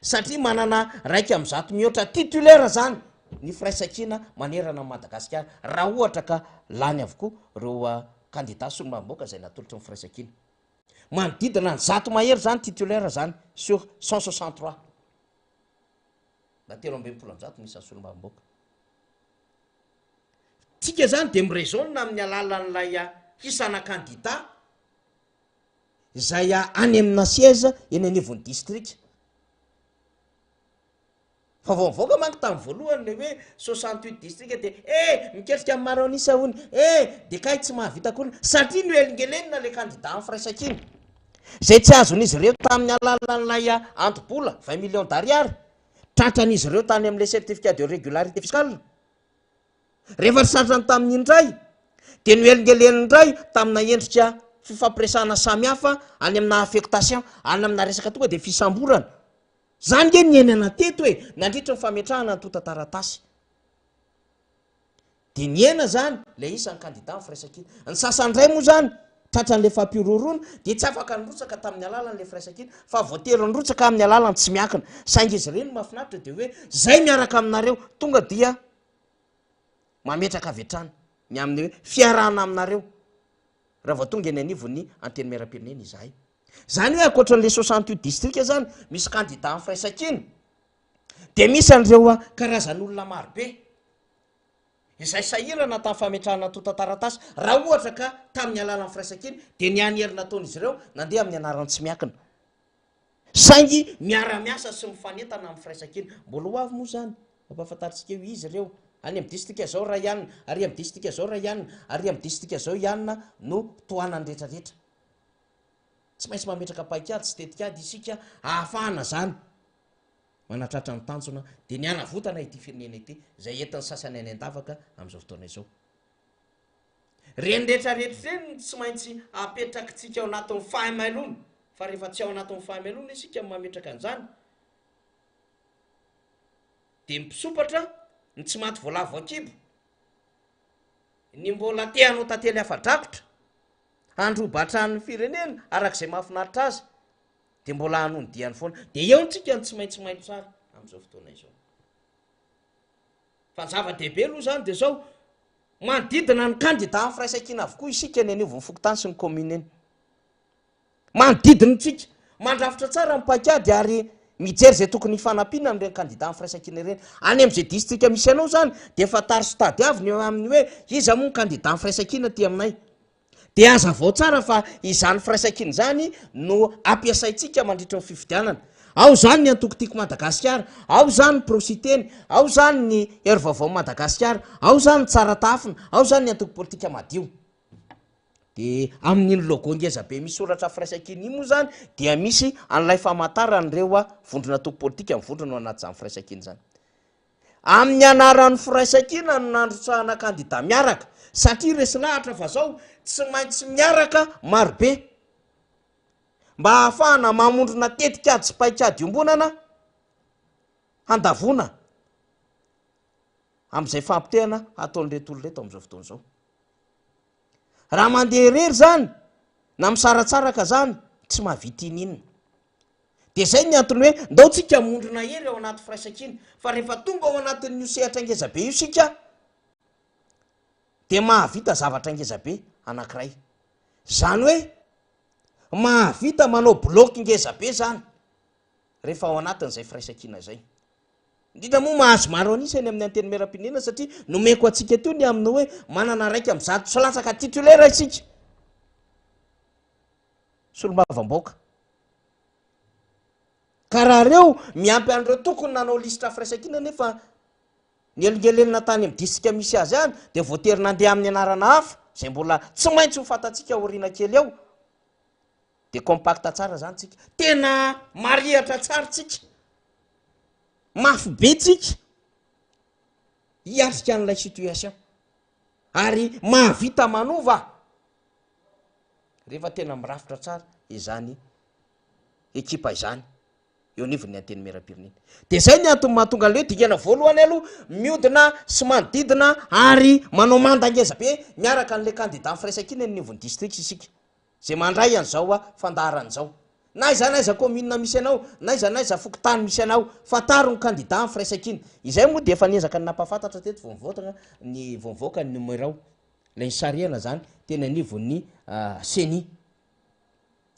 Satria manana 101 mihoatra titulaire izany ny firaisankina manerana an'i Madagasikara, raha ohatra ka lany avokoa ireo kandida solombavambahoaka izay natolotry ny firaisankina. Manodidina ny 100 mahery izany titulaire izany sur 163. Na 163 ny isan'ny solombavambahoaka. Tsika izany dia mi-raisonne amin'ny alalan'ilay isana kandida izay any amina siège eny anivon'ny distrika. Fa vao nivoaka manko tamin'ny voalohany ilay hoe 68 distrika dia eh miketrika amin'ny maro an'isa hono, eh dia kay tsy mahavita akory satria nohelingelenina ilay kandida amin'ny firaisankina. Izay tsy azon'izy ireo tamin'ny alalan'ilay anto-bola 20 millions d'ariary, tratran'izy ireo tany amin'ilay certificat de régularité fiscale. Rehefa tsy tratrany tamin'iny indray, dia nohelingeleniny indray tamina endrika fifampiresahana samihafa any amina affectation, any amina resaka tonga dia fisamborana. Izany nge niainana teto e, nandritra ny fametrahana antontan-taratasy. Dia nihena izany ilay isan'ny kandida amin'ny firaisankina. Ny sasany indray moa izany, tratran'ilay fampihorohoroana, dia tsy afaka nirotsaka tamin'ny alalan'ilay firaisankina, fa voatery nirotsaka amin'ny alalan'ny tsy miankina. Saingy izy ireny mahafinaritra dia hoe, izay miaraka aminareo, tonga dia mametraka avy hatrany ny amin'ny hoe fiarahana aminareo raha vao tonga eny anivon'ny Antenimierampirenena izahay. Izany hoe ankoatra an'ilay 68 distrika izany, misy kandida amin'ny firaisankina, dia misy an'ireo karazan'olona marobe izay sahirana tamin'ny fametrahana antontan-taratasy, raha ohatra ka tamin'ny alalan'ny firaisankina, dia ny hany hery nataon'izy ireo nandeha amin'ny anaran'ny tsy miankina. Saingy miara-miasa sy mifanentana amin'ny firaisankina. Mbola ho avy moa izany, ampahafantarintsika eo izy ireo. Any amin'ny distrika izao ray anona, ary amin'ny distrika izao ray anona, ary amin'ny distrika izao i anona no tohanan'ny rehetrarehetra. Tsy maintsy mametraka paikady sy tetikady isika ahafahana izany manatratra ny tanjona dia ny hanavotana ity firenena ity izay entin'ny sasany any an-davaka amin'izao fotoana izao. Ireny rehetra rehetra ireny no tsy maintsy apetrakitsika ao anatin'ny fahamailoana, fa rehefa tsy ao anatin'ny fahamailoana isika no mametraka an'izany, dia ny mpisompatra, ny tsy maty voalavo an-kibo, ny mbola te hanao tantely afa-drakotra, handroba hatrany ny firenena araka izay mahafinaritra azy, dia mbola hanohy ny diany foana. Dia eo ntsika no tsy maintsy mailo tsara amin'izao fotoana izao. Fa ny zava-dehibe aloha izany dia izao, manodidina ny kandida amin'ny firaisankina avokoa isika eny anivon'ny fokontany sy ny commune eny. Manodidina antsika, mandrafitra tsara ny paikady ary mijery izay tokony hifanampiana amin'ireny kandida amin'ny firaisankina ireny. Any amin'izay distrika misy anao izany dia fantaro sy tadiavo ny amin'ny hoe iza moa ny kandida amin'ny firaisankina aty aminay. Dia hazavao tsara fa izany firaisankina izany no ampiasaintsika mandritra ny fifidianana. Ao izany ny antoko Tiako Madagasikara, ao izany ny Pro-Siteny, ao izany ny Hery Vaovaon'i Madagasikara, ao izany ny Tsara Tahafina, ao izany ny antoko politika Madio. Dia amin'iny logo ngeza be misy soratra firaisankina iny moa izany dia misy an'ilay famantaran'ireo vondron'antoko politika mivondrona ao anatin'izany firaisankina izany. Amin'ny anaran'ny firaisankina no nandrotsahana kandida miaraka, satria resy lahatra fa zao tsy maintsy miaraka marobe mba hahafahana mamondrona tetikady sy paikady iombonana. handavoana amin'izay fampotehana ataon'ireto olona ireto amin'izao fotoana izao. Raha mandeha irery izany na misaratsaraka izany, tsy mahavita ininona. Dia izay ny antony hoe ndao tsika hamondrona hery ao anaty firaisankina, fa rehefa tonga ao anatin'io sehatra ngeza be io isika dia mahavita zavatra ngeza be anankiray. Izany hoe mahavita manao bloc ngeza be izany rehefa ao anatin'izay firaisankina izay. Indrindra moa mahazo maro an'isa eny amin'ny Antenimierampirenena satria nomeko antsika teo ny amin'ny hoe manana 101 sy latsaka titulaire isika. Solombavambaoka. Ka raha reo miampy an'ireo tokony nanao lisitra firaisankina nefa nielingelenina tany amin'ny distrika misy azy any dia voatery nandeha amin'ny anarana hafa izay mbola tsy maintsy ho fantatsika aoriana kely ao. Dia compact tsara zany tsika. Tena marihatra tsara tsika. Mafy be tsika hiatrika an'ilay situation. Ary mahavita manova rehefa tena mirafitra tsara izany ekipa izany eo anivon'ny Antenimierampirenena. Dia izay ny antony mahatonga an'ilay hoe dingana voalohany aloha miodina sy manodidina ary manao manda ngeza be miaraka an'ilay kandida firaisankina eny anivon'ny distrika isika. Izay mandray an'izao fandaharana izao. Na aiza na aiza commune misy anao, na aiza na aiza fokontany misy anao, fantaro ny kandida amin'ny firaisankina. Izay moa dia efa niezaka ny nampahafantatra teto vao nivoatra ny vao nivoaka ny numerao. Ilay nisarihana izany teny anivon'ny ceni.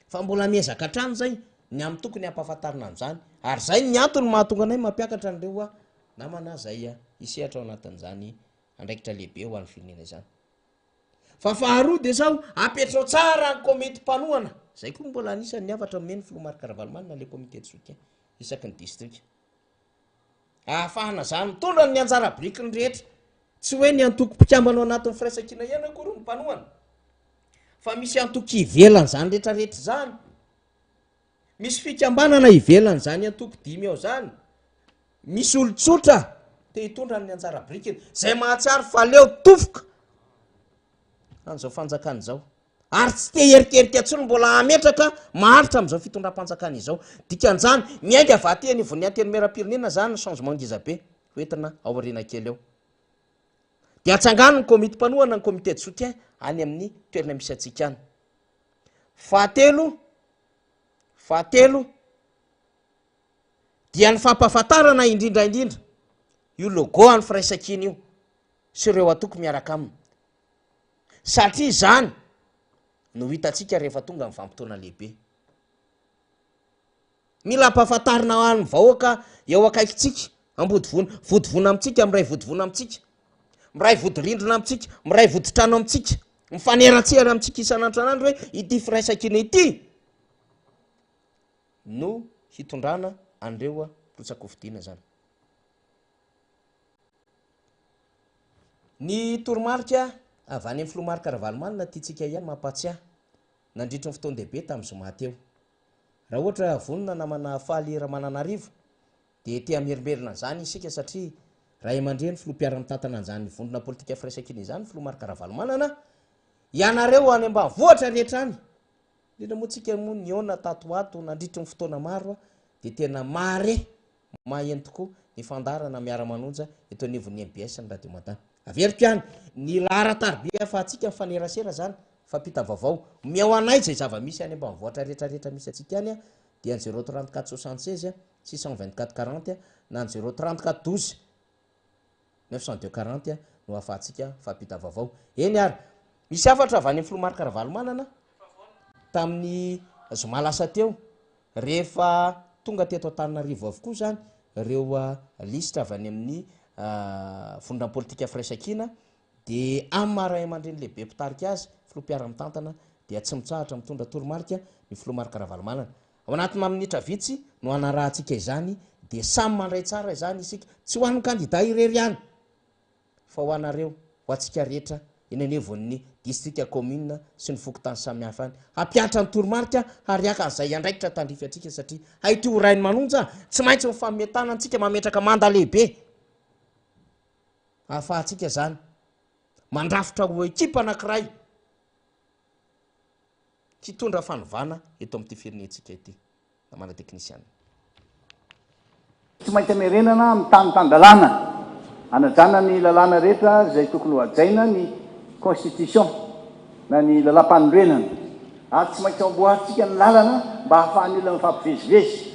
Fa mbola miezaka hatrany izay ny amin'ny tokony hampahafantarina an'izany. Ary izay ny antony mahatonga anay mampiakatra an'ireo namana izay hisehatra ao anatin'izany andraikitra lehibe ho an'ny firenena izany. Fa faharoa dia zao, apetrao tsara ny komity mpanohana, zay koa mbola anisan'ny hafatra nomen'ny filoha Marc Ravalomanana le comité de soutien isaky ny distrika. Ahafahana zany mitondra ny anjara birikiny rehetra, tsy hoe ny antoko mpikambana ao anatin'ny firaisankina ihany akory no mpanohana, fa misy antoko ivelan'izany rehetra rehetra izany, misy fikambanana ivelan'izany antoko dimy ao zany, Misy olon-tsotra te hitondra ny anjara birikiny, izay mahatsiaro fa leo tofoka an'izao fanjakana izao, ary tsy te hierikerika intsony mbola hametraka maharitra amin'izao fitondram-panjakana izao. Dikan'izany, miainga avy aty anivon'ny Antenimierampirenena izany ny changement ngeza be hoentina ao aoriana kely ao. Dia atsangano ny komity mpanohana, ny comité de soutien any amin'ny toerana misy antsika any. Fahatelo, fahatelo, dia ny fampahafantarana indrindra indrindra io logo an'ny firaisankina io sy ireo antoko miaraka aminy satria izany no hitantsika rehefa tonga ny vanim-potoana lehibe. Mila ampahafantarina ho an'ny vahoaka eo akaikintsika, ambodivona, vodivona amintsika, miray vodivona amintsika, miray vodirindrina amintsika, miray voditrano amintsika, mifaneratsera amintsika isan'andro isan'andro hoe ity firaisankina ity no hitondrana an'ireo mpirotsakofidina izany. Ny toromarika avy any amin'ny Filoha Marc Ravalomanana tiantsika ihany mampahatsiahy nandritry ny fotoan-dehibe tamin'ny zoma teo. Raha ohatra vonona namana Faly Ramananarivo dia te hamerimberina an'izany isika satria ray aman-dreny filoha mpiara-mitantana an'izany vondrona politika firaisankina izany Filoha Marc Ravalomanana, ianareo any ambanivohitra rehetra any Indrindra moa tsika moa nihaona tato ho ato nandritry ny fotoana maro dia tena mahare maheno tokoa ny fandaharana miara-manonja eto anivon'ny mbs ny Radio Mada. Averiko ihany, ny laharan-tariby ahafahantsika mifanerasera izany, mifampita vaovao, omeo anay izay zava-misy any ambanivohitra rehetra rehetra misy antsika any dia ny zéro 34 76 624 40 na ny zéro 34 12 902 40 no ahafahantsika mifampita vaovao. Eny ary, misy hafatra avy any amin'ny filoha Marc Ravalomanana tamin'ny zoma lasa teo, rehefa tonga teto Antananarivo avokoa izany ireo lisitra avy any amin'ny vondrona politika Firaisankina dia amin'ny maha ray aman-dreny lehibe mpitarika azy, filoha mpiara-mitantana dia tsy mitsahatra mitondra toromarika ny filoha Marc Ravalomanana. Ao anatina minitra vitsy no hanarahantsika izany dia samy mandray tsara izany isika, tsy ho an'ny kandida irery ihany fa ho anareo, ho antsika rehetra eny anivon'ny distrika, commune sy ny fokontany samihafa any, hampihatra ny toromarika hariaka an'izay andraikitra tandrify antsika satria hay ity ho rainy manonja, tsy maintsy mifanome tanana antsika mametraka manda lehibe ahafahantsika izany mandrafitra ho ekipa anankiray. Hitondra fanovana eto amin'ity firenentsika ity. Namana teknisiana. Tsy maintsy amerenana amin'ny tany tan-dalàna, anajana ny lalàna rehetra izay tokony ho hajaina ny constitution na ny lalàmpanorenana ary tsy maintsy amboarintsika ny lalana mba hahafahan'ny olona mifampivezivezy,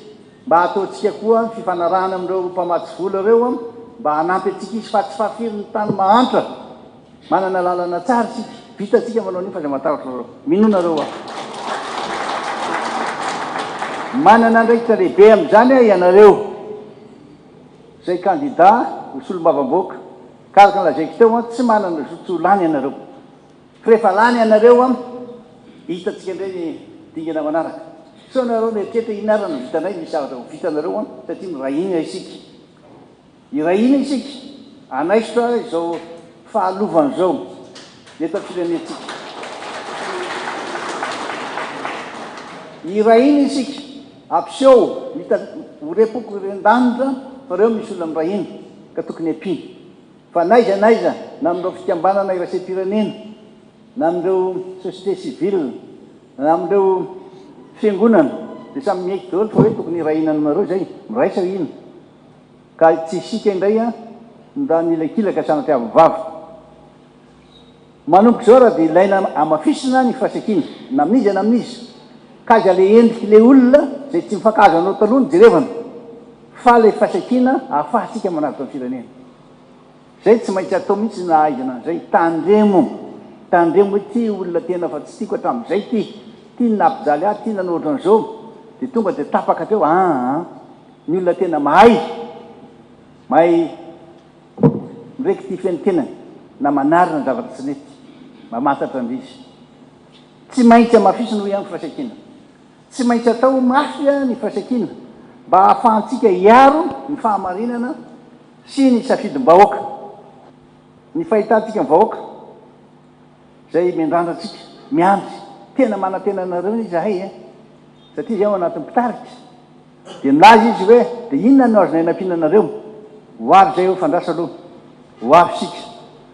mba hataontsika koa ny fifanarahana amin'ireo mpamatsy vola ireo mba hanampy antsika izy fa tsy fahafirin'ny tany mahantra. Manana lalana tsara isika, vitantsika manao an'io fa aza matahotra nareo. Minoa nareo aho. Manana andraikitra lehibe amin'izany ianareo izay kandida ho solombavambahoaka. Ka araka ny lazaiko teo, tsy manana zo tsy ho lany ianareo. Fa rehefa lany ianareo, hitantsika indray ny dingana manaraka. Sao nareo mieritreritra inona ary no vitanay, misy zavatra ho vitanareo satria miray hina isika. Iray hina isika hanaisotra izao fahalovana izao eto amin'ny firenentsika. Iray hina isika hampiseho hita ho repoko ren-danitra fa ireo misy olona miray hina ka tokony hampiana. Fa n'aiza n'aiza na amin'ireo fikambanana iraisam-pirenena na amin'ireo société civile na amin'ireo fiangonana dia samy miaiky daholo fa hoe tokony hiray hina aminareo izay, miraisa hina. Ka tsy isika indray an no raha nilakilaka sanatria vava. Manomboka izao raha dia ilaina hamafisina ny firaisankina na amin'iza na amin'iza. Ka aza le endriky le olona izay tsy mifankahazo anao taloha no jerevana fa le firaisankina ahafahantsika manavotra ny firenena. Zay tsy maintsy atao mihitsy na aiza na an'izay. Tandremo, tandremo hoe ty olona tena fa tsy tiako hatramin'izay ty, ty no nampijaly ahy, ty nanao ohatran'izao, dia tonga dia tapaka teo, aa. Ny olona tena mahay, mahay mi-rectifier ny tenany na manarina ny zavatra tsy nety, mamantatra an'izy. Tsy maintsy hamafisina hoy aho ny firaisankina. Tsy maintsy atao mafy ny firaisankina mba hahafahantsika hiaro ny fahamarinana sy ny safidim-bahoaka. Ny fahitantsika ny vahoaka izay miandrandra antsika, miandry, tena manantena anareo anie izahay e! Satria izay ao anatin'ny mpitarika. Dia nilaza izy hoe, Dia inona no azonay anampiana anareo? Ho avy izay eo fandraso aloha. Ho avy isika.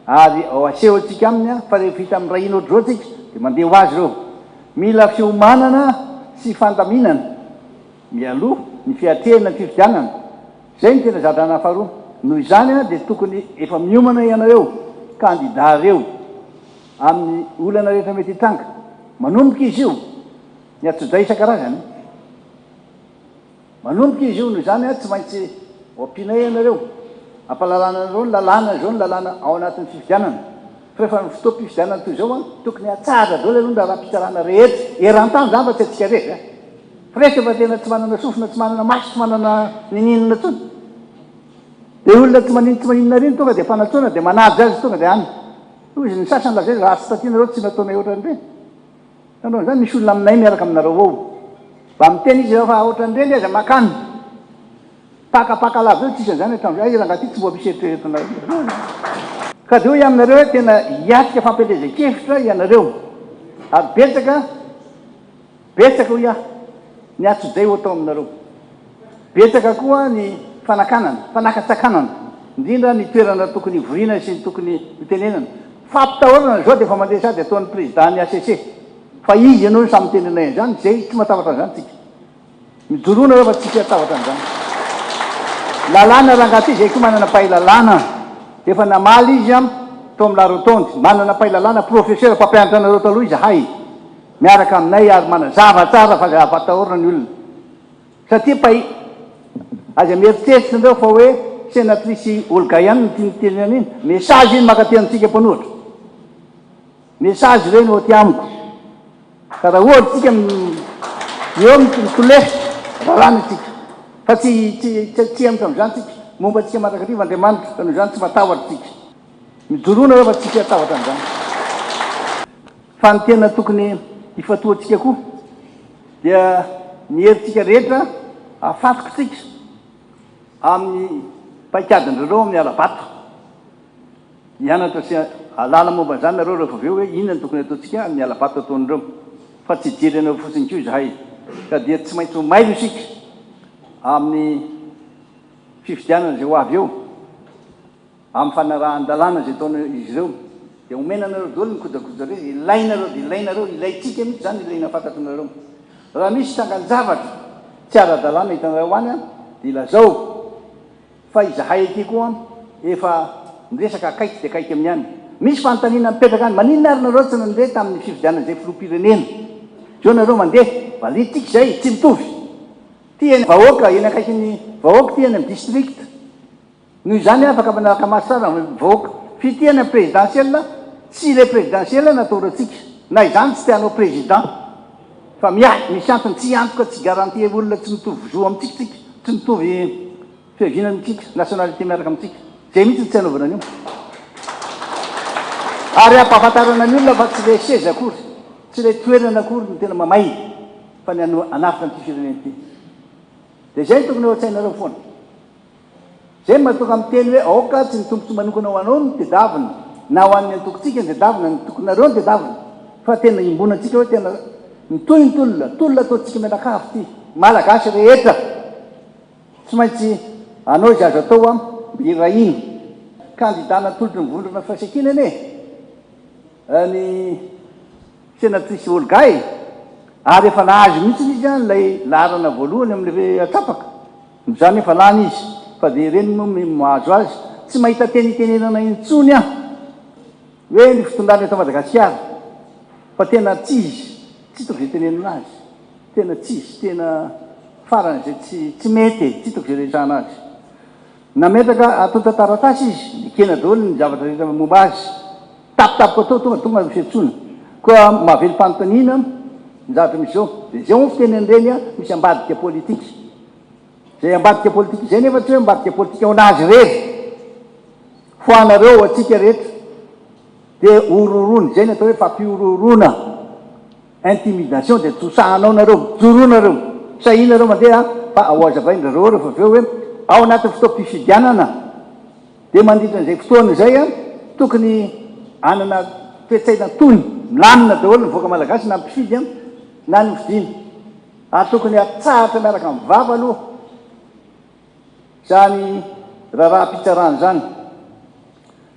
Ary ao asehontsika aminy fa rehefa hita amin'ny rahina ohatr'izao tsika, dia mandeha ho azy ireo. Mila fiomanana sy fandaminana mialoha ny fiatrehana ny fifidianana. Izay no tena zava-draharaha faharoa. Noho izany dia tokony efa miomana ianareo, kandida ireo, amin'ny olana rehetra mety hitranga. Manomboka izy io, ny antsojay isan-karazany. Manomboka izy io, noho izany tsy maintsy ho ampianay ianareo, ampahalalana anareo ny lalàna, izao ny lalàna ao anatin'ny fifidianana. Fa rehefa ny fotoam-pifidianana toy izao, tokony hatsahatra daholo aloha ny raharaham-pitsarana rehetra, eran-tany izany fa tsy antsika irery. Presque efa tena tsy manana sofina, tsy manana maso, tsy manana ninininona intsony. Dia olona tsy manin tsy maninona ireny tonga dia fanatsoana dia manaja azy tonga dia any. Hoy izy ny sasany lazainy raha tsy taty nareo tsy nataonay ohatran'ireny. Hitanao izany, misy olona aminay miaraka aminareo ao. Mba miteny izy fa ohatran'ireny aza makany. Pakapaka lava eo tsisy an'izany hatramin'izay. Aiza rangahy ity tsy mbola misy eritreretina. Ka dia hoy aminareo hoe tena hiatrika fampielezan-kevitra ianareo. Ary betsaka, betsaka hoy aho, ny atsojay ho atao aminareo. Betsaka koa ny fanakanana, fanakatsakanana, indrindra ny toerana tokony hivoriana sy ny tokony hitenenana. Fampitahorana izao dia efa mandeha sady ataon'ny président ny HCC fa izy ianao no samy miteny anay an'izany, izay tsy matahotra an'izany tsika. Mijoroa nareo fa tsika hatahotra an'izany. Lalàna rangahy ty izay koa manana mpahay lalàna. Efa namaly izy an tao amin'ny la rotonde, manana mpahay lalàna, professeur mpampianatra anareo taloha izahay miaraka aminay ary manazava tsara fa aza ampatahorina ny olona. Satria pai aza mieritreritra nareo fa hoe senatrice Olga ihany no tiany tenenana iny. Message iny makaty amintsika mpanohitra. Message ireny ho aty amiko. Ka raha ohatra tsika eo mitolefitra, raràna isika. Fa tsy tsy tsy hihemotra amin'izany tsika. Momba antsika mandrakariva Andriamanitra, ka noho izany tsy matahotra tsika. Mijoroa nareo fa tsika hatahotra an'izany. Fa ny tena tokony hifantohantsika koa dia ny herintsika rehetra afatokitsika amin'ny paikadin-dry amin'ny hala-bato. Hianatra sy hahalala momba an'izany nareo rehefa avy eo hoe inona no tokony hataontsika amin'ny hala-bato ataon'ireo. Fa tsy hijery anareo fotsiny koa izahay. Ka dia tsy maintsy ho mailo isika amin'ny fifidianana izay ho avy eo. Amin'ny fanarahan-dalàna izay ataon'izy ireo, dia omena anareo daholo ny kojakoja rehetra ilainareo dia ilainareo, ilaintsika mihitsy izany, ilaina fantatrinareo. Raha misy trangan-javatra tsy ara-dalàna hitanareo any, dia lazao. Fa izahay aty koa efa miresaka akaiky dia akaiky amin'ny any. Misy fanontaniana mipetraka any, maninona ary nareo tsy nandeha tamin'ny fifidianana izay filoham-pirenena? Zao nareo mandeha, valiantsika izay, tsy mitovy. Ty eny vahoaka, eny akaikin'ny vahoaka ty any amin'ny district. Noho izany afaka manaraka maso tsara ny vahoaka. F'ity any amin'ny présidentielle, tsy ilay présidentielle no ataorantsika. Na izany tsy te hanao président. Fa miahy, misy antony, tsy hiantoka, tsy garantie olona tsy mitovy zo amintsika tsika, tsy mitovy fiaviana amintsika, nationalité miaraka amintsika. Zay mihitsy no tsy hanaovana an'io. Ary hampahafantarana ny olona fa tsy ilay seza akory, tsy ilay toerana akory no tena mamay fa ny hanavotra an'ity firenena ity. Dia izay no tokony ao an-tsainareo foana. Izay no mahatonga miteny hoe aoka tsy ny tombontsoa manokana ho anao no tedavina, na ho an'ny antokontsika no tedavina, ny antokonareo no tedavina, fa tena iombonantsika hoe tena mitohy ny tolona, tolona ataontsika mianakavy ity, Malagasy rehetra tsy maintsy hanao izay azo atao mba hirahina. Kandida natolotry ny vondrona Firaisankina anie ny Senatrice Olga e! Ary efa nahazo mihitsy izy ilay laharana voalohany amin'ilay atsapaka. Izany efa lany izy fa dia ireny moa no mahazo azy. Tsy mahita teny itenenana intsony aho hoe ny fitondrana eto Madagasikara fa tena tsy izy, tsy hitako izay itenenana azy. Tena tsy izy, tena faran'izay tsy tsy mety e, tsy hitako izay resahana azy. Nametraka antontan-taratasy izy, nekena daholo ny zavatra rehetra momba azy. Tampotampoka teo tonga tonga ny fiantsoana. Koa mahavelom-panontaniana ny zavatra misy izao. Dia izay hono fiteny an'ireny an, misy ambadika politika. Izay ambadika politika izay nefa tsy hoe ambadika politika ho an'azy irery. Ho anareo, ho antsika rehetra. Dia horohoroana, izay ny atao hoe fampihorohoroana. Intimidation dia tosahanao nareo, mijoroa nareo, sahia nareo mandeha fa ho hazavain-dry zareo rehefa avy eo hoe ao anatin'ny fotoam-pifidianana dia mandritra an'izay fotoana izay tokony hanana toe-tsaina tony, milamina daholo ny vahoaka malagasy na ny mpifidy na ny hofidiana ary tokony hatsahatra miaraka amin'ny vava aloha Izany raharaham-pitsarana izany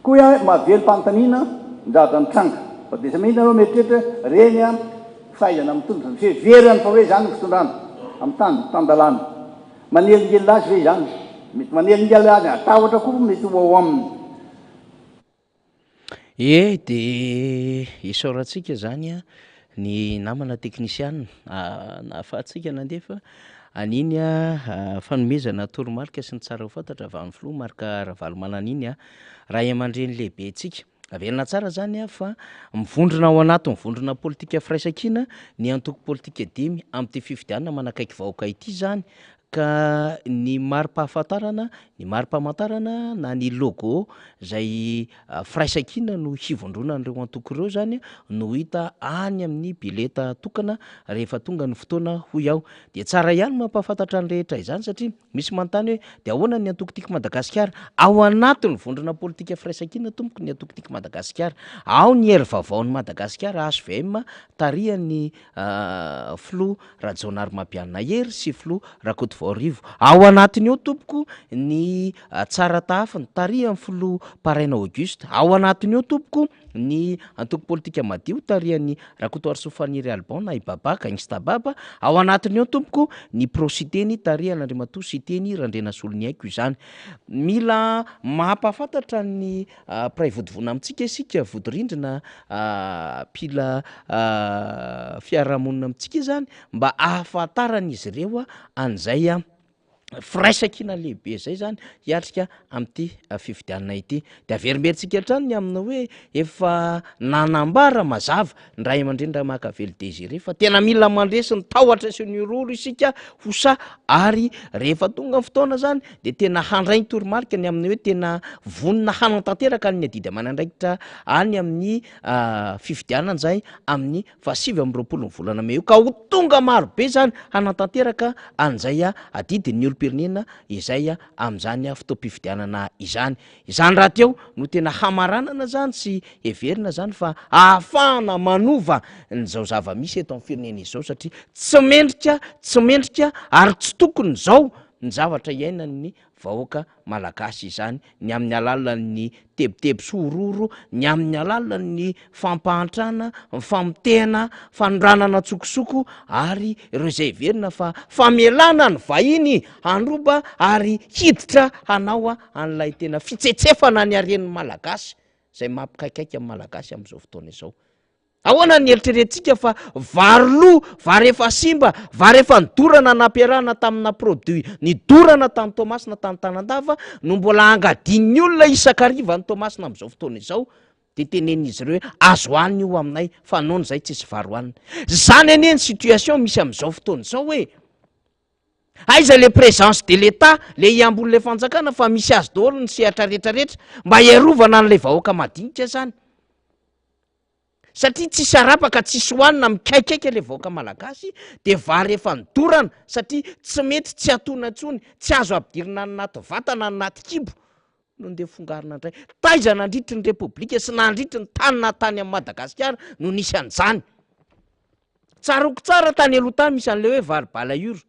koa mahavelom-panontaniana ny zavatra nitranga. Fa dia samy ianareo mieritreritra hoe ireny fahaizana mitondra, ny fiheverany fa hoe izany ny fitondrana amin'ny tany tan-dalàna. Manelingelina azy ve izany? Mety manelingelina azy, tahotra koa mety ho ao aminy. Ie, de isaorantsika zany ny namana teknisiana nahafahantsika nandefa an'iny fanomezana toromarika sy ny tsara ho fantatra avy amin'ny filoha Marc Ravalomanana iny ray aman-dreny lehibentsika. Averina tsara zany fa mivondrona ao anatin'ny vondrona politika Firaisankina ny antoko politika dimy amin'ity fifidianana manakaiky vahoaka ity zany Ka ny mari-pahafantarana, ny mari-pamantarana na ny logo izay firaisankina no hivondronan'ireo antoko ireo izany no hita any amin'ny bileta tokana rehefa tonga ny fotoana hoy aho. Dia tsara ihany mampahafantatra ny rehetra izany satria misy manontany hoe dia ahoana ny antoko Tiako Madagasikara? Ao anatin'ny vondrona politika firaisankina tompoko ny antoko Tiako Madagasikara. Ao ny Hery Vaovaon'i Madagasikara, hvm, tarihan'ny Filoha Rajaonarimampianina Hery sy Filoha Rakotovao Rivo. Ao anatiny ao tompoko ny tsara tahafiny tarihan'ny Filoha Paraina Auguste. Ao anatiny ao tompoko ny antoko politika madio tarihan'ny Rakotoarisoa Faniry Alban na i Baba Gangsta Baba. Ao anatiny ao tompoko ny Pro Siteny tarihan'Andriamatoa Siteny Randrianasoloniaiko izany. Mila mampahafantatra ny Mpiray vodivona amintsika isika, vodirindrina, mpila fiarahamonina amintsika izany mba ahafantaran'izy ireo an'izay firaisankina lehibe izay zany hiatrika amin'ity fifidianana ity. De averimberintsika hatrany ny amina hoe efa nanambara mazava ny ray aman-dreny Ramakavelo Désiré fa tena mila mandresy ny tahotra sy ny horohoro isika ho sahy ary rehefa tonga ny fotoana zany de tena handray ny toromarika ny amin'ny hoe tena vonona hanatanteraka ny adidy aman'andraikitra any amin'ny fifidianana zay amin'ny faha 29 ny volana mey io ka ho tonga maro be zany hanatanteraka an'izay adidin'ny olom-pirenena izay amin'izany fotoam-pifidianana izany. Izany rahateo no tena hamaranana izany sy heverina izany fa ahafahana manova an'izao zava-misy eto amin'ny firenena izao satria tsy mendrika, tsy mendrika ary tsy tokony izao ny zavatra iainan'ny. vahoaka malagasy izany, ny amin'ny alalan'ny tebiteby sy horohoro, ny amin'ny alalan'ny fampahantrana, ny famotehana, fanondranana an-tsokosoko ary ireo izay heverina fa famelana ny vahiny handroba ary hiditra hanao an'ilay tena fitsetsefana ny haren'ny Malagasy izay mampikaikaika ny Malagasy amin'izao fotoana izao. Ahoana ny eritreretintsika fa vary lo, vary efa simba, vary efa nidorana nampiarahana tamina produit nidorana tany Toamasina tany Tanandava no mbola angadian'ny olona isan-kariva any Toamasina amin'izao fotoana izao? Dia tenenin'izy ireo hoe azo hohanina io aminay fa noana izay tsisy vary hohanina. Izany anie ny situation misy amin'izao fotoana izao e! Aiza le présence de l'Etat, le hiambon'ilay fanjakana fa misy azy daholo ny sehatra rehetra rehetra mba hiarovana an'ilay vahoaka madinika zany. Satria tsisy arapaka tsisy hohanina mikaikaika le vahoaka malagasy de vary efa nodorana satria tsy mety tsy atona intsony, tsy azo ampidirina any anaty vatana any anaty kibo no ndeha fongarina indray. Taiza nandritry ny repoblika sy nandritry ny tany naha tany amin'i Madagasikara no nisy an'izany? Tsaroako tsara tany aloha tany misy an'le hoe vary balayure,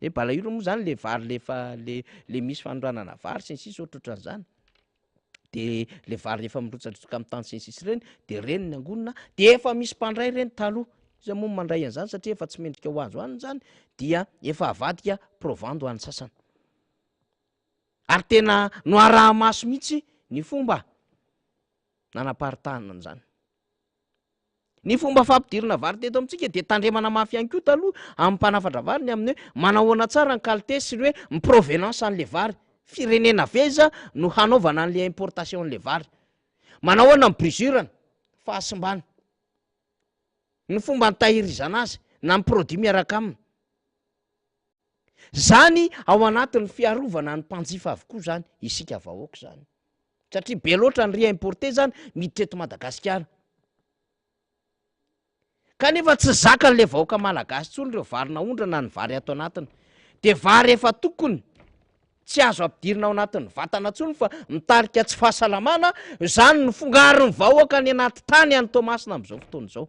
le balayure moa zany le vary le efa le le misy fanondranana vary sy ny sisa ohatrohatran'izany. de le vary efa mirotsandrotsaka amin'ny tany sy ny sisa ireny de reny ny angonina de efa misy mpandray ireny taloha, iza moa no mandray an'izany satria efa tsy mendrika ho azo hanina izany dia efa avadika provandy ho an'ny sasany, ary tena noaraha-maso mihitsy ny fomba nanaparitahana an'izany. Ny fomba fampidirana vary teto amintsika dia tandremana mafy ihany koa taloha amin'ny mpanafatra vary ny amin'ny hoe manahoana tsara ny qualité sy ny hoe ny provenance an'ilay vary, firenena avy aiza no hanaovana an'ilay importation an'ilay vary, manahoana ny brisure-ny, fahasimbany, ny fomba nitahirizana azy na ny produit miaraka aminy. Zany ao anatin'ny fiarovana ny mpanjifa avokoa zany isika vahoaka zany. Satria be loatra ny riz importé zany miditra eto Madagasikara. Kanefa tsy zakan'le vahoaka malagasy intsony ireo vary naondrana ny vary ato anatiny. De vary efa tokony tsy azo ampidirina ao anatin'ny vatana intsony fa mitarika tsy fahasalamana, zany no fongarin'ny vahoaka any anaty tany any Toamasina amin'izao fotoana izao.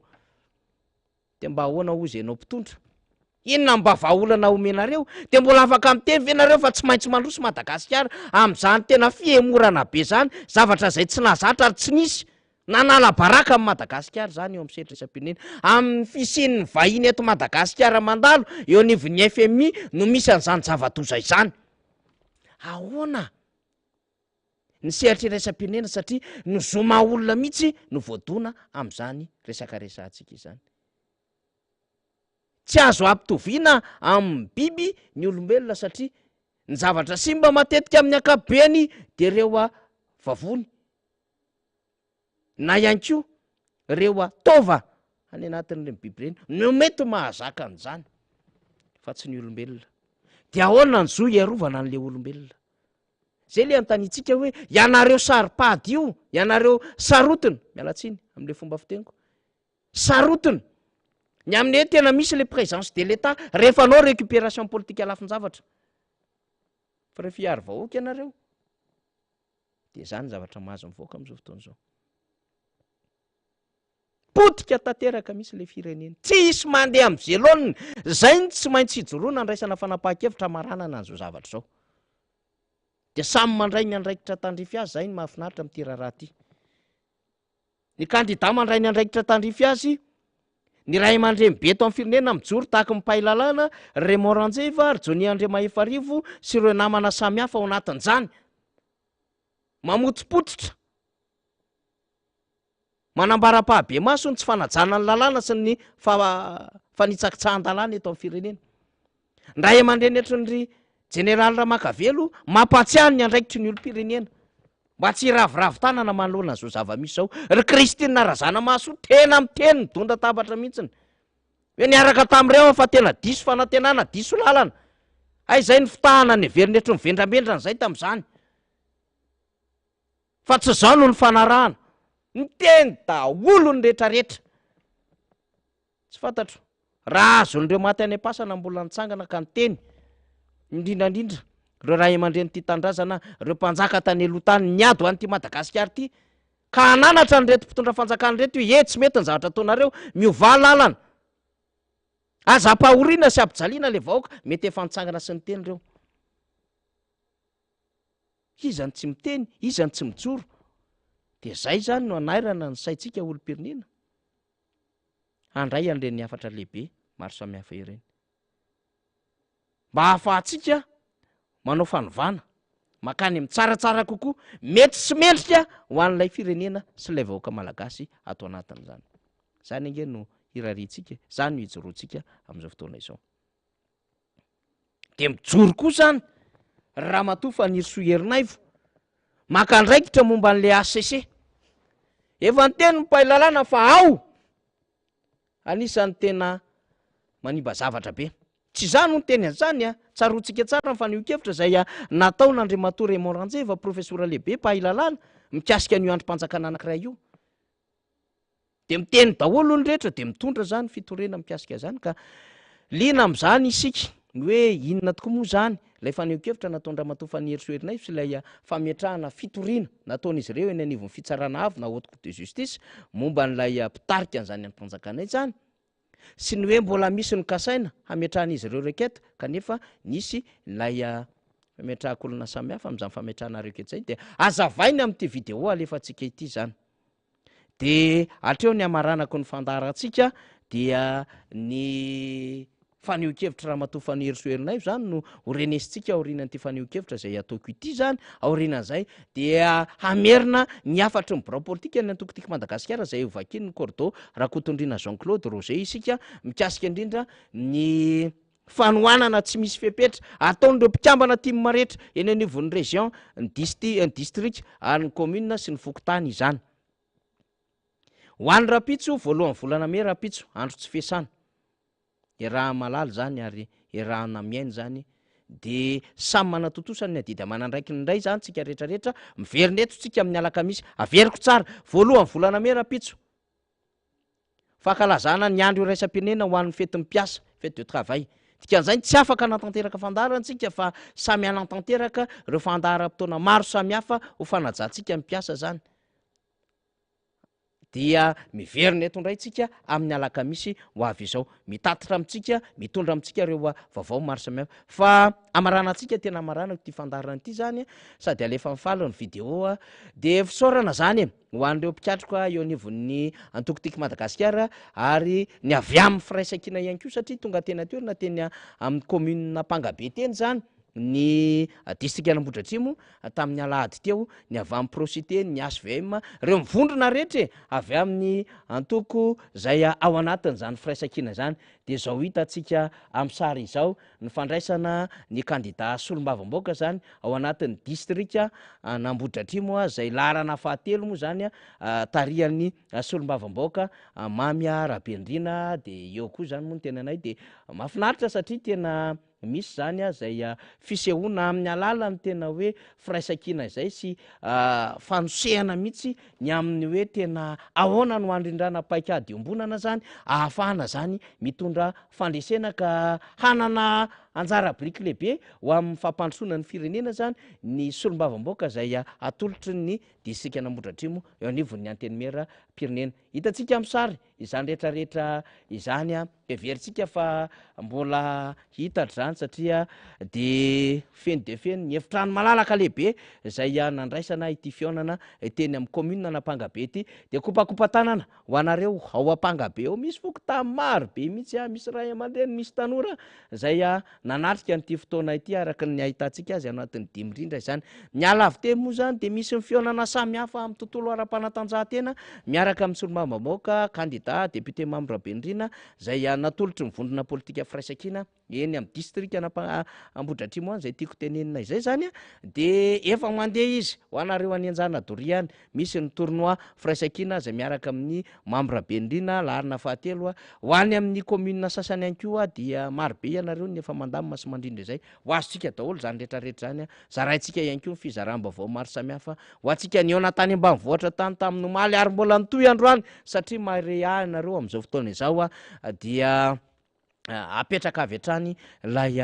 Dia mba ahoana hozy ianao mpitondra? Inona no mba vahaolana omenareo? Dia mbola afaka miteny ve nareo fa tsy maintsy mandroso Madagasikara amin'izany tena fihemorana be izany, zavatra izay tsy nahazatra ary tsy nisy nanala baraka an'i Madagasikara izany eo amin'ny sehatra isam-pirenena. Amin'ny fisian'ny vahiny eto Madagasikara mandalo eo anivon'ny FMI no misy an'izany zava-doza izany. Ahoana? ny sehatra iraisam-pirenena satria ny zo maha olona mihitsy no voadona amin'izany resaka resahantsika izany. Tsy azo ampitoviana amin'ny biby ny olombelona satria ny zavatra simba matetika amin'ny ankapobeny dia ireo vavony na ihany koa ireo taova any anatin'ireny biby ireny no mety mahazaka an'izany fa tsy ny olombelona. Dia ahoana ny zo hiarovana an'ilay olombelona? Zay le anontaniantsika hoe ianareo saro-pady io, ianareo sarotiny, miala tsiny am'le fomba fiteniko, sarotiny ny amin'ny hoe tena misy le présence de l'Etat rehefa anao récupération politique lafin-javatra. Fa rehefa hiaro vahoaka ianareo, de zany zavatra mahazo ny vahoaka am'izao fotoana izao. Potika tanteraka mihitsy le firenena. Tsy hisy mandeha amin'ny zelônina. Zay no tsy maintsy ijoroana andraisana fanapahan-kevitra hamaranana an'izao zavatra izao. Dia samy mandray ny andraikitra tandrify azy, zay no mahafinaritra amin'ity raharaha ity. Ny kandida mandray ny andraikitra tandrify azy, ny ray aman-dreny be eto amin'ny firenena mijoro tahaky ny mpahay lalàna, ry Raymond Ranjeva, ry Johnny Andriamahefarivo sy ireo namana samihafa ao anatin'izany. Mamotsipotsitra. Manambara ampahabemaso ny tsy fanajana ny lalàna sy ny fanitsakitsahan-dalàna eto amin'ny firenena. Ny ray aman-dreny hatry ny Jeneraly Ramakavelo mampahatsiahy ny andraikitry ny olom-pirenena mba tsy hiraviravy tanana manoloana an'izao zava-misy izao. Ry Christine Razanamahasoa tena miteny midonda-tabatra mihitsiny hoe niaraka tamin'ireo aho fa tena diso fanantenana, diso lalana. Hay izay ny fitahana neveriny hatry ny vendrambendrana izay tamin'izany. Fa tsy izao no nifanarahana. Niteny daholo ny retraretra. Tsy fantatro raha azon'ireo maty any am-pasana mbola nitsangana ka niteny, indrindra indrindra ireo ray aman-dreny tia tanindrazana, ireo mpanjaka tany aloha tany niady ho an'ity Madagasikara ity, ka hananatra an'ireto mpitondra fanjakana ireto hoe he tsy mety ny zavatra ataonareo, miovà lalana. Aza ampahoriana sy ampijaliana ilay vahoaka, mety efa nitsangana sy niteny ireo. Iza no tsy miteny? Iza no tsy mijoro? Dia zay zany no anairana ny saintsika olom-pirenena handray an'ireny hafatra lehibe maro samihafa ireny. Mba hahafahantsika manao fanovana mankany amin'ny tsaratsara kokoa, mety sy mendrika ho an'ilay firenena sy ilay vahoaka malagasy ato anatin'izany. Izany ange no hirariantsika e, izany no hijoroantsika amin'izao fotoana izao. Dia mijoro koa izany Ramatoa Fanirisoa Ernaivo, maka andraikitra momba an'ilay HCC. Efa niteny ny mpahay lalàna fa ao anisan'ny tena manimba zavatra be. Tsy izaho no niteny an'izany a! Tsaroantsika tsara ny fanehoan-kevitra izay nataon'Andriamatoa Raymond Ranjeva, profesora lehibe mpahay lalàna, mikasika an'io andrim-panjakana anankiray io. Dia miteny daholo ny rehetra, dia mitondra izany fitoriana mikasika izany ka liana amin'izany isika, ny hoe inona tokoa moa izany ilay fanehoan-kevitra nataon-dRamatoa Fanirisoa Ernaivo sy ilay fametrahana fitoriana nataon'izy ireo eny anivon'ny fitsarana avo na Haute Cour de Justice momba an'ilay mpitarika an'izany andrim-panjakana izany sy ny hoe mbola misy ny kasaina hametrahan'izy ireo requête kanefa nisy ilay fametrahan-kolona samihafa amin'izany fametrahana requête izay dia azavainy amin'ity vidéo alefantsika ity izany. Dia hatreo ny hamaranako ny fandaharantsika dia ny fanehoan-kevitr'i Ramatoa Fanirisoa Ernaivo izany no ho renesintsika aorianan'ity fanehoan-kevitra izay ataoko ity izany. Aorianan'izay dia hamerina ny hafatry ny birao politika ny antoko Tiako Madagasikara izay hovakian'ny Cordo Rakotondriana Jean Claude Roger isika mikasika indrindra ny fanohanana tsy misy fepetra ataon'ireo mpikambana tim rehetra eny anivon'ny région, ny disti, ny distrika ary ny commune sy ny fokontany izany. Ho an'ny rahampitso, voalohan'ny volana mey rahampitso, andro tsy fiasana. Iaraha-mahalala izany ary iarahana miaina izany dia samy manatontosa ny adidy aman'andraikiny indray izany tsika rehetra rehetra, miverina eto tsika amin'ny alakamisy, averiko tsara, voalohan'ny volana mey rahampitso. Fankalazana ny andro iraisam-pirenena ho an'ny fetin'ny mpiasa, fête de travail. Dikan'izany tsy afaka hanatanteraka fandaharana isika fa samy hanatanteraka ireo fandaharam-potoana maro samihafa ho fanajantsika ny mpiasa izany. Dia miverina eto indray tsika amin'ny alakamisy ho avy izao. Mitatitra amintsika, mitondra amintsika ireo vaovao maro samihafa. Fa amaranantsika, tena amaranako ity fandaharana ity izany, sady alefa mifaly ny vidéo. Dia fisaorana izany e! Ho an'ireo mpikatroka eo anivon'ny antoko Tiako Madagasikara ary ny avy amin'ny firaisankina ihany koa satria tonga teny an-toerana teny amin'ny commune Ampangabe teny izany ny distrikan'Ambohidratrimo tamin'ny alahady teo, ny avy amin'ny Procité, ny HVM, ireo mivondrona rehetra e, avy amin'ny antoko izay ao anatin'izany firaisankina izany. Dia izao hitantsika amin'ny sary izao ny fandraisana ny kandida solombavambahoaka izany ao anatin'ny distrika an'Ambohidratrimo izay laharana fahatelo moa izany tarihan'ny solombavambahoaka Mamy Rabendriana dia eo koa izany moa ny tenanay dia mahafinaritra satria tena misy izany izay fisehoana amin'ny alalan'ny tena hoe firaisankina izay sy fanosehana mihitsy ny amin'ny hoe tena ahoana no handrindrana paikady iombonana izany ahafahana izany mitondra fandresena ka hanana anjara biriky lehibe ho amin'ny fampandrosoana ny firenena izany ny solombavambahoaka izay atolotry ny distrikan'Ambohidratrimo eo anivon'ny Antenimieram-pirenena. Hitantsika amin'ny sary izany rehetra rehetra izany, heverintsika fa mbola hitatra izany satria dia feno dia feno ny efitrano malalaka lehibe izay nandraisana ity fihaonana teny amin'ny commune an'Ampangabe ity. Dia kopakopa-tanana Ho anareo ao Ampangabe ao, misy fokontany maro be mihitsy, misy ray aman-dreny, misy tanora izay nanatrika an'ity fotoana ity araka ny ahitantsika azy anatin'ny dimy rindra izany. Miala avy teny moa izany dia misy ny fihaonana samihafa amin'ny tontolo ara-panatanjahantena miaraka amin'ny solombavambahoaka, kandida, député Mamy Rabenirina izay natolotry ny vondrona politika Firaisankina. Eny amin'ny distrikan'Ambohidratrimo any izay tiako tenenina izay izany dia efa mandeha izy ho anareo any Anjanadoria any, misy ny tournoi firaisankina izay miaraka amin'ny membre Benirina laharana fahatelo, ho any amin'ny commune sasany ihany koa dia maro be ianareo no efa mandamina sy mandrindra izay, ho azontsika daholo izany rehetra rehetra izany, zaraintsika ihany koa ny fizaram-baovao maro samihafa ho antsika nihaona tany ambanivohitra tany tamin'ny omaly ary mbola nitohy androany satria mahare ahy ianareo amin'izao fotoana izao dia. Apetraka avy hatrany ilay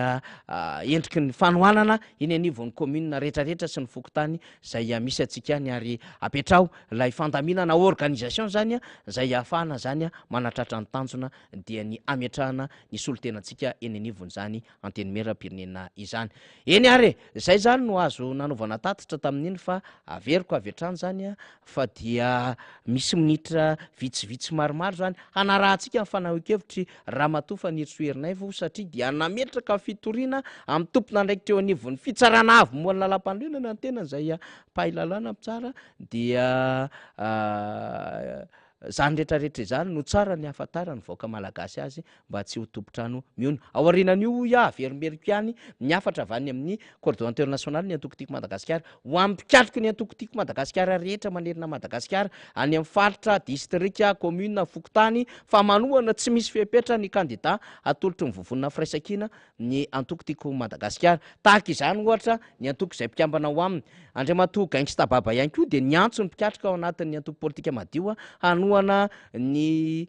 endriky ny fanohanana eny anivon'ny commune rehetrarehetra sy ny fokontany izay misy antsika any ary apetraho ilay fandaminana organisation zany izay ahafahana zany manatratra ny tanjona dia ny hametrahana ny solontenantsika eny anivon'izany antenimieram-pirenena izany. Eny ary e! Izay izany no azo nanaovana tatitra tamin'iny fa averiko avy hatrany izany fa dia misy minitra vitsivitsy maromaro izany hanarahantsika ny fanahoan-kevitr'i Ramatoa Fanirisoa Ernaivo satria dia nametraka fitoriana amin'ny tompon'andraikitra eo anivon'ny fitsarana avo momba ny lalàmpanorenana ny tenany izay mpahay lalàna mpitsara dia izany rehetrarehetra izany no tsara ny hahafantaran'ny vahoaka malagasy azy mba tsy ho tompon-trano mihono. Ao aorianan'io hoy aho, averimberiko ihany ny hafatra avy any amin'ny Coordonnateur national ny antoko Tiako Madagasikara ho amin'ny mpikatroky ny antoko Tiako Madagasikara rehetra manerana an'i Madagasikara, any amin'ny faritra, distrika, commune, fokontany, fa manohana tsy misy fepetra ny kandida atolotry ny Vovonana Firaisankina ny antoko Tiako Madagasikara. Tahaka izany ohatra ny antoko izay mpikambana ao aminy. Andriamatoa Gangsta Baba ihany koa dia niantso ny mpikatroka ao anatin'ny antoko politika madio hanohana ny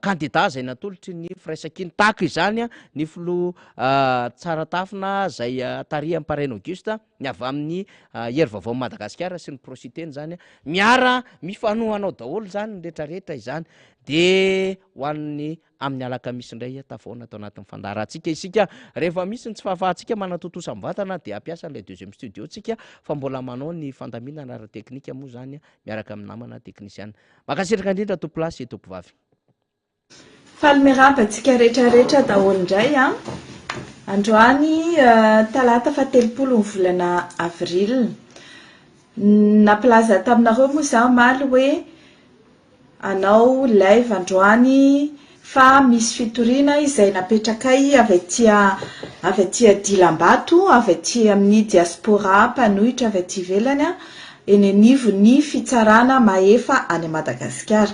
Kandida izay natolotry ny Firaisankina. Tahaka izany ny filoha Tsaratafina izay tarihan'i Paraina Auguste, ny avy amin'ny Hery Vaovaon'i Madagasikara sy ny Pro-Siteny izany. Miara mifanohana ao daholo izany ny rehetrarehetra izany. Dia ho an'ny amin'ny alakamisy indray tafahoana ato anatin'ny fandaharantsika isika. Rehefa misy ny tsy fahafahantsika manatontosa mivantana dia hampiasa an'ilay deuxième studio tsika fa mbola manao ny fandaminana ara-teknika moa izany miaraka amin'ny namana teknisiana. Mankasitraka indrindra tompolahy sy tompovavy. Faly miarahaba antsika rehetra rehetra daholo indray an! Androany talata faha 30 ny volana avril. Nampilaza taminareo moa izaho omaly hoe hanao live androany fa misy fitoriana izay napetrakay avy aty avy aty Dilambato, avy aty amin'ny diaspora mpanohitra avy aty ivelany eny anivon'ny fitsarana mahefa any Madagasikara.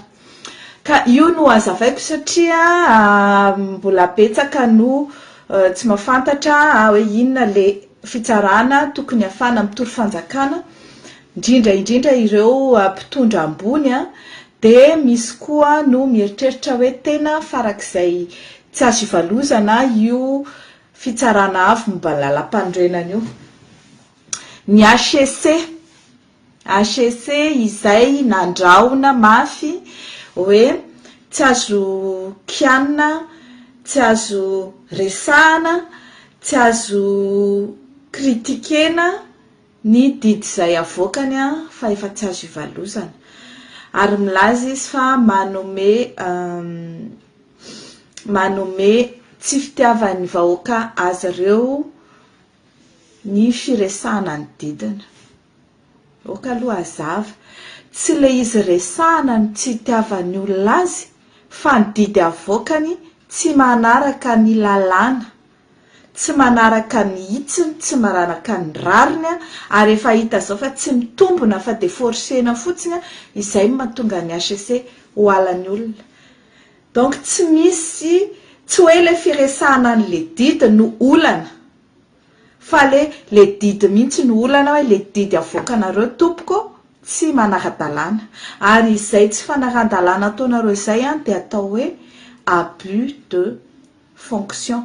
Ka io no hazavaiko satria mbola betsaka no tsy mahafantatra hoe inona le fitsarana tokony hafana mitory fanjakana, indrindra indrindra ireo mpitondra ambony dia misy koa no mieritreritra hoe tena farak'izay tsy azo ivalozana io fitsarana avo momba ny lalampanorenana io. Ny HCC, HCC izay nandrahona mafy hoe tsy azo kianina, tsy azo resahana, tsy azo critiquer-na ny didy izay avoakany fa efa tsy azo ivalozana. Ary milaza izy fa manome manome tsy fitiavan'ny vahoaka azy ireo ny firesahana ny didiny. Ok aloha hazava. Tsy le izy resahana no tsy itiavan'ny olona azy fa ny didy avoakany tsy manaraka ny lalàna, tsy manaraka ny hitsiny, tsy maranaka ny rariny ary efa hita zao fa tsy mitombona fa dia forcena fotsiny izay no mahatonga ny HCC ho halan'ny olona. Donc tsy misy, tsy hoe le firesahana an'le didy no olana fa le le didy mihitsy no olana hoe le didy avoakanareo tompoko tsy manara-dalàna ary izay tsy fanarahan-dalàna ataonareo izay an dia atao hoe abus de fonction.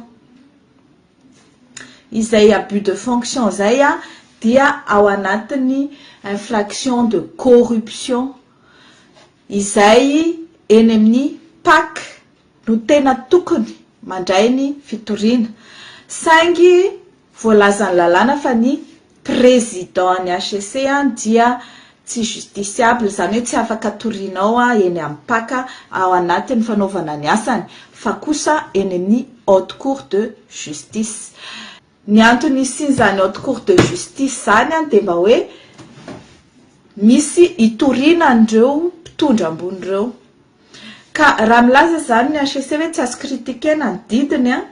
Izay abus de fonction izay an dia ao anatin'ny infraction de corruption. Izay eny amin'ny Pac no tena tokony mandray ny fitoriana. Saingy voalazan'ny lalàna fa ny Président ny HCC dia tsy justiciable, izany hoe tsy afaka torianao eny amin'ny Pac ao anatin'ny fanaovana ny asany, fa kosa eny amin'ny Haute Cour de Justice. Ny antony hisian'izany Haute Cour de Justice izany dia mba hoe misy hitoriana an'ireo mpitondra ambony ireo. Ka raha milaza izany ny HCC hoe tsy azo critiquer-na ny didiny an,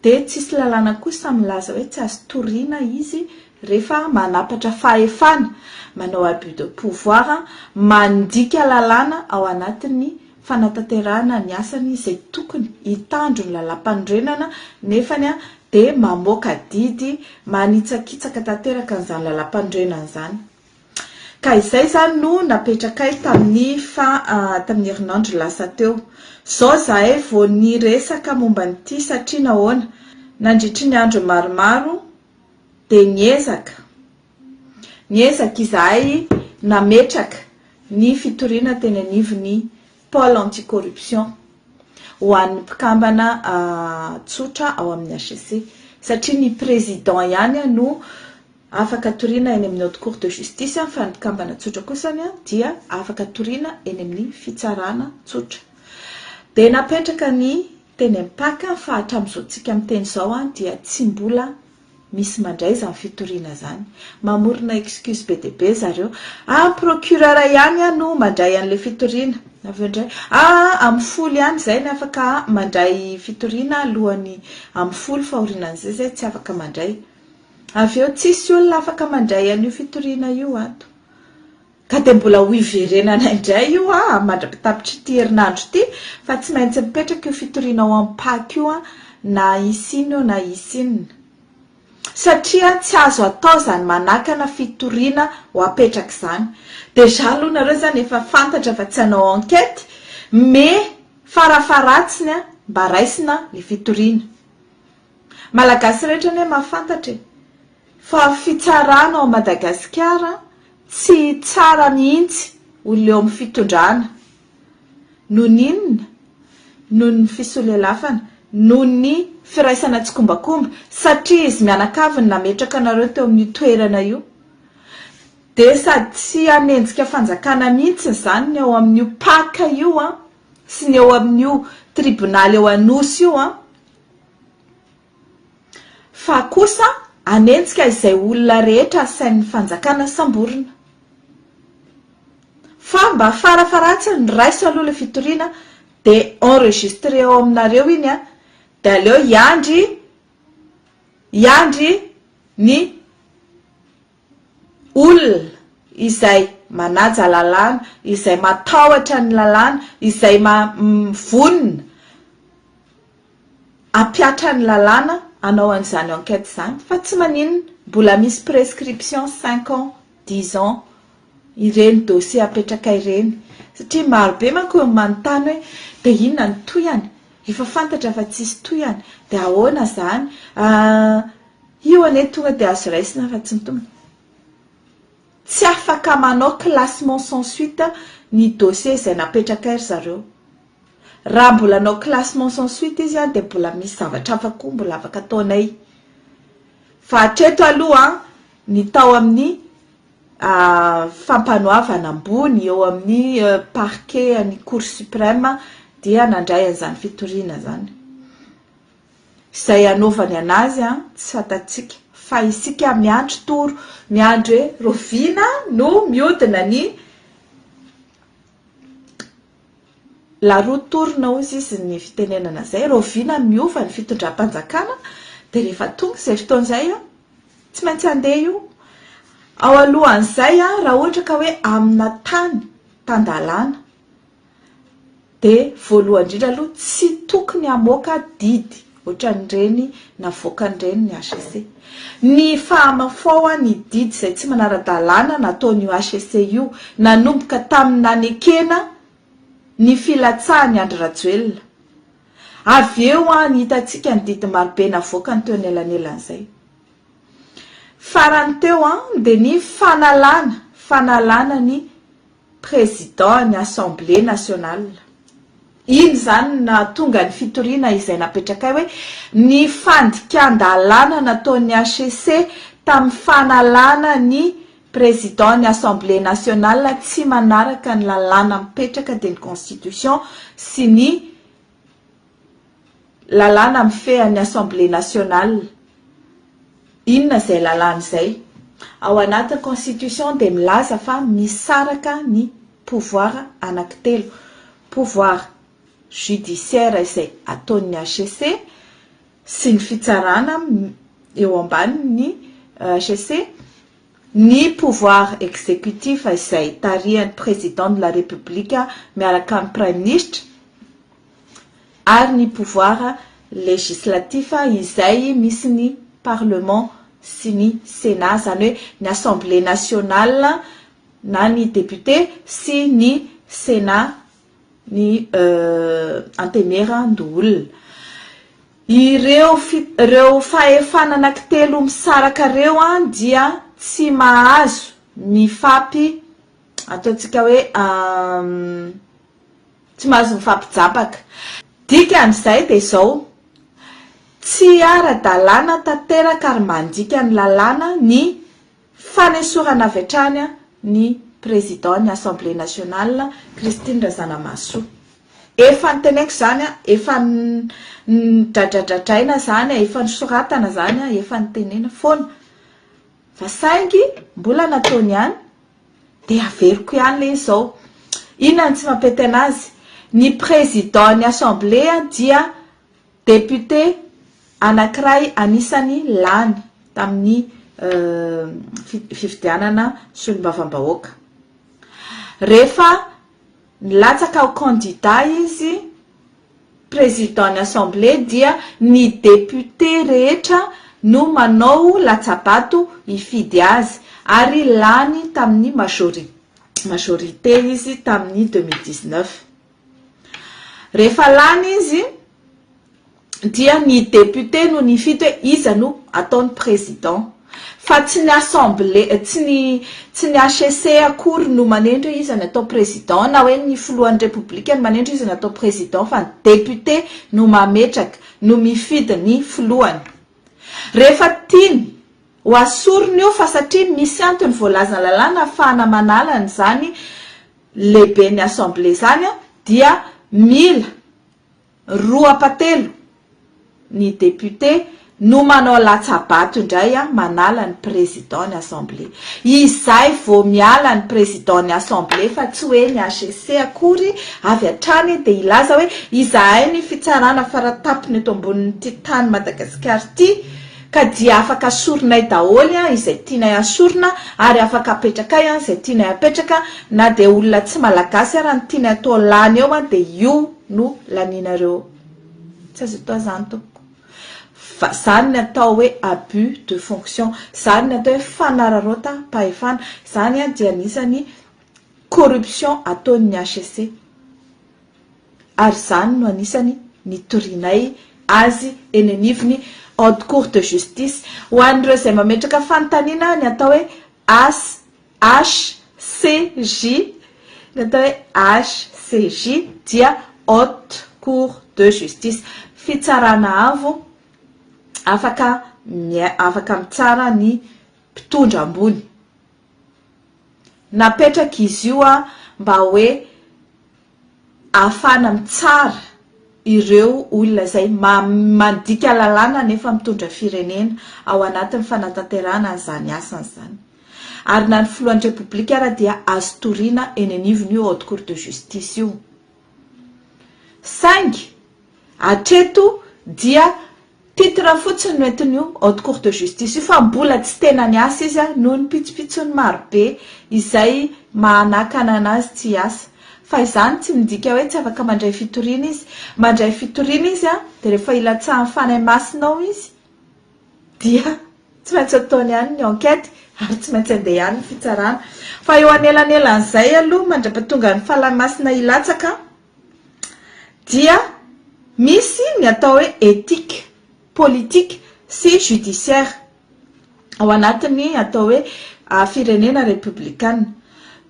dia tsisy lalàna kosa milaza hoe tsy azo toriana izy rehefa manapatra fahefana, manao abus de pouvoir, mandika lalàna ao anatin'ny fanatanterahana ny asany izay tokony hitandro ny lalàmpanorenana nefany dia mamoaka didy manitsakitsaka tanteraka an'izany lalàmpanorenana izany. Ka izay izany no napetrakay tamin'ny fa tamin'ny herinandro lasa teo. Zao zahay vao niresaka momba an'ity satria nahoana? Nandritry ny andro maromaro dia niezaka niezaka izahay nametraka ny fitoriana teny anivon'ny Pôle anti-corruption ho an'ny mpikambana tsotra ao amin'ny hcc satria ny président ihany no afaka toriana eny amin'ny Haute Cour de Justice fa ny mpikambana tsotra kosany dia afaka toriana eny amin'ny fitsarana tsotra. Dia napetraka ny teny amin'ny Pac fa hatramin'izao tsika miteny izao dia tsy mbola misy mandray izany fitoriana izany. Mamorona excuse be dia be zareo. Ah ny procureur ihany no mandray an'ilay fitoriana. Avy eo indray, ah amin'ny folo ihany izay ny afaka mandray fitoriana alohan'ny amin'ny folo fa aorianan'izay izay tsy afaka mandray. Avy eo tsisy olona afaka mandray an'io fitoriana io ato. Ka dia mbola ho hiverenana indray io an, mandra-pitapitr'ity herinandro ity, fa tsy maintsy mipetraka io fitoriana ao amin'ny Pac io an, na hisy inona eo na hisy inona. Satria tsy azo atao izany manakana fitoriana ho apetraka izany. Déjà aloha nareo izany efa fantatra fa tsy hanao enquête, mais farafaharatsiny an, mba raisina le fitoriana. Malagasy rehetra anie mahafantatra e! Fa fitsarana ao Madagasikara tsy tsara mihitsy olona eo amin'ny fitondrana. Noho ny inona? Noho ny fisolelafana, noho ny firaisana tsikombakomba, satria izy mianakavy no nametraka anareo teo amin'io toerana io. Dia sady tsy hanenjika fanjakana mihitsy izany ny ao amin'io Pac io an, sy ny eo amin'io tribonaly eo Anosy io an. Fa kosa hanenjika izay olona rehetra asain'ny fanjakana samborina. Fa mba farafaharatsiny raiso aloha ilay fitoriana dia enregistrer ao aminareo iny an, dia aleo hiandry hiandry ny olona izay manaja lalàna, izay matahotra ny lalàna, izay vonona hampiatra ny lalàna hanao an'izany enquête izany fa tsy maninona, mbola misy prescription cinq ans, dix ans ireny dossier apetraka ireny satria maro be manko ny manontany hoe dia inona ny tohiny, efa fantatra fa tsisy tohiny dia ahoana izany, Io anie tonga dia azo raisina fa tsy mitombina. Tsy afaka manao classement sans suite ny dossier izay napetrakay ry zareo. Raha mbola hanao classement sans suite izy dia mbola misy zavatra hafa koa mbola afaka ataonay. Fa hatreto aloha ny tao amin'ny fampanoavana ambony eo amin'ny parquet an'ny cour suprême dia nandray an'izany fitoriana izany. Izay hanaovany anazy an tsy fantatsika fa isika miandry toro, miandry hoe roviana no miodina ny la roue tourne hozy izy ny fitenenana izay, roviana miova ny fitondram-panjakana dia rehefa tonga izay fotoana izay an tsy maintsy handeha io. Ao alohan'izay an raha ohatra ka hoe amina tany tan-dalàna Dia voalohany indrindra aloha tsy tokony hamoaka didy ohatran'ireny navoakan'ireny ny hcc. Ny fahamafao ny didy izay tsy manara-dalàna nataon'io hcc io nanomboka tamin'ny nanekena ny filatsahan'i Andry Rajoelina. Avy eo ny hitantsika ny didy marobe navoakany teo anelanelan'izay. Farany teo dia ny fanalana fanalana ny Président ny Assemblée nationale. Iny izany no nahatonga ny fitoriana izay napetrakay hoe ny fandikan-dalàna nataon'ny hcc tamin'ny fanalana ny Président ny Assemblée nationale tsy manaraka ny lalàna mipetraka dia ny Constitution sy ny Lalàna mifehy an'ny Assemblée nationale. Inona izay lalàna izay? Ao anatin'ny constitution dia milaza fa misaraka ny pouvoir anankitelo, pouvoir judiciaire izay ataon'ny hcc sy ny fitsarana eo ambanin'ny hcc, ny pouvoir exécutif izay tarihan'ny président de la république miaraka amin'ny praiminisitra, ary ny pouvoir législatif izay misy ny parlement sy ny sénat, izany hoe ny assemblée nationale. na ny député sy ny Sénat, ny Antenimierandoholona. Ireo ireo fahefana anankitelo misaraka ireo dia tsy mahazo mifampi ataontsika hoe tsy mahazo mifampijabaka. Dikan'izay dia izao, tsy ara-dalàna tanteraka ary mandika ny lalàna ny Fanesorana avy hatrany ny Président ny Assemblée Nationale Christine Razanamahasoa. Efa noteneniko izany, efa nodradradradraina izany, efa nosoratana izany, efa notenena foana. Fa saingy mbola nataony ihany, dia averiko ihany ilay izy izao. Inona no tsy mampety an'azy? Ny Président ny Assemblée dia Député anankiray anisany lany tamin'ny fifidianana solombavambahoaka. Rehefa nilatsaka ho candidat izy président ny assemblée dia ny député rehetra no manao latsabato hifidy azy ary lany tamin'ny majorité izy tamin'ny 2019. Rehefa lany izy dia ny député no nifidy hoe iza no ataony président. Fa tsy ny assemblée, tsy ny tsy ny HCC akory no manendry hoe iza no atao président na hoe ny filohan'ny repoblika no manendry hoe iza no atao président fa ny député no mametraka, no mifidy ny filohany. Rehefa tiany ho asorina io fa satria misy antony voalazan'ny lalàna ahafahana manala an'izany lehiben'ny assemblée zany dia mila roa ampatelo ny député no manao latsa-bato indray manala ny président ny assemblée. Izay vao miala ny président ny assemblée fa tsy hoe ny HCC akory avy hatrany dia hilaza hoe izahay ny fitsarana faratapony eto ambonin'ity tany Madagasikara ity Ka dia afaka asorinay daholo an izay tianay asorina ary afaka apetrakay an izay tianay apetraka na dia olona tsy malagasy ara no tianay atao lany eo an dia io no lanianareo tsy azo atao izany tompoko fa izany ny atao hoe abus de fonction izany ny atao hoe fanararaotam-pahefana izany an dia anisany corruption ataon'ny HCC. ary izany no anisany nitorianay azy eny anivon'ny Haute Cour de Justice. Ho an'ireo izay mametraka fanontaniana ny atao hoe HCJ, ny atao hoe HCJ dia Haute Cour de Justice, fitsarana avo afaka afaka mitsara ny mpitondra ambony. Napetraka izy io mba hoe ahafahana mitsara ireo olona izay mandika lalàna nefa mitondra firenena ao anatin'ny fanatanterahana an'izany asany izany. Ary na ny filohan'ny Repoblika ara dia azo toriana eny anivon'io Haute Cour de Justice io. Saingy hatreto dia Titre fotsiny no entin'io Haute Cour de Justice io fa mbola tsy tena niasa izy noho ny pitsopitsony maro be izay mahanakana anazy tsy hiasa. Fa izany tsy midika hoe tsy afaka mandray fitoriana izy. Mandray fitoriana izy dia rehefa ilatsahan'ny Fanahy Masina ao izy dia tsy maintsy ataony ihany ny enquête ary tsy maintsy andeha ihany ny fitsarana. Fa eo anelanelan'izay aloha mandrapatongan'ny Fanahy Masina hilatsaka dia misy ny atao hoe éthique politique sy judiciaire ao anatin'ny atao hoe firenena repoblikana.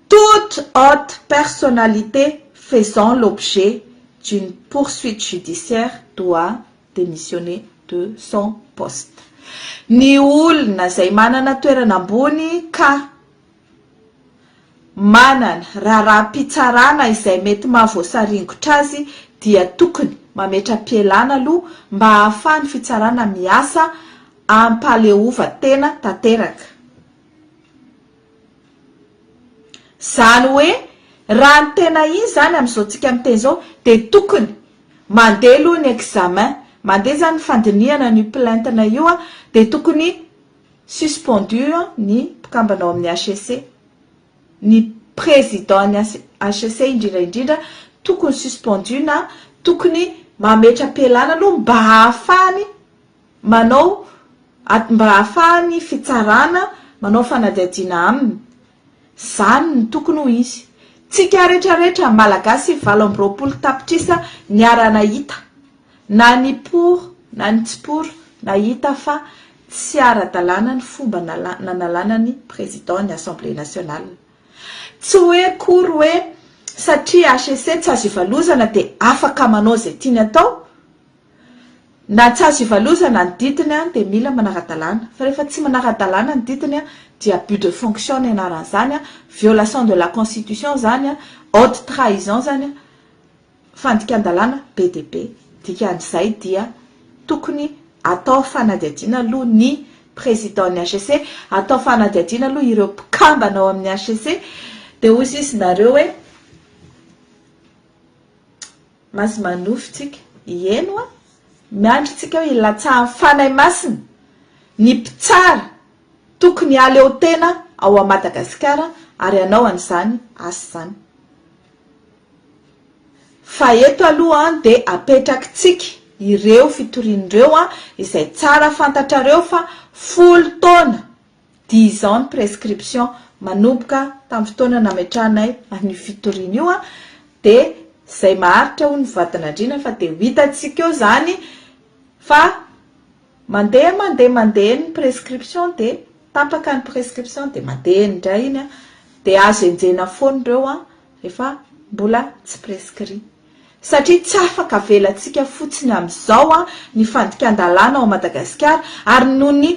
Toute haute personnalité faisant l'objet d'une poursuite judiciaire doit démissionner de son poste. Ny olona izay manana toerana ambony ka Manana raharaham-pitsarana izay mety mahavoasaringotra azy dia tokony mametra-pialana aloha mba hahafahan'ny fitsarana miasa am-pahaleovan-tena tanteraka. Izany hoe raha ny tena izy izany amin'izao tsika miteny izao dia tokony mandeha aloha ny examen, mandeha izany ny fandinihana an'io plainte-na io dia tokony Suspendu ny mpikambana ao amin'ny HCC. Ny président ny HCC indrindra indrindra tokony suspendu na tokony mametra-pialana aloha mba hahafahany manao mba hahafahan'ny fitsarana manao fanadihadiana aminy. Zany no tokony ho izy. Tsika rehetra rehetra Malagasy 28 tapitrisa niara-nahita, na ny pour na ny tsy pour, nahita fa tsy ara-dalàna ny fomba nanalana ny président ny Assemblée nationale. Tsy hoe akory hoe satria HCC tsy azo ivalozana dia afaka manao izay tiany atao, Na tsy azo ivalozana ny didiny dia mila manara-dalàna. Fa rehefa tsy manara-dalàna ny didiny dia abus de fonction ny anaran'izany, violation de la constitution izany, haute trahison izany, fandikan-dalàna be dia be. Dikan'izay dia tokony atao fanadihadiana aloha ny président-n'ny HCC, atao fanadihadiana aloha ireo mpikambana ao amin'ny HCC, dia hoy sisa nareo hoe. Mazy manofy tsika. Ieno a! Miandry tsika hoe hilatsahan'ny Fanahy Masina ny mpitsara tokony hahaleo tena ao a Madagasikara ary hanao an'izany asa izany. Fa eto aloha an dia apetrakitsika ireo fitoriana ireo an izay tsara fantatrareo fa folo taona Dix ans ny prescription manomboka tamin'ny fotoana nametrahanay an'io fitoriana io dia izay maharitra hono ny vadin'andriana fa dia ho hitantsika eo izany fa mandeha mandeha mandeha ny prescription dia tapaka ny prescription dia mandeha indray iny dia azo enjehina foana ireo rehefa mbola tsy prescrit satria tsy afaka avelantsika fotsiny amin'izao ny fandikan-dalàna ao Madagasikara ary noho ny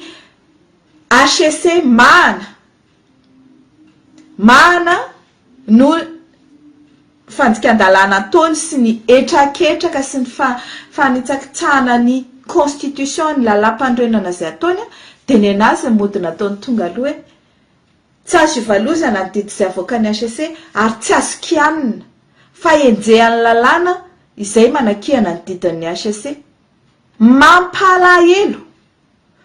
HCC mahana Mahana no fandikan-dalàna ataony sy ny hetraketraka sy ny fanitsakitsahana ny constitution, ny lalàmpanorenana izay ataony dia nenazy ny mody nataony tonga aloha hoe tsy azo ivalozana ny didy izay avoakan'ny HCC ary tsy azo kianina fa enjehan'ny lalàna izay manakihana ny didin'ny HCC. Mampalahelo!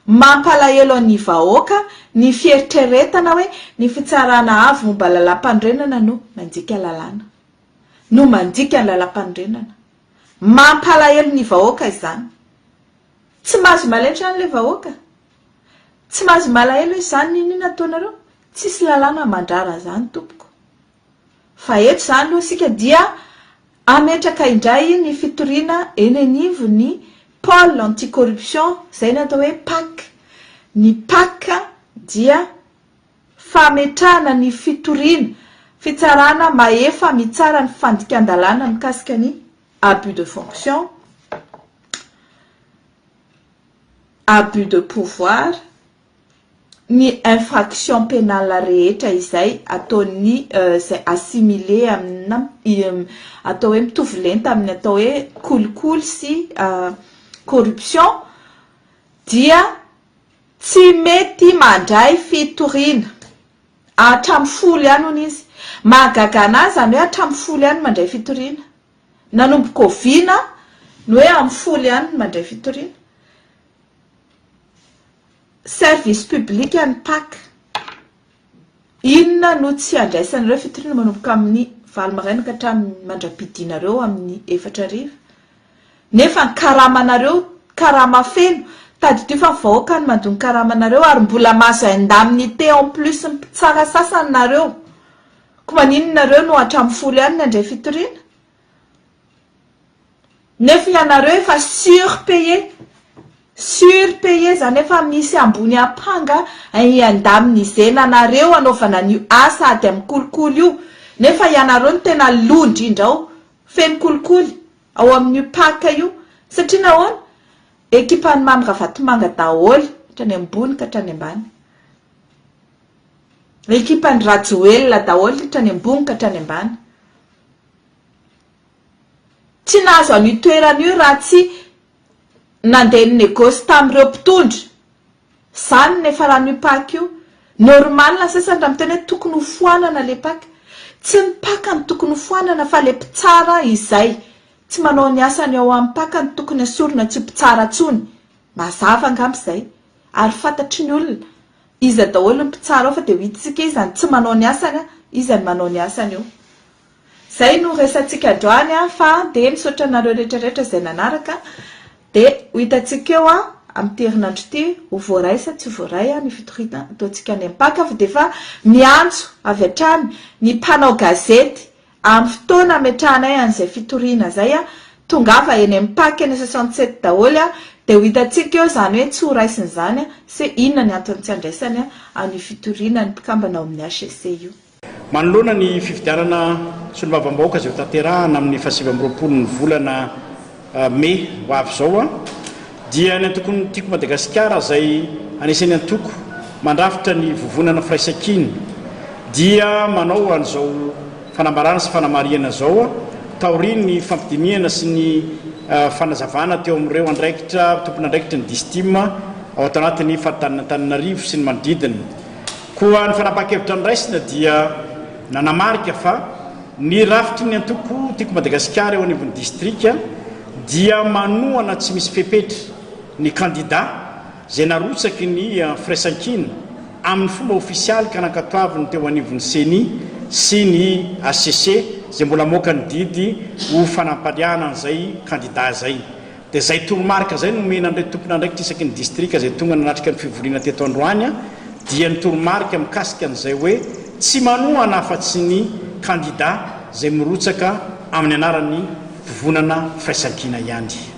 Mampalahelo an'ny vahoaka ny fieritreretana hoe ny fitsarana avo momba lalàmpanorenana no mandika lalàna. No mandika ny lalàmpanorenana. Mampalahelo ny vahoaka izany. Tsy mahazo malahelo izany ilay vahoaka. Tsy mahazo malahelo hoe izany n'inon'inona ataonareo. Tsisy lalàna mandrara izany tompoko. Fa eto izany aloha isika dia hametraka indray ny fitoriana eny anivon'ny Pôle anti-corruption, izay ny atao hoe pac. Ny pac dia fametrahana ny fitoriana, fitsarana mahefa mitsara ny fandikan-dalàna mikasika ny abus de fonction, abus de pouvoir, ny infraction pénale rehetra izay ataon'ny izay assimilé amina atao hoe mitovy lenta amin'ny atao hoe kolikoly sy corruption dia tsy mety mandray fitoriana hatramin'ny folo ihany hono izy. Mahagaga anah izany hoe hatramin'ny folo ihany mandray fitoriana. Nanomboka oviana ny hoe amin'ny folo ihany no mandray fitoriana? Service public ny pac. Inona no tsy andraisanareo fitoriana manomboka amin'ny valo maraina ka hatramin'ny mandra-pidinareo amin'ny efatra hariva? Nefa ny karamanareo karama feno, tadidio fa ny vahoaka no mandoa ny karamanareo ary mbola mahazo indemnité en plus ny mpitsara sasany nareo. Ko maninona nareo no hatramin'ny folo ihany ny handray fitoriana? Nefa ianareo efa surpayé, surpayé zany efa misy ambony ampanga hi-indemniser-na anareo hanaovana an'io asa ady amin'ny kolikoly io, nefa ianareo no tena loha indrindra ao, feno kolikoly ao amin'io pac io, satria nahoana? Ekipan'i Mamy Ravatomanga daholo hatrany ambony ka hatrany ambany. Ekipan'i Rajoelina daholo hatrany ambony ka hatrany ambany. Tsy nahazo an'io toerana io raha tsy nandeha ni-négoce tamin'ireo mpitondra. Izany no niafaran'io pac io. Normal ny sasany raha miteny hoe tokony ho foanana ilay pac. Tsy ny pac no tokony ho foanana fa ilay mpitsara izay tsy manao ny asany ao amin'ny pac no tokony asorina tsy ho mpitsara intsony. Mazava angamba izay. Ary fantatry ny olona iza daholo ny mpitsara ao fa dia ho hitantsika iza no tsy manao ny asany, iza no manao ny asany eo. Zay no resatsika androany a fa dia misaotra anareo rehetra rehetra izay nanaraka dia ho hitantsika eo a. amin'ity herinandro ity ho voaray sa tsy voaray ny fitoriana ataontsika any Ampaka fa dia efa miantso avy hatrany ny mpanao gazety amin'ny fotoana ametrahanay an'izay fitoriana izay, tongava eny amin'ny Pac eny 67 daholo dia ho hitantsika eo izany hoe tsy ho raisina izany sy inona ny antony tsy andraisany an'io fitoriana ny mpikambana ao amin'ny hcc io. Manoloana ny fifidianana solombavambahoaka izay hotanterahana amin'ny fahasivy amby roapolo ny volana mey ho avy izao dia ny antokon'ny Tiako Madagasikara izay anisan'ny antoko mandrafitra ny vovonana Firaisankina dia manao an'izao fanambarana sy fanamarihana izao taorian'ny fampidinihana sy ny fanazavana teo amin'ireo andraikitra tompon'andraikitry ny Distim ao ato anatin'ny faritanin'Antananarivo sy ny manodidina. Koa ny fanapahan-kevitra noraisina dia nanamarika fa ny rafitry ny antoko Tiako Madagasikara eo anivon'ny distrika dia manohana tsy misy fepetra ny kandida izay narotsaky ny Firaisankina amin'ny fomba ofisialy ka nankatoaviny teo anivon'ny Ceni sy ny hcc izay mbola hamoaka ny didy ho fanampariahana an'izay kandida izay. Dia izay toromarika izay no nomena an'ireto tompon'andraikitra isaky ny distrika izay tonga nanatrika ny fivoriana teto androany dia ny toromarika mikasika an'izay hoe tsy manohana afa-tsy ny kandida izay mirotsaka amin'ny anaran'ny Vovonana Firaisankina ihany.